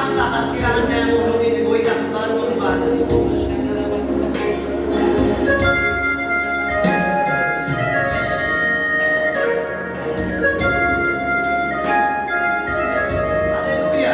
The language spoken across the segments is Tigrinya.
ኣምላኻት ኪዳን ናይ ኣምልኾ ቤት ጎይታ ክባረኽ ይባረኽ። ሃሌሉያ።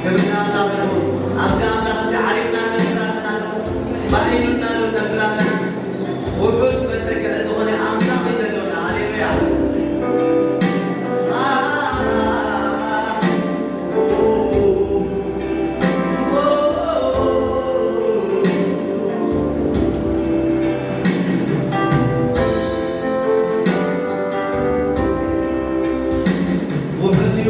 ክብርና ኣምላኽ ይኹን። ኣብዚ ኣምላኽ እዚ ዓሪፍና ንነብር ኣለና፣ ባህ ኢሉና ንነብር ኣለና። ውሑስ መጸግዒ ዝኾነ ኣምላኽ እዩ ዘሎና። ሃሌሉያ። ውሑስ እዩ።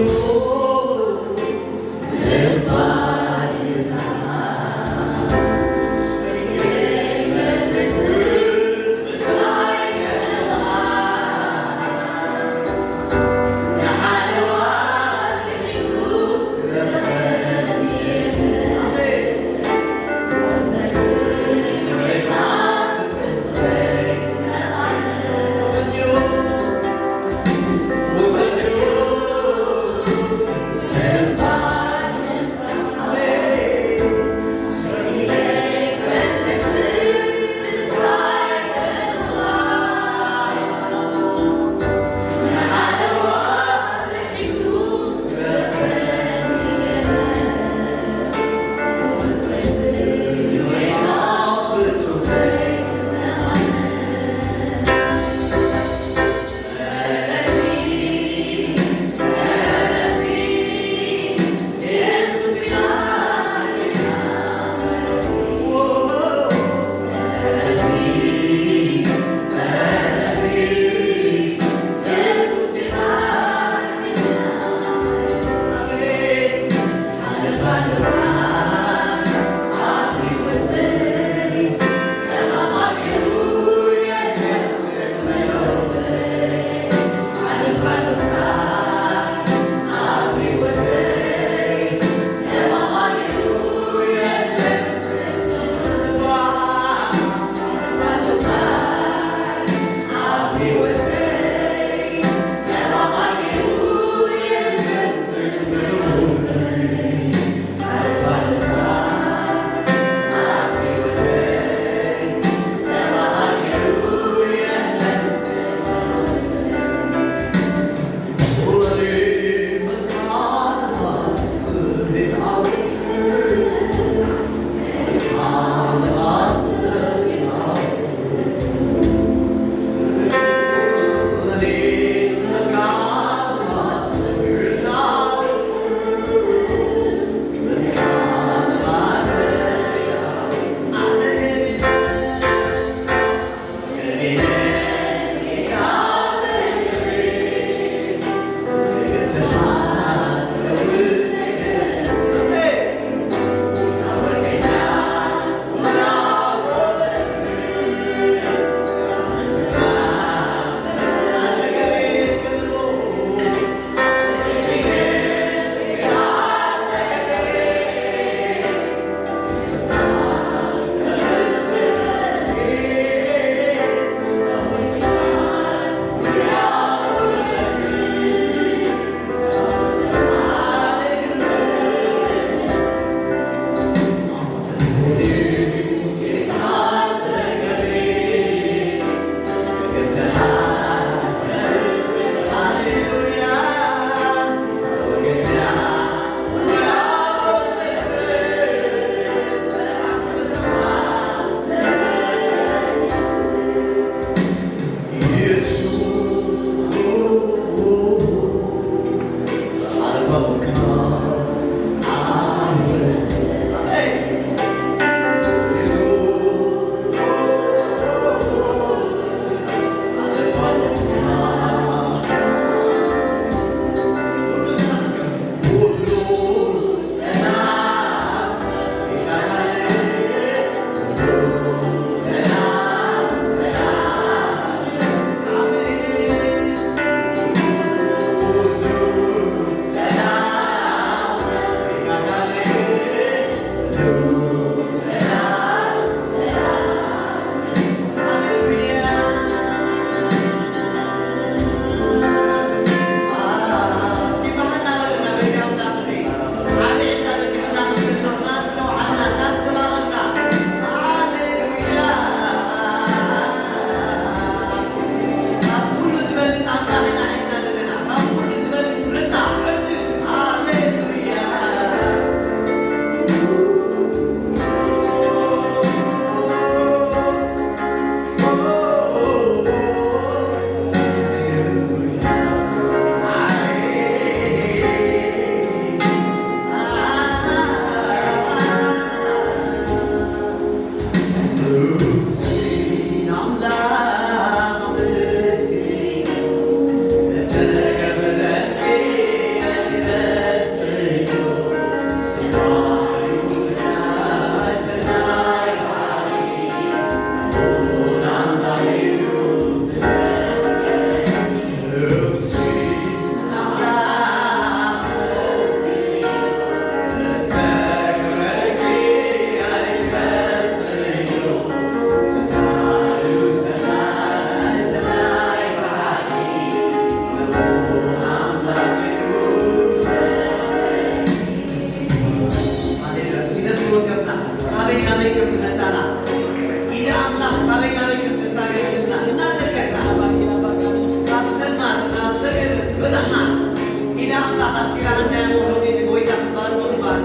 ኣመስጊናና እሞ ሎሚ ንጎይታ ክባርኽ ይባል።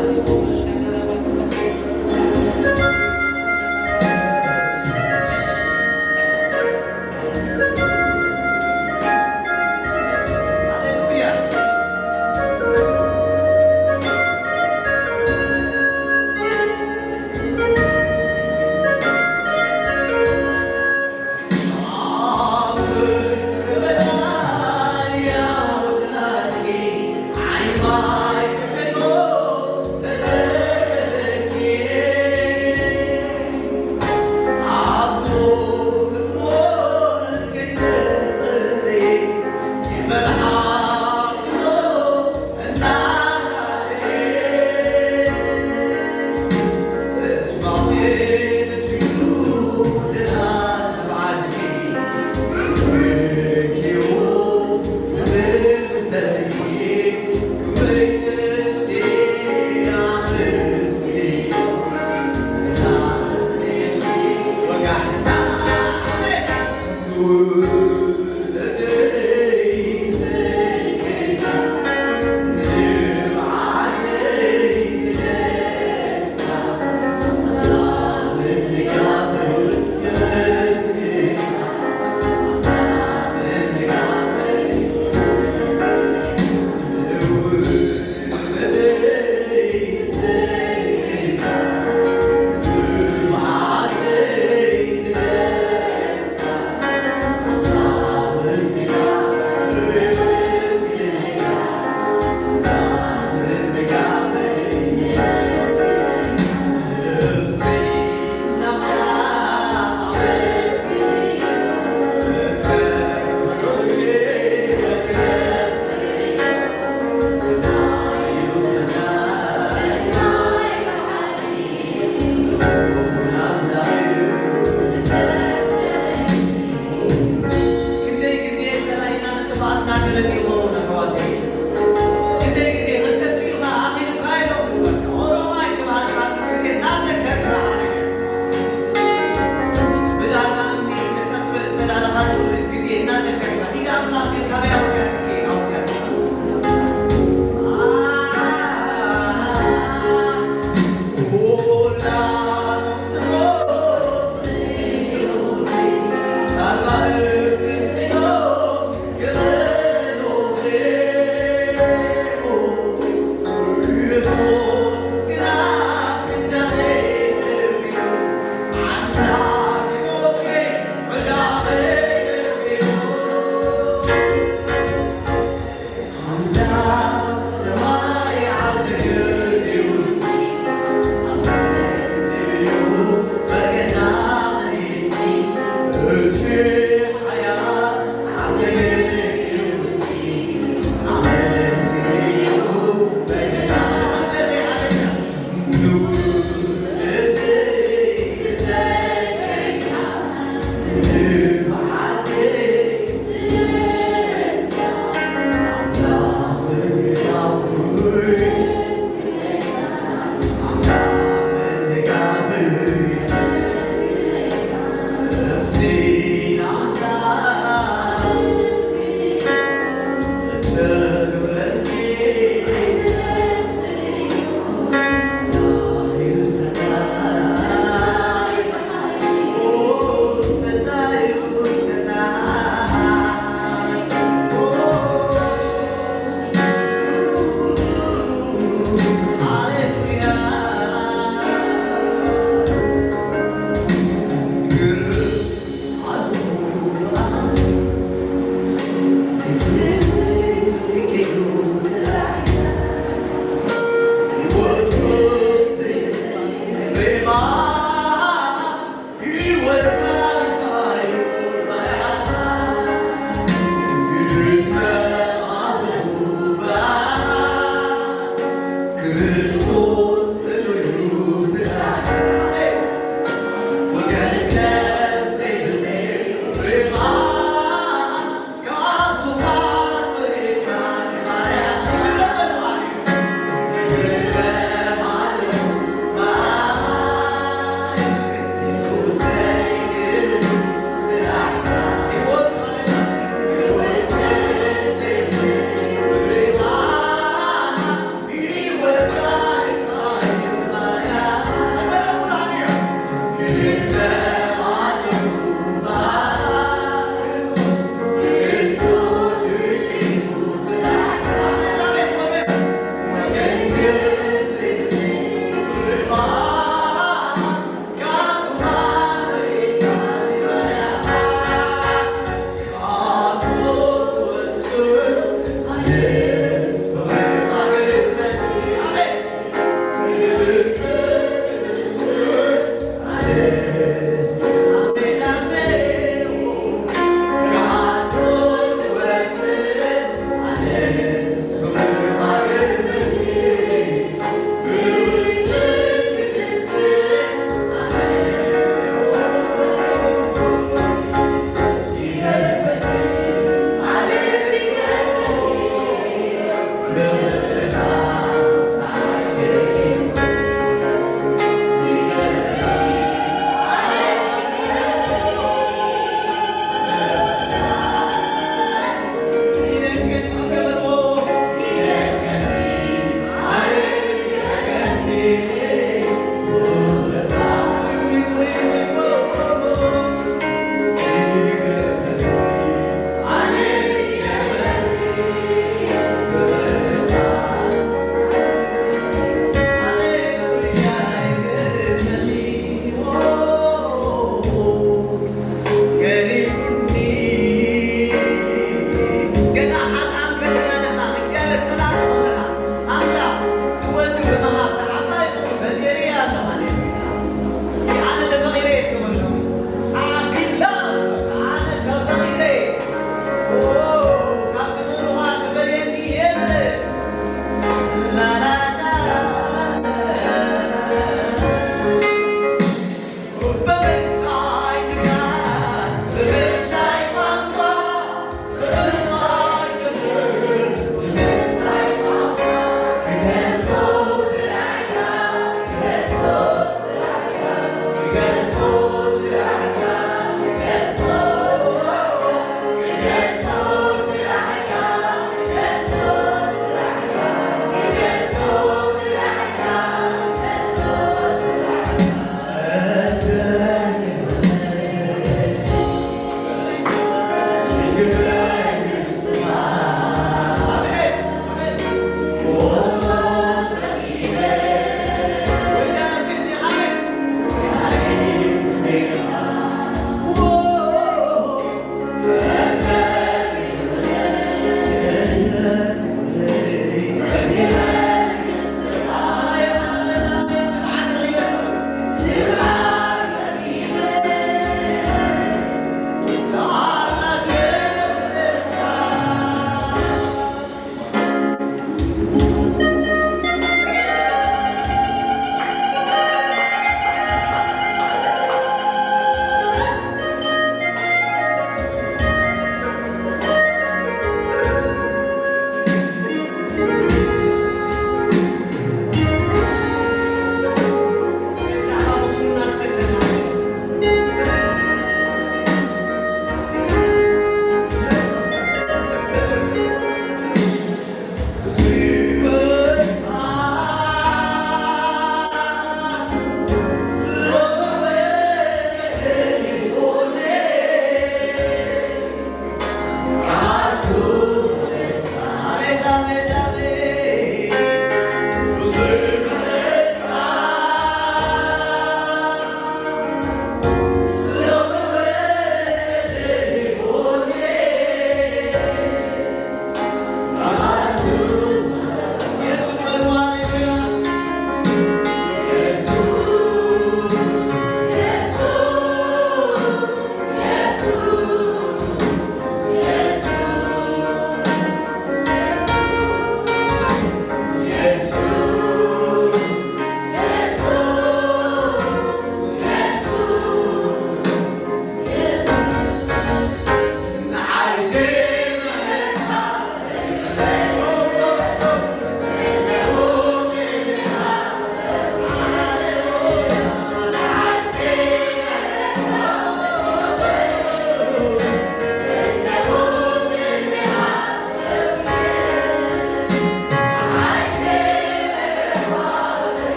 ሃሌሉያ።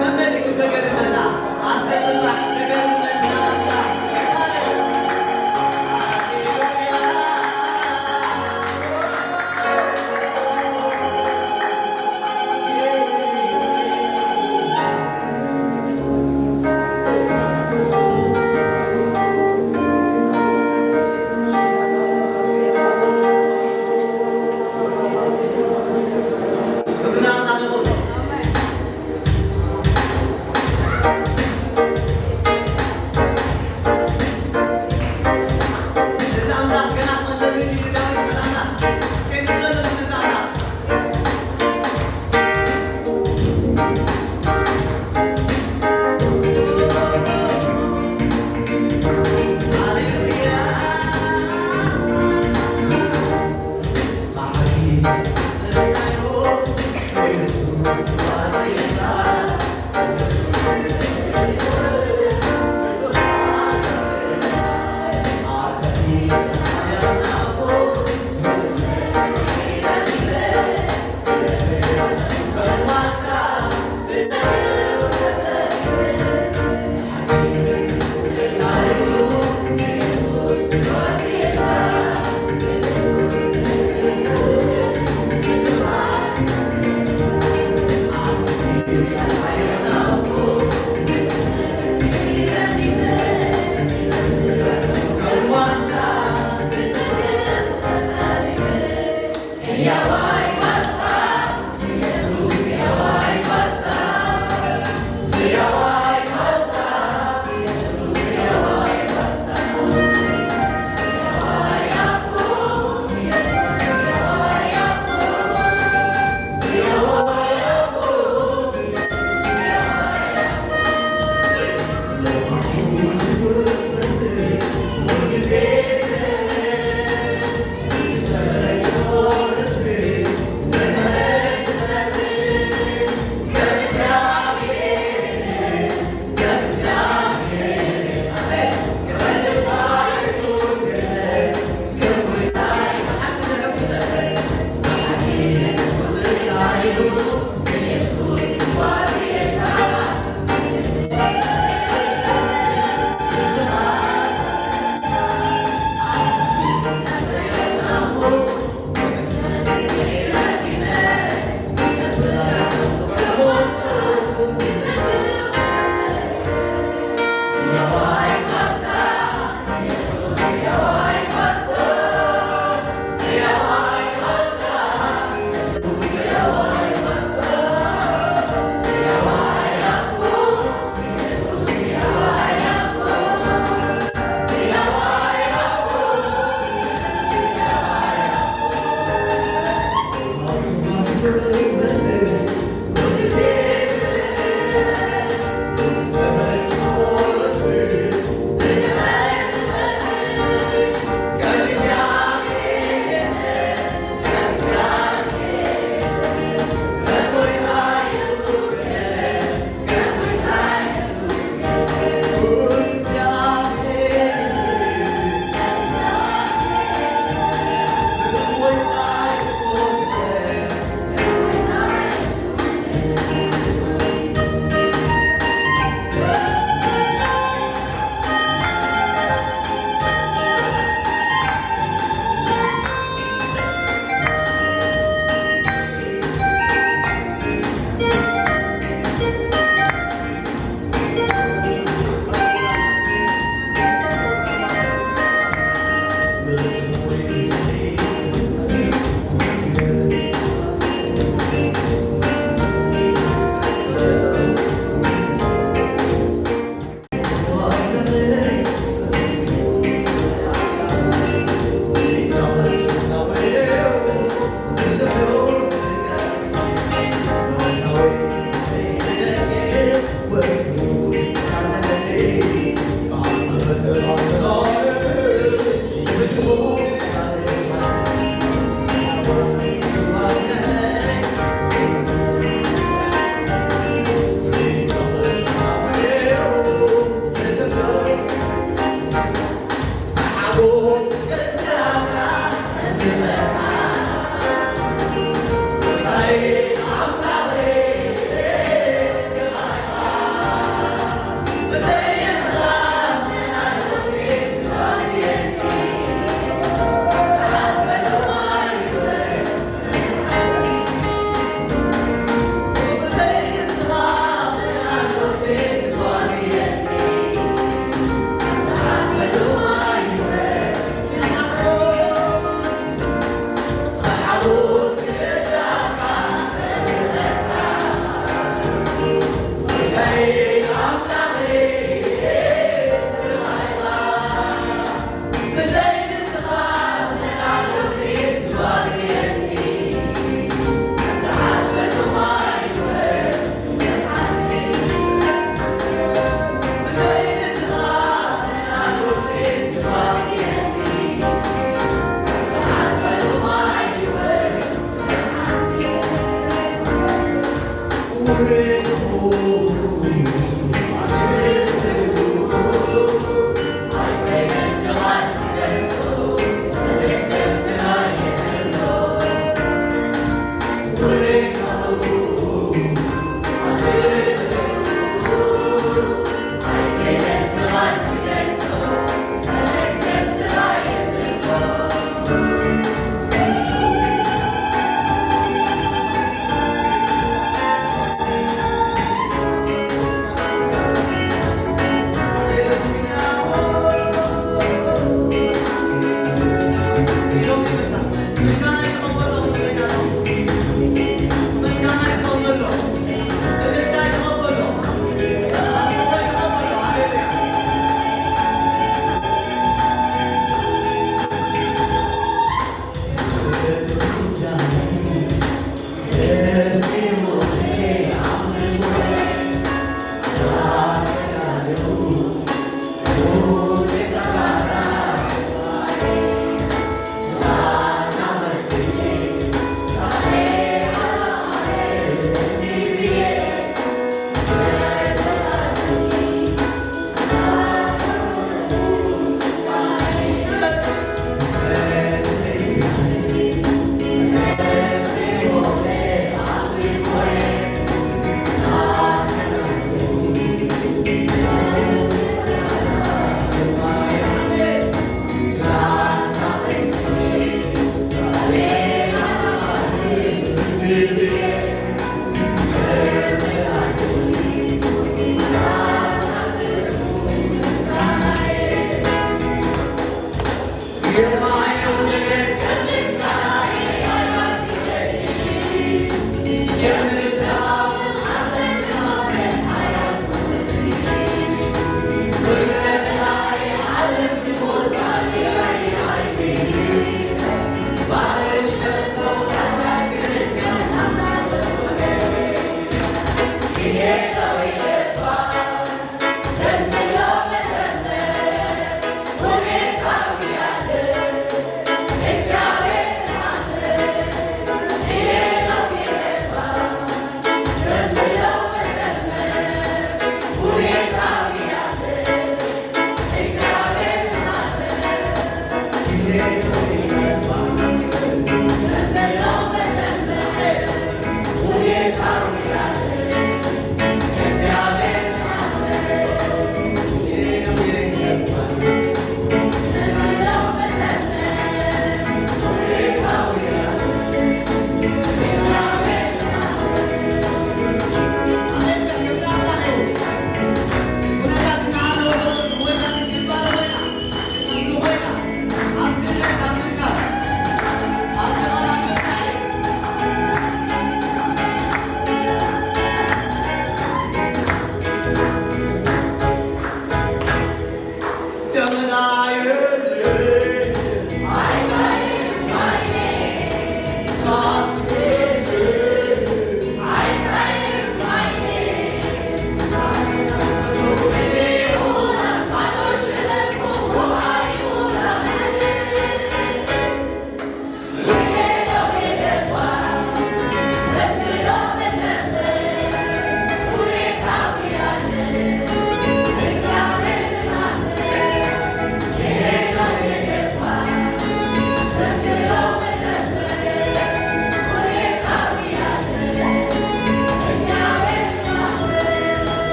መመሊሱ ዘገርመና፣ ኣብ ተጽናዕ ዘገርመና ኣምላኽ ይባረክ። ሃሌሉያ።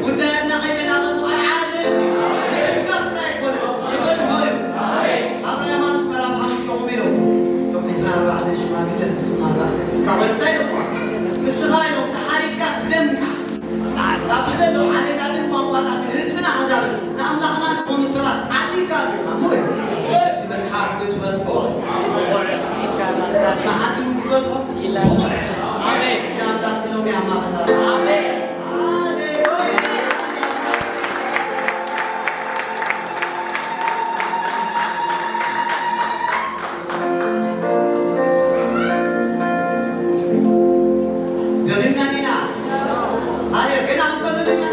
ጉዳያትና ከይተናቐፉ ኣይዓርፍን እዩ። ምትንካፍ ጥራይ ኣይኮነን፣ ክፈትሖ እዩ። ኣብራ ዮሃንስ ምዕራፍ ሓሙሽተ ከምኡ ኢሎም፣ እቶም ዕስራን ኣርባዕተን ሽማግለ ምስቶም ኣርባዕተ እንስሳ ኮይኖም እንታይ ኢሎምዋ? ንስኻ ኢሎም ተሓሪድካስ ብደምካ ካብቲ ዘለዉ ዓሌታትን ቋንቋታትን ህዝብን ኣህዛብን ንኣምላኽና ዝኾኑ ሰባት ዓዲግካ ኣሎ ኢኻ እሞ፣ እቲ መጽሓፍ ክትፈትሖ፣ እቲ መሓትም ክትፈትሖ ብቑዕ ኢኻ። እዚ ኣምላኽ እዚ ሎሚ ኣብ ማእኸልና ኣሎ። ኣሜን። ሃሌሉያ። ደኺምና ዲና? ሃሌ-፣ ገና ክንከዶ ዲና?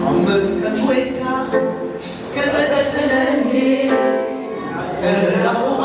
ኣብ መስቀል ሞይትካ ከተሰቅለኒ፣ ጸላእኻ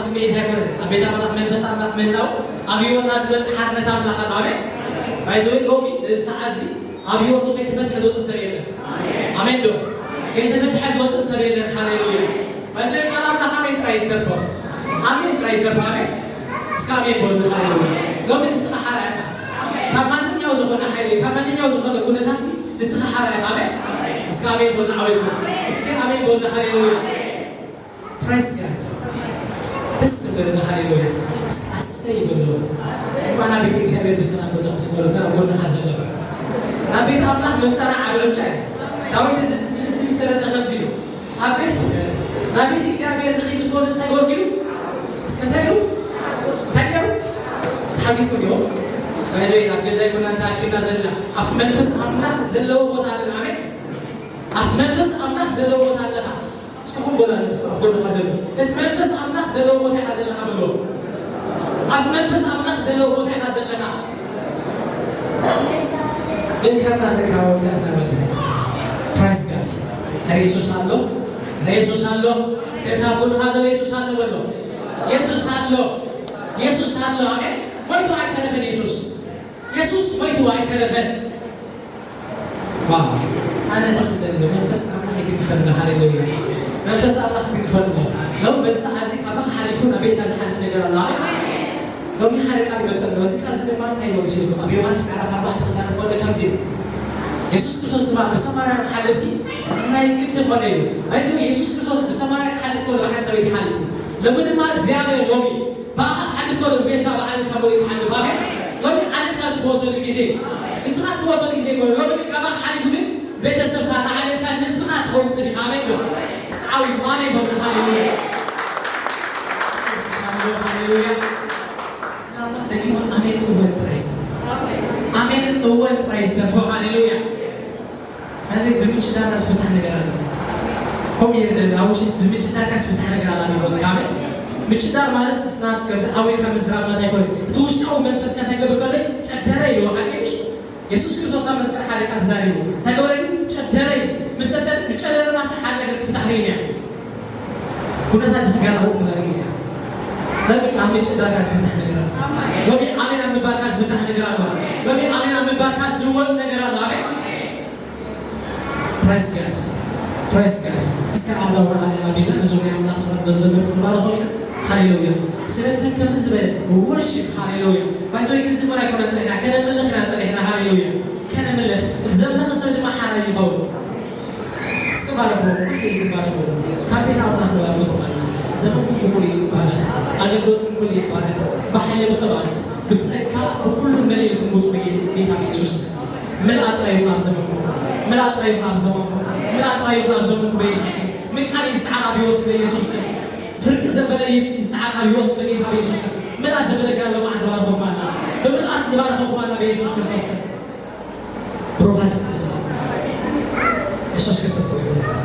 ስምዒት ኣይኮነን። ኣብ ቤት ኣምላኽ መንፈስ ኣምላኽ ምህላው ኣብ ህይወትና ዝበጽሕ ሓርነት ኣምላኽ ኣሎ። ኣሜን። ባይዘወይ ሎሚ ንእስ ሰዓት እዚ ኣብ ህይወቱ ከይተፈትሐ ዝወጽእ ሰብ የለን። ኣሜን ዶ? ከይተፈትሐ ዝወጽእ ሰብ የለን። ሃሌሉያ። ባይዘወይ ቃል ኣምላኽ ኣሜን ጥራይ ይስተርፎ። ኣሜን ጥራይ ይስተርፎ። ኣሜን። እስከ ኣሜን በሉ። ሃሌሉያ። ሎሚ ንስኻ ሓራ ኢኻ። ካብ ማንኛው ዝኾነ ሓይሊ፣ ካብ ማንኛው ዝኾነ ኩነታት ንስኻ ሓራ ኢኻ። ኣሜን። እስከ ኣሜን በሉ። ዓወይኩም እስከ ኣሜን በሉ። ሃሌሉያ። ፕሬስ ጋድ። ደስ ዝበለና። ሃሌሉያ። እስኪ ኣሰይ በሉ። እንኳን ኣብ ቤተ እግዚኣብሔር ብሰላም በጻኹ ስበሉ። እታ ኣብ ጎንኻ ዘሎ ናብ ቤት ኣምላኽ ምምጻና ዓቢ ዕጫ እዩ። ዳዊት እዚ እዚ ምሰለና ከምዚ ኢሉ ኣብ ቤት ናብ ቤት እግዚኣብሔር ንኺድ ምስ ወደ እንታይ ገበርኩ ኢሉ እስከ እንታይ ኢሉ እንታይ ገይሩ ተሓጊዝኩም ኢኹም። ባይዘይ ናብ ገዛ ይኮና እንተ ኣኪብና ዘለና ኣብቲ መንፈስ ኣምላኽ ዘለዎ ቦታ ኣለና። ኣሜን። ኣብቲ መንፈስ ኣምላኽ ዘለዎ ቦታ ኣለኻ። እስኪ ኹም በላ ነቲ ኣብ ጎንኻ ዘሎ ነቲ መንፈስ ኣምላኽ ዘለዎ ቦታ ኢኻ ዘለኻ በሎ። ኣብቲ መንፈስ ኣምላኽ ዘለዎ ቦታ ኢኻ ዘለኻ። ደካና ደካ ወዳትና ወዳት ፕራይስ ጋድ ረ የሱስ ኣሎ። ረ የሱስ ኣሎ። እስከ እታ ኣብ ጎንኻ ዘሎ የሱስ ኣሎ በሎ። የሱስ ኣሎ። የሱስ ኣሎ። ኣሜን። ሞይቱ ኣይተረፈን የሱስ። የሱስ ሞይቱ ኣይተረፈን። ዋው! ኣነ ደስ ይብለኒ። መንፈስ ኣምላኽ ይድግፈና። ሃሌሉያ። መንፈስ ኣምላኽ ይድግፈና። ሎም በዚ ሰዓት እዚ ካባኻ ሓሊፉ ናብ ቤትካ ዝሓልፍ ነገር ኣሎ። ኣሜን። ሎሚ ሓደ ቃል ይመጸኒ ኣሎ። እዚ ቃል እዚ ድማ እንታይ ኢሉ መሲልኩም? ኣብ ዮሃንስ ምዕራፍ ኣርባዕተ ክዛረብ ከሎ ከምዚ ኢሉ፣ የሱስ ክርስቶስ ድማ ብሰማርያ ክሓልፍ ሲ ናይ ግዲ ኮነ ኢሉ። ባይዘ የሱስ ክርስቶስ ብሰማርያ ክሓልፍ ከሎ ብሓንቲ ሰበይቲ ሓሊፉ። ሎሚ ድማ እግዚኣብሔር ሎሚ ብኣኻ ክሓልፍ ከሎ ብቤትካ ብዓሌትካ ሙሉእ ክሓልፍ። ኣሜን። ሎሚ ዓሌትካ ዝፈወሰሉ ግዜ፣ ንስኻ ትፈወሰሉ ግዜ ይኮነ። ሎሚ ግን ካባኻ ሓሊፉ ግን ቤተሰብካ፣ ንዓሌትካ፣ ንህዝብካ ትኸውን ጽኒኻ። ኣሜን ዶ? እስኪ ዓው ኢልኩም ኣሜን በሉ። ሃሌሉያ። የሱስ ኣሎ። ሃሌሉያ። ኣምላኽ ደጊሙ ኣሜን እወን ጥራይ ዝተርፎ። ኣሜንን እወን ጥራይ ዝተርፎ። ሃሌሉያ። ናዘይ ብምጭዳርና ዝፍታሕ ነገር ኣሎ። ከምኡ ኢለ ደለ ኣውሽስ ብምጭዳርካ ዝፍታሕ ነገር ኣሎ ኣብ ህይወትካ። ኣሜን። ምጭዳር ማለት እስናት ከምዚ ኣወይ ካብ ምዝራብ ማለት ኣይኮነ። እቲ ውሽጣዊ መንፈስካ እንታይ ገብር ከሎ ጨደረ ኢልዎ ሓቂ ምሽ? የሱስ ክርስቶስ ኣብ መስቀል ሓደ ቃል ተዛሪቡ እንታይ ገበረ ኢሉ? ጨደረ ኢሉ። ምስ ተጨ-፣ ምጨደረ ማሰ ሓደ ነገር ክፍታሕ ርኢና። ኩነታት ይጋለቦ ክበሪ ኢያ። ሎሚ ኣብ ምጭዳርካ ዝፍታሕ ነገር ኣሎ። ሎሚ ኣሜን ኣብ ምባልካ ዝፍታሕ ነገር ኣሎ። ሎሚ ኣሜን ኣብ ምባልካ ዝልወጥ ነገር ኣሎ። ኣሜን። ፕራይስ ጋድ። ፕራይስ ጋድ። እስከ ኣላው ረሃ ኢና ቢልና ነዞም ናይ ኣምላኽ ሰባት ዘምዘምር ክንባረኾም ኢና። ሃሌሉያ። ስለምንታይ ከምዚ ዝበለ ወርሺፕ፣ ሃሌሉያ። ባይዞይ ክንዝምር ኣይኮና ጸኒሕና፣ ከነምልኽ ኢና ጸኒሕና። ሃሌሉያ። ከነምልኽ። እቲ ዘምለኸ ሰብ ድማ ሓራይ ይኸውን። እስከ ባረኽዎ፣ ንሕና ይባረኽዎ። ካብ ቤት ኣምላኽ ንባርኽኩም ኣለና። ዘመንኩም ብሙሉ ይባረኽ። ኣገልግሎትኩም ኩሉ ይባረኽ። ብሓይሊ ብቕብኣት፣ ብጸጋ፣ ብኹሉ መሊእኩም ውጹ ብጌታ ብየሱስ። ምልኣት ጥራይ ይኹን ኣብ ዘመንኩም። ምልኣት ጥራይ ይኹን ኣብ ዘመንኩም። ምልኣት ጥራይ ይኹን ኣብ ዘመንኩም በየሱስ። ምቃል ይስዓር ኣብ ህይወትኩም በየሱስ። ፍርቂ ዘበለ ይስዓር ኣብ ህይወትኩም በጌታ በየሱስ። ምልኣት ዘበለ ግን ኣለማ ንባረኽኩም ኣለና። ብምልኣት ንባረኽኩም ኣለና በየሱስ ክርስቶስ። ብሩኻት ቅዱሳን፣ የሱስ ክርስቶስ ይባረክ።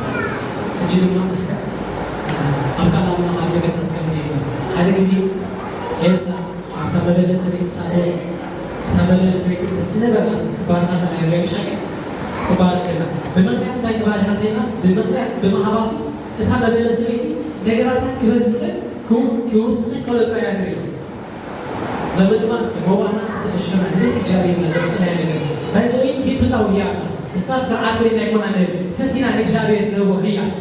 ሕጂ ድማ እስከ ኣብ ቃል ኣምላኽ ኣብ ነገስታት ከምዚ ይብል። ሓደ ግዜ ኤልሳ ኣብታ መበለት ሰበይቲ ክሳብ ትወስድ፣ እታ መበለት ሰበይቲ ዝነበራ ሰብ ክባርኻ ከላ ይረኣዩ፣ ምሽ ሓቂ? ክባርኽ ከላ። ብምኽንያት እንታይ ክባርኻ ከላስ፣ ብምኽንያት ብምሃባሲ እታ መበለት ሰበይቲ ነገራታ ክበዝሕን ክው-፣ ክውስኽን ከሎ ጥራይ እያ ንርኢ። ሎሚ ድማ እስከ መዋዕልና ዘዕሽና ንቤት እግዚኣብሔር ኢና ዘምጽእ ናይ ነገር። ባይዘወይ ሂፍታው ህያብ እስካብ ስርዓት ኮይና ኣይኮና ንህብ። ፈቲና ንእግዚኣብሔር ንህቦ ህያብ።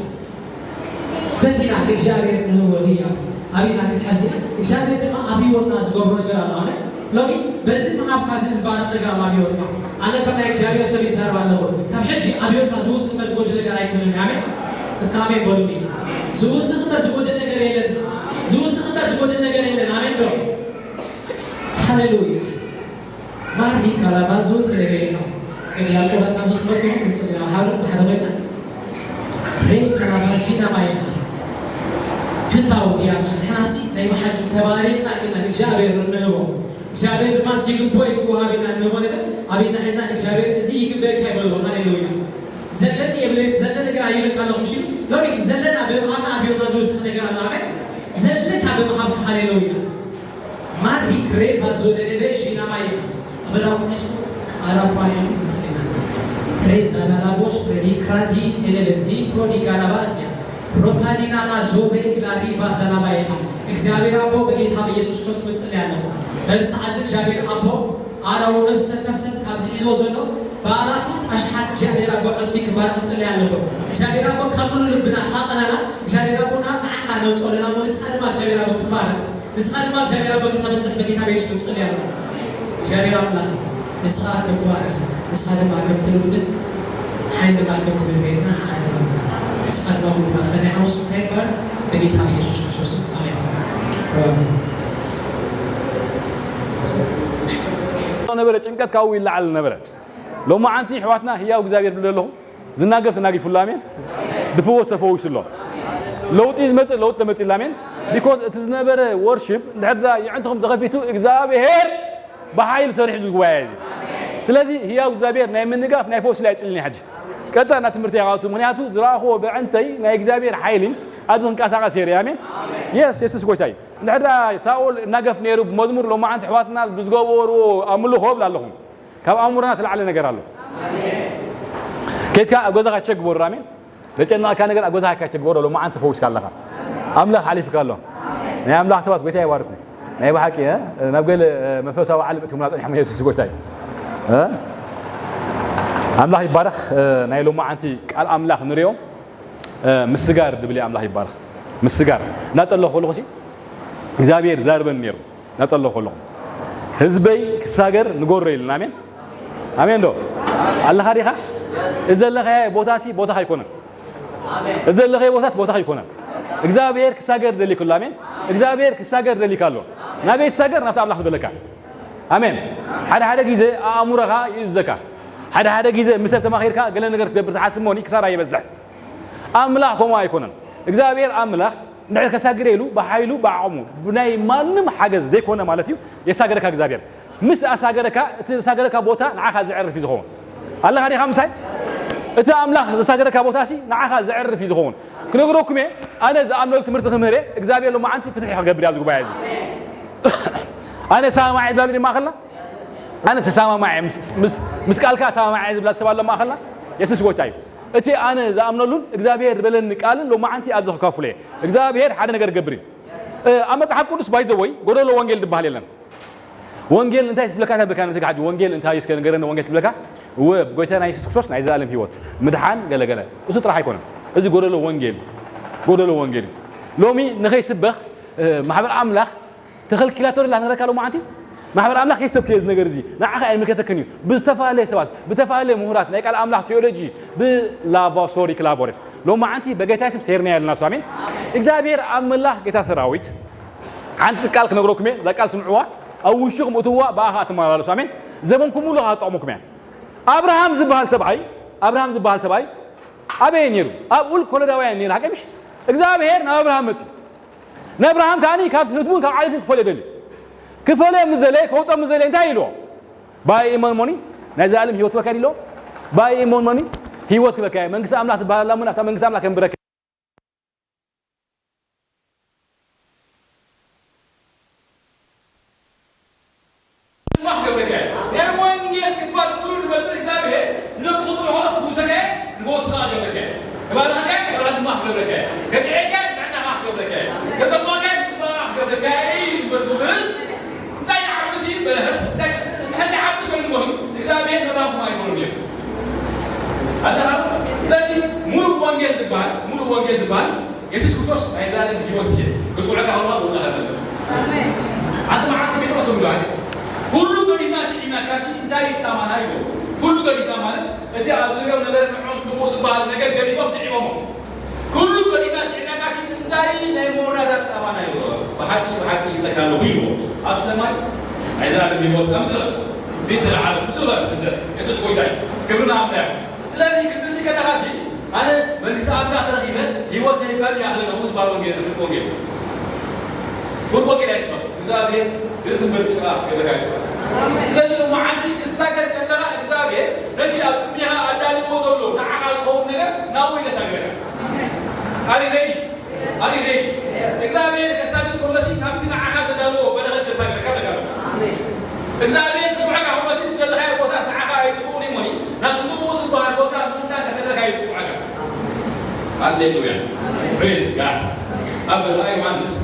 ፈቲና ንእግዚኣብሔር ንህቦ ህያብ። ኣቢና ክንሐዝ ኢና። እግዚኣብሔር ድማ ኣብ ህይወትና ዝገብሮ ነገር ኣሎ። ኣሜን። ሎሚ በዚ ምሃብካ እዚ ዝባረኽ ነገር ኣሎ ኣብ ህይወትካ። ኣነ ከም ናይ እግዚኣብሔር ሰብ ይዛረብ ኣለኹ። ካብ ሕጂ ኣብ ህይወትካ ዝውስኽ እምበር ዝጎድል ነገር ኣይኮነን። ኣሜን። እስከ ኣሜን በሉኒ። ዝውስኽ እምበር ዝጎድል ነገር የለን። ዝውስኽ እምበር ዝጎድል ነገር የለን። ኣሜን ዶ? ሃሌሉያ። ማሪ ካላባዞ ተለቤታ። እስከ ዲያቆናት ናብዚ ክትመጽኡ ክንጽሊ ኢና። ሓደ፣ ሓደ ኮይና። ሬ ካላባዚና ማየት። ፍታው ህያብ ንሕናሲ ናይ ብሓቂ ተባሪኽና ኢና ንእግዚኣብሔር ንህቦ። እግዚኣብሔር ድማ ሲግቦ ይክወሃብ ኢና ንህቦ ነገር ኣበይና ሒዝና ንእግዚኣብሔር እዚ ይግበካ ይበልዎ። ሃሌሉያ። ዘለኒ የብለይ ዘለኒ ነገር ኣይበካ ኣለኹም ሽሉ። ሎሚ ዘለና ብምሃብና ኣብ ህይወትና ዝውስኽ ነገር ኣሎ። ኣሜን። ዘለካ ብምሃብካ። ሃሌሉያ። ማሪ ክሬ ቫዞ ደለቤ ሺና ማያ። ኣበዳው ቁሚስኩ ኣራኳኒ እንጽሊና። ሬ ዛላላቦስ ፕሬዲ ክራዲ ኤሌበዚ ፕሮዲ ጋላባሲያ። ሮፓዲና ማዞ ቬ ግላሪ ቫዛላባይኻ። እግዚኣብሔር ኣቦ ብጌታ ብኢየሱስ ክርስቶስ እጽሊ ኣለኹ። በዚ ሰዓት እዚ እግዚኣብሔር ኣቦ ኣረው ነፍሰ ከፍሰት ኣብዚ ሒዞ ዘሎ ብኣላፋት ኣሽሓት እግዚኣብሔር ኣቦ ዕጽፊ ክባረኽ እጽሊ ኣለኹ። እግዚኣብሔር ኣቦ ካብ ሙሉ ልብና ሃቕናና እግዚኣብሔር ኣቦና ንዓኻ ነውጽኦ ኣለና እሞ ንስኻ ድማ እግዚኣብሔር ኣቦ ክትባረኽ ንስኻ ድማ እግዚኣብሔር ኣቦ ከተበዝሕ ብጌታ ብኢየሱስ እጽሊ ኣለኹ። እግዚኣብሔር ኣምላኽ ንስኻ ከም ትባረኽ ንስኻ ድማ ከም ትልውጥን ሓይል ድማ ከም ትብል ፈይድና ንሓድር ንስኻ ድማ ብትባረኸ ናይ ሓሙስ እንታይ ይባረኽ በጌታ ብኢየሱስ ክርስቶስ ኣሜን። ተባረኹ። ነበረ ጭንቀት ካብኡ ይለዓል ነበረ። ሎማዓንቲ ኣሕዋትና ህያው እግዚኣብሔር ድብል ኣለኹ። ዝናገፍ ተናጊፉ ኣሎ ኣሜን። ድፍወስ ተፈዊሱ ኣሎ። ለውጢ ዝመጽእ ለውጢ ተመጺኡ ኣሎ ኣሜን። ቢኮዝ እቲ ዝነበረ ወርሺፕ እንድሕር ዳ የዕንትኹም ተኸፊቱ እግዚኣብሔር ብሓይሊ ሰሪሑ እዚ ጉባኤ እዚ። ስለዚ ህያው እግዚኣብሔር ናይ ምንጋፍ ናይ ፈውሲ ላይ ጽልኒ ሕጂ ቀጥታ ናብ ትምህርቲ ያውቱ ምክንያቱ ዝረኣኹዎ ብዕንተይ ናይ እግዚኣብሔር ሓይሊ ኣብዚ ክንቀሳቀስ የርኢ ኣሜን። የስ የሱስ ጎይታ እዩ። እንድሕር ዳ ሳኦል እናገፍ ነይሩ ብመዝሙር ሎማዓንቲ ኣሕዋትና ብዝገበርዎ ኣምልኾ እብል ኣለኹም። ካብ ኣእምሮና ተላዕለ ነገር ኣሎ። ከድካ ኣብ ገዛኻ ቸክ ግበሩ ኣሜን። ዘጨነቐካ ነገር ኣብ ገዛኻ ቸክ ግበሩ ሎማዓንቲ ፈዊስካ ኣለኻ። ኣምላኽ ሓሊፍካ ኣሎ። ናይ ኣምላኽ ሰባት ጎይታ ይባርኩም። ናይ ብሓቂ እ፣ ናብ ገለ እ፣ መንፈሳዊ ዓለም እትምና ጸኒሖም የሱስ ጎይታ እዩ። እ? ኣምላኽ ይባረኽ። እ፣ ናይ ሎማዓንቲ ቃል ኣምላኽ ንሪኦ እ፣ ምስጋር ድብል ኣምላኽ ይባረኽ። ምስጋር እናጸለኹ ከለኹ ሲ እግዚኣብሔር ዛርበን ነይሩ። ናጸሎ ከለኹ ህዝበይ ክሳገር ንጎሮ ኢልና ኣሜን ኣሜን ዶ ኣለኻ ዲኻ እዚ ዘለኸ ቦታሲ ቦታኻ ኣይኮነን እዚ ዘለኸ ቦታስ ቦታኻ ኣይኮነን እግዚኣብሔር ክሳገር ደሊኩ ኣሎ ኣሜን እግዚኣብሔር ክሳገር ደሊካ ኣሎ ናበይ ትሳገር ናብቲ ኣምላኽ ዝበለካ ኣሜን ሓደ ሓደ ግዜ ኣእምሮኻ ይእዘካ ሓደ ሓደ ግዜ ምስ ሰብ ተማኺርካ ገለ ነገር ክትገብር ትሓስብ እሞኒ ክሳራ ይበዝሕ ኣምላኽ ከምኡ ኣይኮነን እግዚኣብሔር ኣምላኽ እንድሕር ከሳግር ኢሉ ብሓይሉ ብዓቕሙ ብናይ ማንም ሓገዝ ዘይኮነ ማለት እዩ የሳገረካ እግዚኣብሔር ምስ ኣሳገረካ እቲ ዘሳገረካ ቦታ ንዓኻ ዘዕርፍ እዩ ዝኸውን ኣለኻ ዲኻ ምሳይ እቲ ኣምላኽ ዘሳገረካ ቦታ ሲ ንዓኻ ዘዕርፍ እዩ ዝኸውን ክነግረኩም እየ ኣነ ዝኣምነሉ ትምህርቲ ክምህር እየ እግዚኣብሔር ሎማዓንቲ ፍትሒ ክገብር እዩ ኣብዚ ጉባኤ እዚ ኣነ ሰማማዕ ይብላሉ ድማ ከላ ኣነ ሰማማዕ ምስ ቃልካ ሰማማዕ ዝብላ ሰብ ኣሎ ማእኸልና የሱስ ጎይታ እዩ እቲ ኣነ ዝኣምነሉን እግዚኣብሔር ዝበለኒ ቃልን ሎማዓንቲ ኣብዚ ክካፍሎ እየ እግዚኣብሔር ሓደ ነገር ገብር እዩ ኣብ መፅሓፍ ቅዱስ ባይዘወይ ጎደሎ ወንጌል ዝበሃል የለን ወንጌል እንታይ ትብለካ እንታይ ብልካ ነቲ ጋሓጂ ወንጌል እንታይ እስከ ንገረኒ ወንጌል ትብለካ እወ ብጎይታ ናይ የሱስ ክርስቶስ ናይ ዘላለም ህይወት ምድሓን ገለገለ እሱ ጥራሕ ኣይኮነን እዚ ጎደሎ ወንጌል ጎደሎ ወንጌል ሎሚ ንኸይስበኽ ማሕበር ኣምላኽ ተኸልኪላቶ ደላ ነገርካ ሎማዓንቲ ማሕበር ኣምላኽ የሰብክ እዚ ነገር እዚ ንዓኻ ኣይምልከተክን እዩ ብዝተፈላለየ ሰባት ብተፈላለየ ምሁራት ናይ ቃል ኣምላኽ ቴዎሎጂ ብላቫሶሪ ክላቮሬስ ሎማዓንቲ በጌታ ስም ሴርና ያልና ኣሜን እግዚኣብሔር ኣምላኽ ጌታ ሰራዊት ሓንቲ ቃል ክነግረኩም እየ እዛ ቃል ስምዕዋ ኣብ ውሽኹም እትዋ ብኣኻ ትመላለሱ ኣሜን ዘመንኩም ሙሉ ኸጥቕሙኩም እያ ኣብርሃም ዝበሃል ሰብኣይ ኣብርሃም ዝበሃል ሰብኣይ ኣበየ ነይሩ ኣብ ኡል ኮለዳውያን ነይሩ ሓቀ ምሽ እግዚኣብሔር ናብ ኣብርሃም መፅዩ ንኣብርሃም ከዓኒ ካብ ህዝቡን ካብ ዓሌትን ክፈልዮ ደልዩ ክፈልዮ ምስ ዘለ ከውፅኦ ምስ ዘለ እንታይ ኢልዎ ባይ ኢሞን ሞኒ ናይ ዘላለም ህይወት ክበካ ኢልዎ ባይ ኢሞን ሞኒ ህይወት ክበካ መንግስቲ ኣምላኽ ትበሃል ኣላ እሞ ናብታ መንግስቲ ኣምላኽ ከንብረካ ድማ ክገብረካ እየ። ነቲ ወንጌል ክትባል ምሉእ ንመጽእ እግዚኣብሔር ንደቁ ክጥምሖ ክፍውሰካ እየ፣ ንፈውስኻ ክገብረካ እየ። ክባርኸካ እየ፣ ክባርኸካ ድማ ክገብረካ እየ። ከጥዕየካ እየ፣ ጥዕናኻ ክገብረካ እየ። ከጸብቐካ እየ፣ ጽባቐኻ ክገብረካ እየ እዩ ዝብል ዝብል እንታይ ይዓብስ እዩ በረኸት እንታይ እንታይ ይዓብስ ወይ ንመኑ እግዚኣብሔር መራኹም ኣይኮኑን እዮም ኣለኻ ስለዚ ሙሉእ ወንጌል ዝበሃል ሙሉእ ወንጌል ዝበሃል የሱስ ክርስቶስ ናይ ዘላለም ህይወት እየ ክጽውዐካ ከለዋ ወላ ሃበለ ኣንቲ መዓልቲ ጴጥሮስ ከምሉ ኣለ ኩሉ ገዲፍና ስዒናካ ሲ እንታይ ይጻማና ይብሎ ኩሉ ገዲፍና ማለት እቲ ኣብ ዙሪኦም ነገር ንዖም ጽቡቕ ዝበሃል ነገር ገዲፎም ስዒቦሞ ኩሉ ገዲፍና ስዒናካ ሲ እንታይ ናይ መወዳታት ጻማና ይብሎ ብሓቂ ብሓቂ ይብለካ ኣለኹ ይብሎ ኣብ ሰማይ ናይ ዘላለም ህይወት ኣብ ምድሪ ቤት ለዓለም ምስኡ ስደት የሱስ ጎይታ እዩ ክብርና ኣምላኽ ስለዚ ክትጽሊ ከለኻ ሲ ኣነ መንግስቲ ኣምላኽ ተረኺበ ህይወት ተሂብካኒ ይኣኽለኒ ከምኡ ዝበሃል ወንጌል ፍርቂ ወንጌል ፍርቂ ወንጌል ኣይስበኽ እግዚኣብሔር ርእሲ ምርጫ ክገብረካ ይችላል ስለዚ ሎማዓንቲ ክሳገር ከለኻ እግዚኣብሔር ነቲ ኣብ ቅድሚኻ ኣዳልዎ ዘሎ ንዓኻ ዝኸውን ነገር ናብኡ ይነሳግረካ ኣሜን ኣሜን እግዚኣብሔር ከሳግድ ከሎሲ ናብቲ ንዓኻ ዘዳልዎ በረኸት ዘሳግረካ ኣለካ እግዚኣብሔር ክትውዕካ ከሎሲ ዘለኻዮ ቦታስ ንዓኻ ኣይፅቡቕን እሞኒ ናብቲ ፅቡቕ ዝበሃል ቦታ ምእንታ ከሰደካ እዩ ዝፅውዓካ ሃሌሉያ ፕሬዝ ጋድ ኣብ ራእይ ዮሃንስ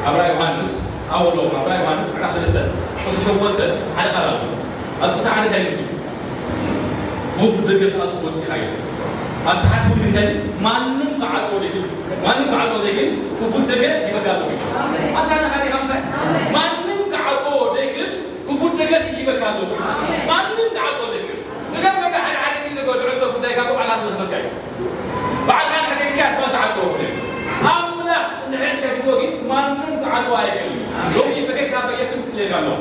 ኣብራ ዮሃንስ ኣወሎ ኣብራ ዮሃንስ ምዕራፍ ሰለስተ ቁጽሪ ሸሞንተ ሓደ ቃል ኣሎ። ኣብ ጥቕሲ ሓደ እንታይ ይመስሉ? ብፉት ደገ ክትኣትዎ ወጺኻ እዩ። ኣብ ታሕቲ ውርድ እንታይ? ማንም ክዓጽዎ ዘይክእል፣ ማንም ክዓጽዎ ዘይክእል ብፉት ደገ ሂበካ ኣለኹ እዩ። ኣንታ ኣለኻ ዲኻ ምሳይ? ማንም ክዓጽዎ ዘይክእል ብፉት ደገ ሲ ሂበካ ኣለኹ። ማንም ክዓጽዎ ዘይክእል። ንገርመካ ሓደ ሓደ ግዜ ዝዕጾ ጉዳይ ካብ ባዕልኻ ስለ ዝኸፍትካ እዩ። ባዕልኻ እንድሕር ከፊትካ ኣስፋልት ዓጽዎ ይኹን። ኣምላኽ እንድሕር ከፊትዎ ግን ማንም ክዓጽዎ ኣይክእልን እዩ። ሎሚ በጌታ በኢየሱስ ስም ጽልየካ ኣለኹ።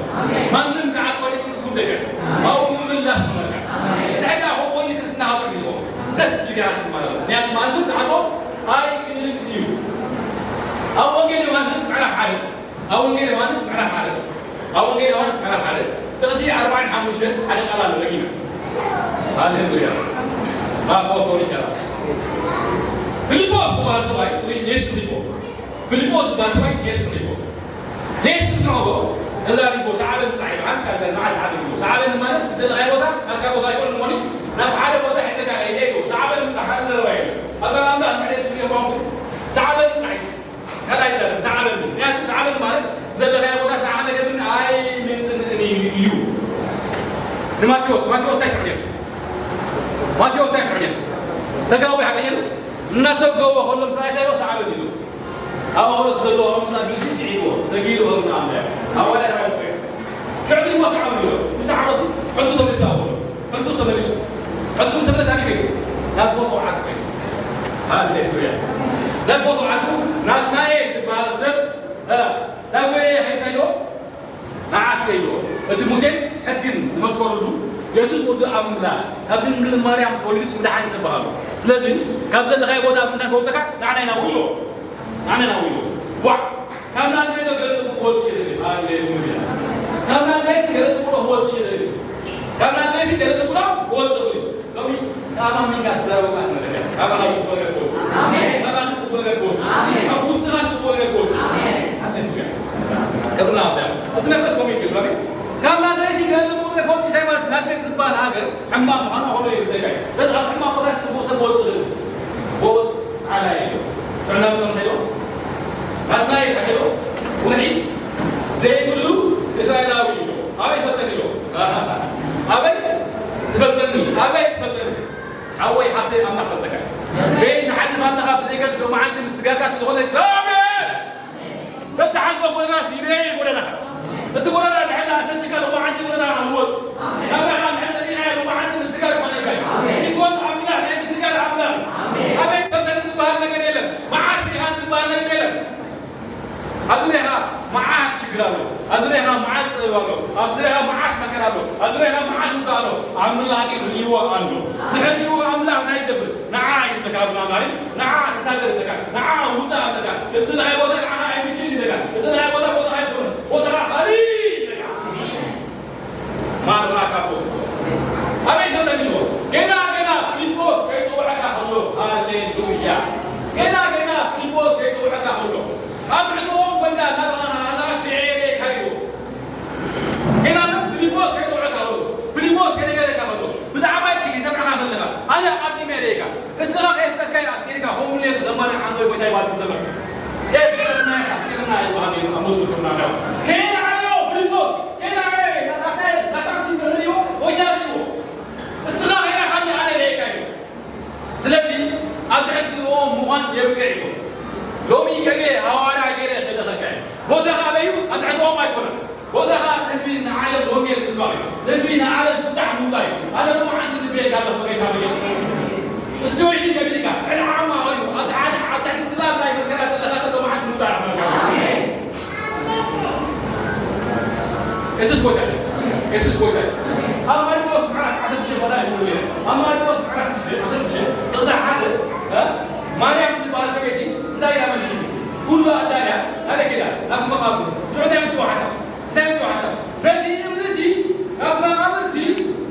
ማንም ክዓጽዎ ዘይክእል ክፉት ደገ ኣብኡ ምምላስ ይመልካ። እንድሕር ደኣ ከምኡ ኮይኑ ክርስትና ክጥዕም እዩ ዝኸውን። ደስ ኢልካ ትመላለስ። ምኽንያቱ ማንም ክዓጽዎ ኣይክእልን እዩ። ኣብ ወንጌል ዮሃንስ ምዕራፍ ሓደ፣ ኣብ ወንጌል ዮሃንስ ምዕራፍ ሓደ፣ ኣብ ወንጌል ዮሃንስ ምዕራፍ ሓደ ጥቕሲ ኣርባዓን ሓሙሽተን ሓደ ቃል ኣሎ። ለጊና ሃሌሉያ። ማርቆ ቶሪካላስ ፊልጶስ ዝበሃል ሰብኣይ ወይ ኔሱ ፊልጶ፣ ፊልጶስ ዝበሃል ሰብኣይ ኔሱ ፊልጶ፣ ኔሱ ትረኽቦ ተዛሪቦ ሰዓበኒ ጥራሕ ኢሉ። ሓንቲ ቃል ዘ-፣ መዓስ ሰዓበኒ ኢሉ? ሰዓበኒ ማለት ዘለኻዮ ቦታ ናትካ ቦታ ኣይኮነን እሞ፣ ናብ ሓደ ቦታ ሒዝካ ከይደ ኢሉ። ሰዓበኒ ጥራሕ ሓደ ዘረባ የለን። ኣታ ኣምላኽ ንሕና ኔሱ ፊልጶ ሰዓበኒ ጥራሕ ኢሉ። ካልኣይ ዘረባ ሰዓበኒ። ምክንያቱ ሰዓበኒ ማለት ዘለኻዮ ቦታ ሰዓበኒ ገብርኒ ኣይምንጥንእን እዩ። ንማቴዎስ፣ ማቴዎስ ኣይስዕብን። ማቴዎስ ኣይስዕብን። ተጋዊ ሓቀየሉ እናተገወ ከሎ ምስ ረኣይካዮ ሰዓበኒ ኢሉ። ኣብ ኣኽሎት ዘለዎ ኣምጻ ቢልሲ ስዒብዎ፣ ሰጊዱ ኸም ንኣምያ። ኣብ ዋላ ራእይ ኮይኑ። ሽዑ ፊልጶስ ዓብዱ ኢሎ። ምስ ዓበሲ ሕቱ ተመሊሱ ኣኽሎ። ሕቱ ተመሊሱ። ሕቱ ምስ ተመለሰ ኣበይ ከይዱ? ናብ ፎቶ ዓዱ ከይዱ። ሃሌሉያ። ናብ ፎቶ ዓዱ፣ ናትናኤል ዝበሃል ሰብ፣ እ፣ ናብ ወየ ከይሳይዶ፣ ንዓስ ከይዶ። እቲ ሙሴን ሕግን ዝመስከሩሉ፣ የሱስ ወዲ ኣምላኽ፣ ካብ ድንግል ማርያም ተወሊዱ ዝመድሓኒ ይሰብኽ ኣሎ። ስለዚ፣ ካብ ዘለኻዮ ቦታ ምእንታን ከውፅእካ፣ ንዓና ኢና ውሎ። ኣነ ናብኡ ኢሉ። ዋዕ! ካብ ናዝሬት ዶ ገለ ጽቡቕ ክወጽእ ይኽእል እዩ? ሃሌሉያ! ካብ ናዝሬትሲ ገለ ጽቡቕ ዶ ክወጽእ ይኽእል እዩ? ካብ ናዝሬትሲ ገለ ጽቡቕ ዶ ክወጽእ ይኽእል እዩ? ሎሚ ካብ ኣሚንካ ትዛረብ ቃል ንረክብ። ካባኻ ጽቡቕ ነገር ክወጽእ። ኣሜን። ካባኺ ጽቡቕ ነገር ክወጽእ። ኣሜን። ካብ ውሽጥኻ ጽቡቕ ነገር ክወጽእ። ኣሜን። ሃሌሉያ! ክብሪ ንኣምላኽ። እቲ መንፈስ ከምኡ እዩ ዝገብር። ኣሜን። ካብ ናዝሬትሲ ገለ ጽቡቕ ነገር ክወጽእ እንታይ ማለት እዩ? ናዝሬት ዝበሃል ሃገር ሕማቕ ምዃኑ ኣሁሉ ይርደጋ እዩ። ስለዚ ካብ ሕማቕ ቦታ ጽቡቕ ሰብ ክወጽእ ይኽእል እዩ። ክወጽእ ዓላ እዩ። ጥዕና ምቶም እንታይ ኢሎም? ናትናኤል እንታይ ኢሎም? ውርሒ ዘይብሉ እስራኤላዊ እዩ። ኣበይ ትፈልጠኒ ኢሎ? ኣበይ ትፈልጠኒ? ኣበይ ትፈልጠኒ? ሓወይ ሓፍተይ ኣምላኽ ፈልጠካ። በይ ትሓልፍ ኣለኻ ብዘይገድስ መዓልቲ ምስ ስጋካ ስለ ዝኾነ እግዚኣብሔር በቲ ሓልፎ ጎደናስ ይርኤ ጎደናኻ። እቲ ጎደና እንድሕር ደኣ ኣሰልችካ ሎማዓንቲ ጎደና ኣልወጥ። ናብራኻ እንድሕር ጸኒዕካዮ ሎማዓንቲ ምስጋር ይኾነልካ እዩ። ይኾን ኣምላኽ ናይ ምስጋር ኣምላኽ። ኣበይ ተመን ዝበሃል ነገር የለን። መዓስ ኢኻ ዝበሃል ነገር የለን። ኣብ ዙርያኻ መዓት ሽግር ኣሎ። ኣብ ዙርያኻ መዓት ጸበባ ኣሎ። ኣብ ዙርያኻ መዓት መከራ ኣሎ። ኣብ ዙርያኻ መዓት ውግእ ኣሎ። ኣምላኽ ግን ርእይዎ ኣሎ። ንሕር ርእይዎ ኣምላኽ እንታይ ይገብር? ንዓ ይብለካ ኣብና ማሪ፣ ንዓ ተሳገር ይብለካ፣ ንዓ ውጻእ ይብለካ። እዚ ናይ ቦታ ንዓኻ ኣይምችን ይብለካ። እዚ ናይ ቦታ ቦታኻ ኣይኮነን። ቦታኻ ካልእ ይብለካ። ማራናቶስ። ኣበይ ተመልዎ? ገና ገና ፊልጶስ ከይጽውዐካ ከሎ፣ ሃሌሉያ። ገና ገና ፊልጶስ ከይጽውዐካ ከሎ፣ ኣብ ትሕቲ ኦም ኮይንካ እናበኸኻ ከለኻ ሽዑ ርእየካ ኢልዎ። ገና ፊልጶስ ከይተውዐካ ከሎ፣ ፊልጶስ ከይነገረካ ከሎ፣ ብዛዕባይ ከይሰምዓኻ ከለኻ፣ ኣነ ኣቐዲመ ርእየካ። ንስኻ ከየፍቀድካዮ ኣፍቂርካ፣ ከምኡ ኢለ ዘማሪ ዓንቶይ ጎይታይ ባርክ ዘመር። የፍቅርና የሳፍቅርና ይበሃል ነይሩ ኣብ መዝሙር ክናገር። ከየነዓዮ ፊልጶስ፣ ከየነዓዮ ናታን፣ ናታን ሲንገር ርእዮ፣ ጎይታ ርእዮ። ንስኻ ከይረኣኻኒ ኣነ ርእየካ እዩ። ስለዚ ኣብ ትሕቲ ኦም ምዃን የብቅዕ እዩ። ሎሚ ከመይ ሃዋርያ ገይረ ከለኸካ እዩ። ቦታኻ ኣበይ እዩ? ኣብ ትሕቲ ኦም ኣይኮነን። ቦታኻ ንህዝቢ ንዓለም ወንጌል ምስባኽ እዩ። ንህዝቢ ንዓለም ፍታሕ ምውጻእ እዩ። ኣነ ሎማዓንቲ ልበየካ ኣለኹ በጌታ በኢየሱስ። ስቲዌሽን ከቢድካ፣ ዕንዓማ ኮይኑ፣ ኣብ ትሕቲ፣ ኣብ ትሕቲ ጽላል ናይ መከራ ዘለኻ ሰብ ሎማዓንቲ ምውጻእ እዩ። የሱስ ጎይታ እዩ። የሱስ ጎይታ እዩ። ኣብ ማቴዎስ ምዕራፍ ዓሰርተ ሽዱሽተ ይብሉ ነይሩ። ኣብ ማቴዎስ ምዕራፍ ዓሰርተ ሽዱሽተ ጥቕሲ ሓደ፣ እ፣ ማርያም ትበሃል ሰበይቲ እንታይ ኢላ መሲሉ? ኩሉ ኣዳልያ ናበይ ከይዳ? ናብቲ መቓብር። ሽዑ እንታይ መጺዎ ሓሳብ? እንታይ መጺዎ ሓሳብ? ነቲ እምኒሲ፣ ናብቲ መቓብርሲ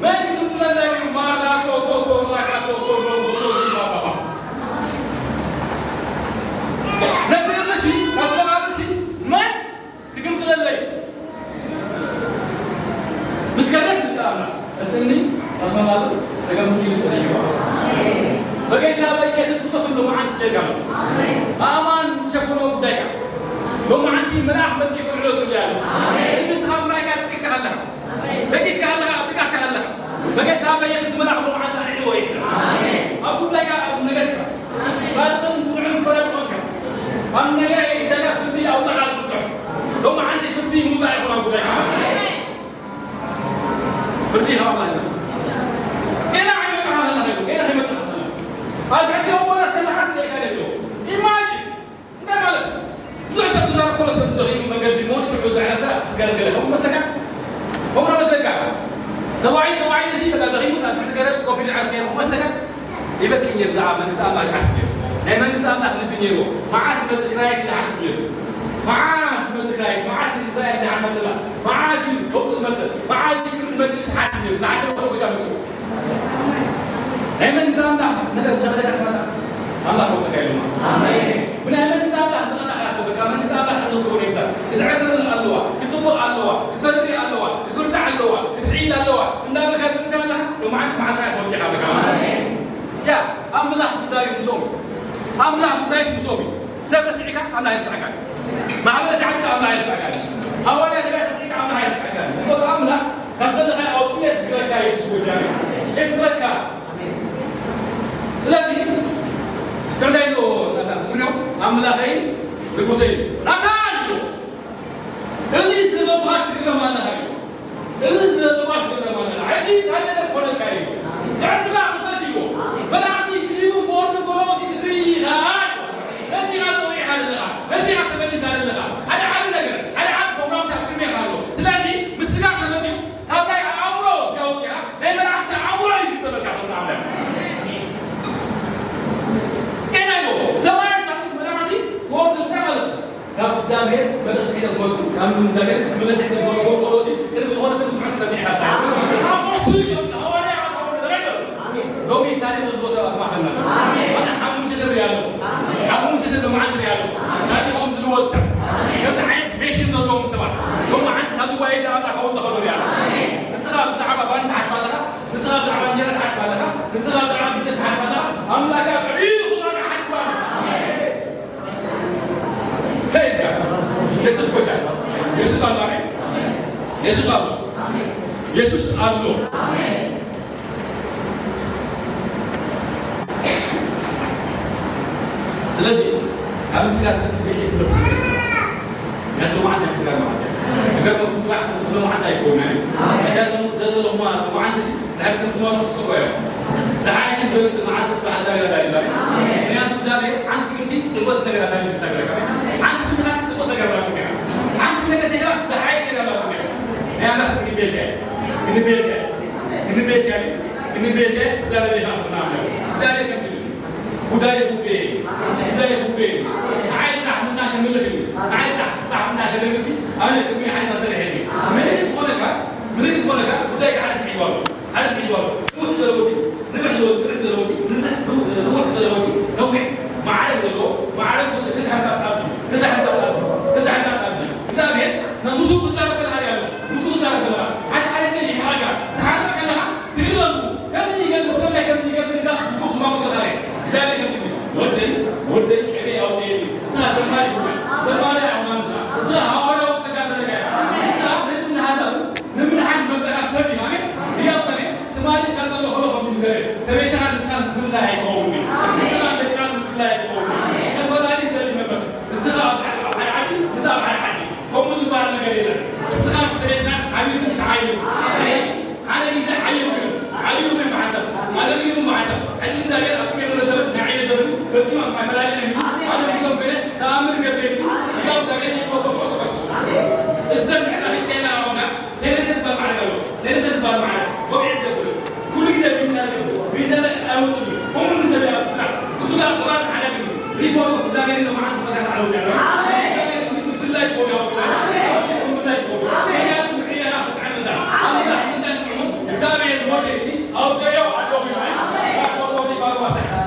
መን ክግምጥለና እዩ? ማራ ቶቶቶ ራካ ቶቶቶ ቶቶቶ ባባባ። ነቲ እምኒሲ፣ ናብቲ መቓብርሲ መን ትግምጥለለይ። ምስ ከደት እንተ ኣምላኽ፣ እቲ እምኒ ኣስማማቱ ተገምጢሉ ተለይዋ። በጌታ በኢየሱስ ክርስቶስ ሎማዓንቲ ደጋሚ። ኣማን ዝሸፈኖ ጉዳይካ። ሎማዓንቲ መልኣኽ መጺኡ ክውዕሎ ትብሊ ኣሎ። ንስኻ ምራይካ ደቂስካ ኣለኻ። ደቂስካ ኣለኻ፣ ኣብ ድቃስካ ኣለኻ። በጌታ በየሽት መልኣኽ ሎምዓንቲ ኣልዒልዎ እዩ። ኣብ ጉዳይካ፣ ኣብ ነገርካ። ጻድቕን ብልዑን ፈራዲ ኮንካ። ኣብ ነገረይ ዕዳጋ ፍርዲ ኣውጻኻ ዝብጽሖ። ሎምዓንቲ ፍርዲ ምውጻእ ይኹን ኣብ ጉዳይካ። ፍርዲ ካብ ኣምላኽ ይመጽእ። ጌና ኣይመጽኻ ከለኻ እዩ፣ ጌና ከይመጽኻ ከለኻ። ኣብ ትሕቲ እሞ ነሰ መዓስ ደቂቃ ደሎ። ኢማጂን፣ እንታይ ማለት እዩ? ብዙሕ ሰብ ክዛረብ ከሎ ሰብ ደኺሙ መገዲ ሞት ሽዑ ዘዕረፈ ክትገርገረ ከምኡ መስለካ? ከምኡ ዶ መስለካ? ተባዒ፣ ተባዒ ንሲ በቃ ደኺሙ ኣብ ትሕቲ ገረብ ኮፍ ኢሉ ይዓርፍ ነይሩ መስለካ? ይበኪ ነይሩ ደኣ መንግስቲ ኣምላኽ ይሓስብ ነይሩ። ናይ መንግስቲ ኣምላኽ ልቢ ነይርዎ። መዓስ ይመጽእ ክራይስት ይሓስብ ነይሩ። መዓስ ይመጽእ ክራይስት፣ መዓስ ንእስራኤል ደሓን መጽእላ፣ መዓስ እዩ ለውጢ ዝመጽእ፣ መዓስ እዩ ክብሪ ዝመጽእ ይሓስብ ነይሩ። ንሓሰብ ከሎ ጎይታ መጽኡ። ናይ መንግስቲ ኣምላኽ ነገር ዝኸለካ ስመላ ኣምላኽ ወጥካ ኢሉ ማለት እዩ። ብናይ መንግስቲ ኣምላኽ ዝቐናኻ ሰብ በቃ መንግስቲ ኣምላኽ ክትንክቦ ነይርካ። ክትዕረር ኣለዋ፣ ክትጽቡቕ ኣለዋ፣ ክትፈሪ ኣለዋ፣ ክትብርታዕ ኣለዋ፣ ክትሕይል ኣለዋ። እንዳበልካ ትንሳ ኣለኻ፣ ሎማዓንቲ መዓልትኻ ትወጽኻ በቃ። ያ፣ ኣምላኽ ጉዳዩ ምጾም እዩ። ኣምላኽ ጉዳይሽ ምጾም እዩ። ሰብ ረሲዕካ ኣምላኽ ይረስዓካ። ማሕበረ ሰዓትካ ኣምላኽ ይረስዓካ። ሃዋርያ ገበያ ረሲዕካ ኣምላኽ ይረስዓካ። እሞ ኣምላኽ ካብ ዘለኻዮ ኣውጥኡ የስግረካ፣ የስስ ጎጃሜ። የስግረካ። ስለዚ፣ ክንደይ ኢሉ ናታን ትብሎ፣ ኣምላኸይ ንጉሰይ ናታን ኢሉ። እዚ ስለ ዘብሃስ ትግረም ኣለኻ ኢሉ። እዚ ስለ ዘብሃስ ትግረም ኣለኻ። ሕጂ ካልእ ነገር ክኾነልካ እዩ። ንዕድኻ ክፈት ኢሉ። መላእኽቲ ክሊቡ ቦርድ ኮሎሲ ክትርኢ ኢኻ። ነዚኻ ጸዊዕካ ዘለኻ፣ ነዚኻ ተመዲብካ ዘለኻ። ሓደ ዓቢ ነገር፣ ሓደ ዓቢ ፕሮግራም ሳብ ቅድሜኻ ኣሎ። ስለዚ፣ ምስጋና ተመዲቡ፣ ካብ ናይ ኣእምሮ ስጋ ወፂኣ፣ ናይ መላእኽቲ ኣእምሮ እዩ ዝጠበቃ ፕሮግራም። ጌና እዩ። ሰማያት ካብ ምስ መላእኽቲ ክወርድ እንታይ ማለት እዩ? ካብ እግዚኣብሔር መልእኽቲ ሒዘ ክመፁ፣ ካብ እግዚኣብሔር መልእኽቲ ሒዘ ክመፁ፣ ቆርቆሮሲ ቅድሚ ዝኾነ ሰብ ስምዐት ሰሚዕካ ሳይ። ኣፖስትል እዮም፣ ሃዋርያ እዮም፣ ተረድኦ። ሎሚ ታሪኽ ዝብሎ ሰባት ማእኸልና። ኣነ ሓሙሽተ ሰብ ሪኣ ኣለኹ። ሓሙሽተ ሰብ ሎማዓንቲ ሪኣ ኣለኹ። ናዚኦም ዝልወጥ ሰብ። ከምዚ ዓይነት ሜሽን ዘለዎም ሰባት። ሎማዓንቲ ካብ ጉባኤ እዚ ኣምላኽ ከውፅእ ከሎ ሪኣ ኣለኹ። ንስኻ ብዛዕባ ባንክ ትሓስብ ኣለኻ? ንስኻ ብዛዕባ እንጀራ ትሓስብ ኣለኻ? ንስኻ ብዛዕባ ቢዝነስ ትሓስብ ኣለኻ? ኣምላኽ ኣብ ዕብዩ ክኾነ ሓስብ ኣለኻ። Praise God. የሱስ ጎይታ። የሱስ ኣሎ። ኣሜን። የሱስ ኣሎ። የሱስ ኣሎ። ስለዚ ካብ ምስጋና ቤት ትምህርቲ ምክንያቱ ሎማዓንቲ ምስጋና ማለት እዩ። ዝገርመኩም ጽባሕ ሎማዓንቲ ኣይኮነን። ምክንያቱ ዘዘለኹማ ሎማዓንቲ ሲ ድሕሪ ትምስጋና ጽቡቕ እዩ። ዝሓይሽ ዝበልጽ መዓልቲ ጽባሕ እግዚኣብሔር ኣዳሊና። ምክንያቱ እግዚኣብሔር ሓንቲ ፍንቲ ጽቡቕ ነገር ኣዳሊና። ሓንቲ ፍንቲ ካሲ ጽቡቕ ነገር ኣዳሊና። ሓንቲ ነገር ተይራስ ዝሓይሽ ነገር ኣዳሊና። ናይ ኣምላኽ ክንቤልካ ክንቤልካ ክንቤልካ ክንቤልካ ትዛረብ ኢኻ ክብና። እግዚኣብሔር ከምዚ ይብል። ጉዳይ ህዝቢ፣ ጉዳይ ህዝቢ። ንዓይ ጥራሕ ምና ክምልኽ እዩ። ንዓይ ጥራሕ፣ ጥራሕ ምና ከገልግል ሲ፣ ኣነ ቅድሚ ሓደ መሰለ ሄድ። ምልክት ኮነካ፣ ምልክት ኮነካ፣ ጉዳይ ሓደ ስምዒ ይባሉ። ሓደ ስምዒ ይባሉ። ንውሕ ዝበለ ወዲ፣ ንውሕ ዝበለ፣ ንውሕ ዝበለ ወዲ፣ ንውሕ፣ ንውሕ ዝበለ ወዲ፣ ነዊሕ፣ ማዕረግ ዘለዎ፣ ማዕረግ ክልተ ሓንሳብ ጣብዚ፣ ክልተ ሓንሳብ ጣብዚ፣ ክልተ ሓንሳብ ጣብዚ። እግዚኣብሔር፣ ና-፣ ምስኡ ክዛረብ ከለኻ ሪኣ ኣለኹ። ምስኡ ክዛረብ ከለኻ፣ ሓደ ሓደ ግዜ ይሕረካ። ትሓርቕ ከለኻ፣ ትግረሙ። ከምዚ ይገብር፣ ስለምንታይ ከምዚ ይገብር ኢልካ ብፍጹም ማወቅ ተኻእለ። እግዚኣብሔር ከምዚ ይብል፣ "ወደይ፣ ወደይ፣ ቅቤ ኣውፅኤኒ። ንስኻ ዘማሪ ይኹን፣ ዘማሪ ኣይኹን፣ ንስኻ፣ ንስኻ ሃዋርያዊ ጸጋ ዘለካ ኢኻ። ንስኻ ነዚ ንኣሕዛብ ንምድሓን ዝመጸኻ ሰብ ኢኻ። ኣሜን። ህያው ሰብ ኢኻ። ትማሊ እንዳጸለኹ ከሎ ከምዚ ይገብር። ሰበይትኻ ንስኻ ምፍልላይ ኣይከውንን። ንስኻ ደቅኻ ምፍልላይ ኣይከውንን። ተፈላሊ ዘርኢ መንፈስ። ንስኻ ኣብ ሓደ፣ ኣብ ሓደ ዓዲ፣ ንስኻ ኣብ ሓደ ዓዲ። ከምኡ ዝበሃል ነገር የለን። ንስኻ ሰበይትኻ ሓቢርኩም ተዓይኑ። ሓደ ግዜ ዓይኹም፣ ዓይኹም እዮም ብሓንሳብ፣ ኣገልግሉም ብሓንሳብ። ሕጂ እግዚኣብሔር ኣብ ቅድሚ ዘሎ ዘመን፣ ንዓይ ዘመን ፈጺሙ ኣብ ማፈላለ እዩ። ኣነ ምስኦም ኮይነ ተኣምር ገብረልኩም፣ ህያው እግዚኣብሔር ይቆቶ ቆሶ ቆሶ። እዚ ሰብ ንሕና ፊት ከይና ኣሮና፣ ተይነተ ዝበሃል ማዕረግ ኣሎ። ተይነተ ዝበሃል ማዕረግ፣ ቆቢዕ ዝገብር፣ ኩሉ ግዜ ቢንታ ዝገብር፣ ቢንታ ኣይወጽእን እዩ። ከምኡ ንሰብ እያ ትስራሕ። እሱ ጋር ቅባል ሓደ ግን ሪፖርት እግዚኣብሔር ነው ማለት ፈተና ዓወት ያለው። እግዚኣብሔር ግን ምፍላይ ይቆም ያውቃል። ምፍላይ ይቆም። ምክንያቱም ዕያራ ክትዓመዳ። ኣምላኽ ምንታይ ንጥዕሙ? እግዚኣብሔር ወደኒ ኣውፅኦ ኣለኹ ይላል። ሪፖርት ሪፖርት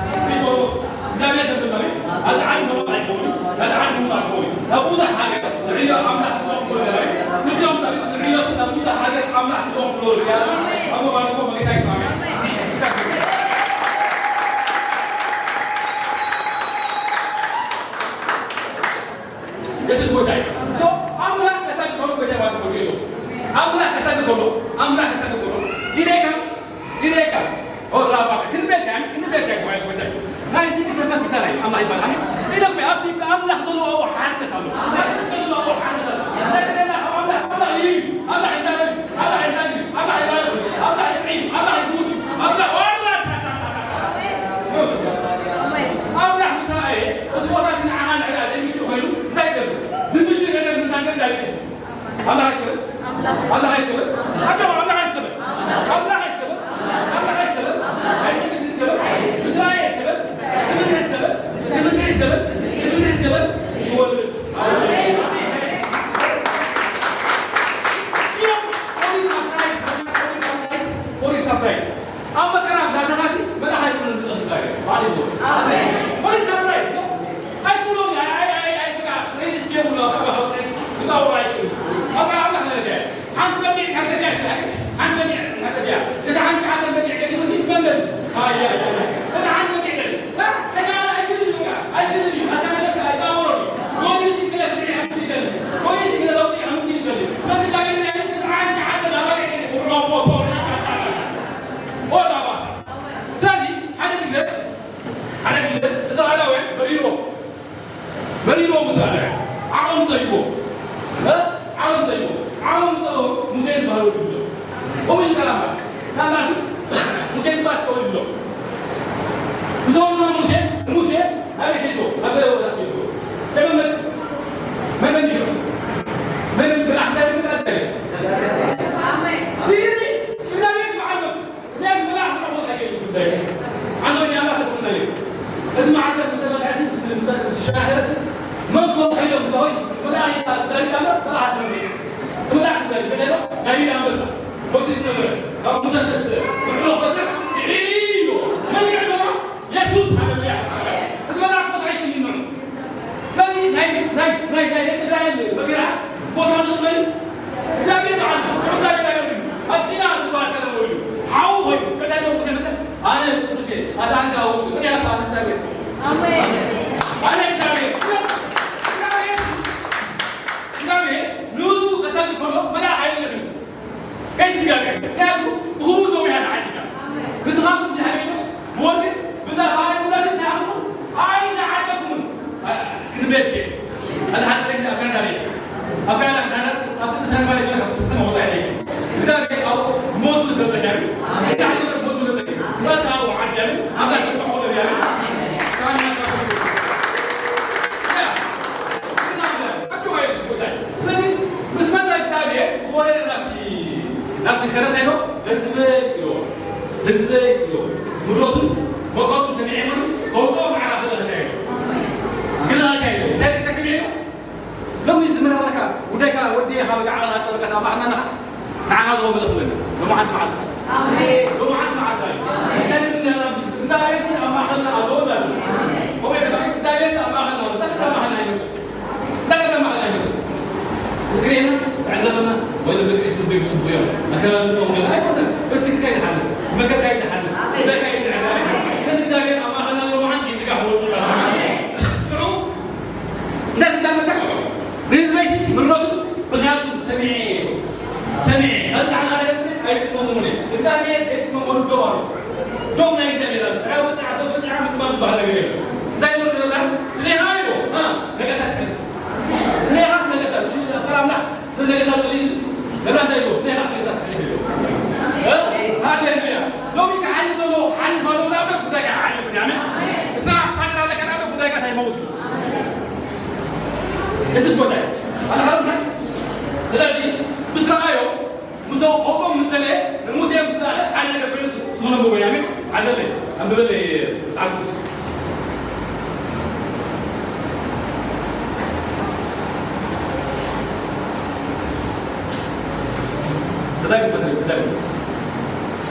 ሪፖርት እግዚኣብሔር ተብለሪ። ኣዝዓን መውጣ ይቆም። ኣዝዓን መውጣ ይቆም። ኣብ ብዙሕ ሃገር ንዕዮ ኣምላኽ ክቆም ክሎ ይላል። ንዕዮ ንዕዮ ስለ ብዙሕ ሃገር ኣምላኽ ክቆም ክሎ ይላል። ኣብ ባሪኮ መጌታ ይስማዕ። የሱስ ጎይታ እዩ። So ኣምላኽ ይባል። ኣሜን። ኢሎም ኣብቲ ኣምላኽ ዘለዎ ሓድነት ኣሎ። ኣብዚ ዘለዎ ሓድነት ኣሎ። ናይ ዘለና ካብ ኣምላኽ፣ ኣምላኽ እዩ። ኣምላኽ ይዛረብ፣ ኣምላኽ ይዛረብ፣ ኣምላኽ ይባርኽ፣ ኣምላኽ ይጥዒ፣ ኣምላኽ ይፍውስ፣ ኣምላኽ ዋላ ኣምላኽ ምሳኤ፣ እቲ ቦታ እቲ ንዓኻ ንዕዳ ዘይምቹእ ኮይኑ እንታይ ይገብር? ዝምቹእ ነገር ምናገር ዳዊት እዩ። ኣምላኽ ኣይሰበን? ኣምላኽ ኣይሰበን? ኣጆኹ፣ ኣምላኽ ኣይሰበን? ኣምላኽ ኣይሰበን? ኣምላኽ ኣይሰበን? ኣይቅድስን ሰበን? ምስራኤል ሰበን? ክብርት ሰበን? ክብርት ሰበን? ክብርት ሰበን? ይወልድ። ኣሜን። ኦሪት ሳፕራይዝ። ኣብ መከራ ዛተኻሲ መልኣኽ ኣይኮነን ዝልእኽ እግዚኣብሔር። ባዕሉ ይብሎ። ኣሜን። ኦሪት ሳፕራይዝ ነው። ኣይኮነን፣ ኣይ፣ ኣይ፣ ኣይ፣ ኣይ፣ በቃ ሬዚስት የብሉ፣ ኣብ ካባኻ ውፅዒ ክፃወሩ ኣይክእሉ። በቃ ኣምላኽ ደረጃ እዩ። ሓንቲ በጊዕ ካብ ገበያ ሽላቂ፣ ሓንቲ በጊዕ ካብ ገበያ። እዛ ሓንቲ ዓለም በጊዕ ገዲፉ ሲ መንገድ። ኣይ፣ ኣይ፣ ኣይ፣ ኣይ። እዛ ሓንቲ በጊዕ ገዲ። እ? ተጋላ ኣይክእልን እዩ፣ በቃ ኣይክእልን እዩ። ኣታ ነገስታ ኣይፃወሮን እዩ። ወይ ሲ ክለ ፍትሒ ኣምፅእ ይደሊ። ወይ ሲ ክለ ለውጢ ኣምፅእ ይደሊ። ስለዚ እግዚኣብሔር ናይ እዛ ሓንቲ ዓለም ኣባጊዕ ገዲፉ ሮቦቶ ሪካ ኦዳ ባሳ። ስለዚ ሓደ ግዜ፣ ሓደ ግዜ እስራኤላውያን በሪሮ፣ በሪሮ እስራኤላውያን ዓቕም ተይዎ፣ እ? ዓቕም ተይዎ፣ ዓቕም ተይዎ ሙሴ ዝበሃል ወዲ ብሎ። እሙን ይበላማ፣ ሳላሲ ሙሴ ይባል ወዲ ብሎ። ምስ ወለዶ ሙሴ፣ ሙሴ ኣበይ ሸይዶ? ኣብ ገለ ቦታ ሸይዶ። ተመመት፣ መመት ይሽሩ። መመት ብላሕ ሳይድ ምጣት። ኣሜን። ይሄ፣ ይሄ፣ ይሄ፣ ምኽንያቱ መልኣኽ ንዕኡ እንታይ ገይሩ ጉዳይ? ኣነ ወዲ ኣምላኽ ኣይኮንኩን እዩ። እዚ መዓልቲ ምስ ተፈትሐሲ፣ ምስ፣ ምስ፣ ምስ ዝሻገረሲ፣ መን ኮን ከይዶም ዝባሆይስ፣ መልኣኽ እዩ፣ ኣዛሪጋ እምበር፣ መልኣኽ ኣይኮነን። እቲ መልኣኽ ዝዛረብ፣ እንታይ ነው? ናይ ሊዳ ኣንበሳ፣ ወዲ ዝነበረ፣ ካብ ሙታን ተስእ፣ ንዕኡ ክፈትሕ፣ ትዕልዮ። መን ይዕልዮ? የሱስ፣ ሃሌሉያ። እቲ መልኣኽ ቦታ ኣይትምንዑ። ስለዚ ናይ፣ ናይ፣ ናይ፣ ናይ ደቂ እስራኤል መከራ ቦታ ዝቕበል እግዚኣብሔር በዓል ነው። ካብ እግዚኣብሔር ኣይወርድን። ኣብ ሲና ዝበሃል ከተማ ወሪዱ። ሓው ኮይኑ፣ ቀዳማዊ ሙሴ መጸ፣ ኣነ ሙሴ፣ ኣታ ኣንካ ኣውጽእ። እኔ ኣሳ ኣነ እግዚኣብሔር። ኣሜን። ኣነ እግዚኣብሔር። እግዚኣብሔር፣ እግዚኣብሔር ንህዝቡ ከሳሊ ከሎ መልኣኽ ኣይልእኽን። ከይትጋገ። ምክንያቱ ብኽቡር ደሙ ኢኻ ተዓዲግካ። ንስኻ ምስ ዲያብሎስ ብወርቅን ብጣፋጭ ንብረትን እንታይ ኣምልኹ? ኣይተዓደግኩምን። ኣ-፣ ክንቤት ከ? ሓደ ሓደ ግዜ ኣብ ካናዳ ርኤ። ኣብ ካናዳ፣ ካናዳ፣ ኣብቲ ንሰንባሪ ገለ ካብ ከተማ ወጻኢ ርኤ። እግዚኣብሔር ኣብ ሞት ዝገልጸካ እዩ። እግዚኣብሔር ሞት ዝገልጸካ እዩ። ክብረት ኣብ ዓዲ ኣሜን። ኣምላኽ ተስፋ ክኾነ እዩ። ኣሜን። ሳና ካብ ስለዚ ምስ መጸ እግዚኣብሔር ምስ ወረደ ናብቲ፣ ናብቲ ከረን እንታይ ኢሎ? ህዝበይ ኢሎ። ህዝበይ ኢሎ። ምሮቱን መቐሉን ሰሚዐ እሞ ከውፅኦ ማዕረ ክልእኸካ ኢሎ። ክልእኸካ ኢሎ። እንታይ፣ እንታይ ሰሚዐ ኢሎ? ሎሚ ዝምረቐካ ጉዳይካ ወዲ ኢኻ፣ በቃ ዓቕልኻ ጸበቃ ሳብ ማዕናኻ ንዓኻ ዝኾነ ክብለና። ሎማዓንቲ መዓልቲ። ኣሜን። ሎማዓንቲ መዓልቲ እዩ። እንታይ ንብል ኣለና? እግዚኣብሔር ሲ ኣብ ማእኸልና ኣሎ እንዳለ። ወይ ድማ እግዚኣብሔር ሲ ኣብ ማእኸልና ኣሎ። እንታይ ኣብ ማእኸልና ይመጽእ? እንታይ ኣብ ማእኸልና ይመጽእ? እግሬና፣ ዕዘበና፣ ወይ ዘበለ ዒስብ ቤት ጽቡቅ እዮም። መከራ ዝብሎ ወገን ኣይኮነን። በስልካ ይዝሓልፍ፣ መከራ ይዝሓልፍ፣ ጉዳይካ ይዝሓልፍ። ስለዚ እግዚኣብሔር ኣብ ማእኸልና ኣሎ። ሎማዓንቲ እዩ ዝጋሕ ወጽኡ። ሽዑ እንታይ ትዛመቻ? ንህዝበይሲ ምረቱ፣ ምኽንያቱ ሰሚዐ እየ። ሰሚዐ እየ። ኣብ ላዕሊ ካልእ ኣይጽመሙን እየ። እግዚኣብሔር ኣይጽመሙን፣ ዶብ ኣሎ። ዶብ ናይ እግዚኣብሔር ኣሎ። ዕራብ በጺዓ፣ ዶብ በጺዓ ምጽማም ዝበሃል ነገር የለን። እንታይ ይብል ንበላ? ስለ ኢኻ ኢሉ፣ እ፣ ነገሳት ይሕልፍ። ስለ ኢኻስ ነገሳት፣ እሺ፣ ኣካል ኣምላኽ ስለ ነገሳት ጸልዩ፣ ንብላ እንታይ ኢሉ? ስለ ኢኻስ ነገሳት ይሕልፍ ኢሉ። እ? ሃሌሉያ። ሎሚ ክሓልፍ ዘሎ፣ ሓልፍ ኣሎ፣ ናብ ጉዳይ ኣይሓልፍን፣ ኣሜን። ንስኻ ክሳገር ኣለካ፣ ናብ ጉዳይካ ኣይመውት። የሱስ ጎይታ እዩ። ኣነ ሓረምታ። ስለዚ ምስ ረኣዮ፣ ምስ ኣውጾም ምስ ዘለ፣ ንሙሴ ምስ ለኣኸ፣ ሓደ ነገር ኮይኑ ዝኾነ ምጎ እዩ። ኣሜን። ዓዘለይ፣ ኣንብበለይ መጽሓፍ ቅዱስ። ዘዳግም በተለይ፣ ዘዳግም።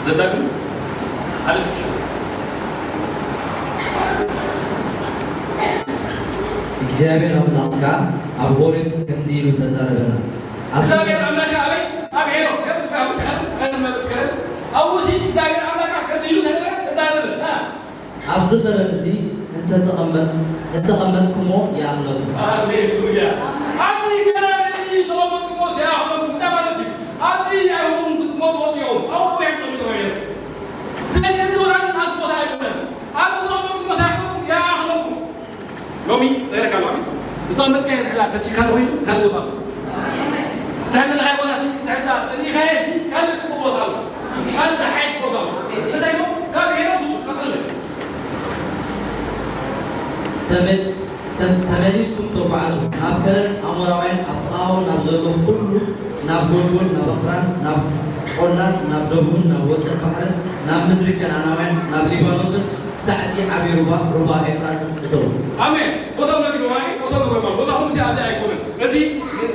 ዘዳግም ሓደ ሽዱሽተ። እግዚኣብሔር ኣምላኽካ ኣብ ሆሬብ ከምዚ ኢሉ ተዛረበና። ኣብ እግዚኣብሔር ኣምላኽካ ኣበይ? ኣብ ሄኖም። ከም፣ ከም፣ ከም፣ ከም፣ ኣብኡ ሲ እግዚኣብሔር ኣምላኽካ ከምዚ ኢሉ ተዛረበ። እ። ኣብዚ ከረን እዚ እንተ ተቐመጥ-፣ እተቐመጥኩሞ ይኣኽለኩም። ሃሌሉያ። ኣብዚ ከረን እዚ ተቐመጥኩሞ ይኣኽለኩም። እንታይ ማለት እዩ? ኣብዚ ኣይሁን ክትሞቱ ወፂኦም። ኣብኡ እዮም ተቐሚጦም ነይሮም። ስለዚህ እዚ ቦታ እዚ ናቱ ቦታ ኣይኮነን። ኣብዚ ተቐመጥኩሞ ይኣኽለኩም፣ ይኣኽለኩም። ሎሚ ነይረካ ኣሎ። ዝተቐመጥካዮ ድሕላ ሰልችካ እንተኾይኑ፣ ካልእ ቦታ ኣሎ። ድሕሪ ዘለኻዮ ቦታ ሲ፣ ድሕሪ እዛ ጸሊእካዮ ሲ፣ ካልእ ጽቡቕ ቦታ ኣሎ። ካልእ ዝሓይሽ ቦታ ኣሎ። እንታይ ኢሉ? ካብ ሄኖክ ውጹ፣ ቀጽሎ። ተመ-፣ ተም-፣ ተመሊስኩም ተጓዓዙ፣ ናብ ከረን ኣሞራውያን፣ ኣብ ጥቓኦም ናብ ዘሎ ኩሉ፣ ናብ ጎልጎል፣ ናብ ኣኽራን፣ ናብ ቆላት፣ ናብ ደቡብን ናብ ወሰን ባሕርን፣ ናብ ምድሪ ከነኣናውያን፣ ናብ ሊባኖስን ክሳዕ እቲ ዓቢ ሩባ፣ ሩባ ኤፍራጥስ እተዉ። ኣሜን። ቦታኡ ነጊርዎ፣ ኣይ፣ ቦታኡ ነጊርዎ። ቦታኹም ሲ ኣብዚ ኣይኮነን። እዚ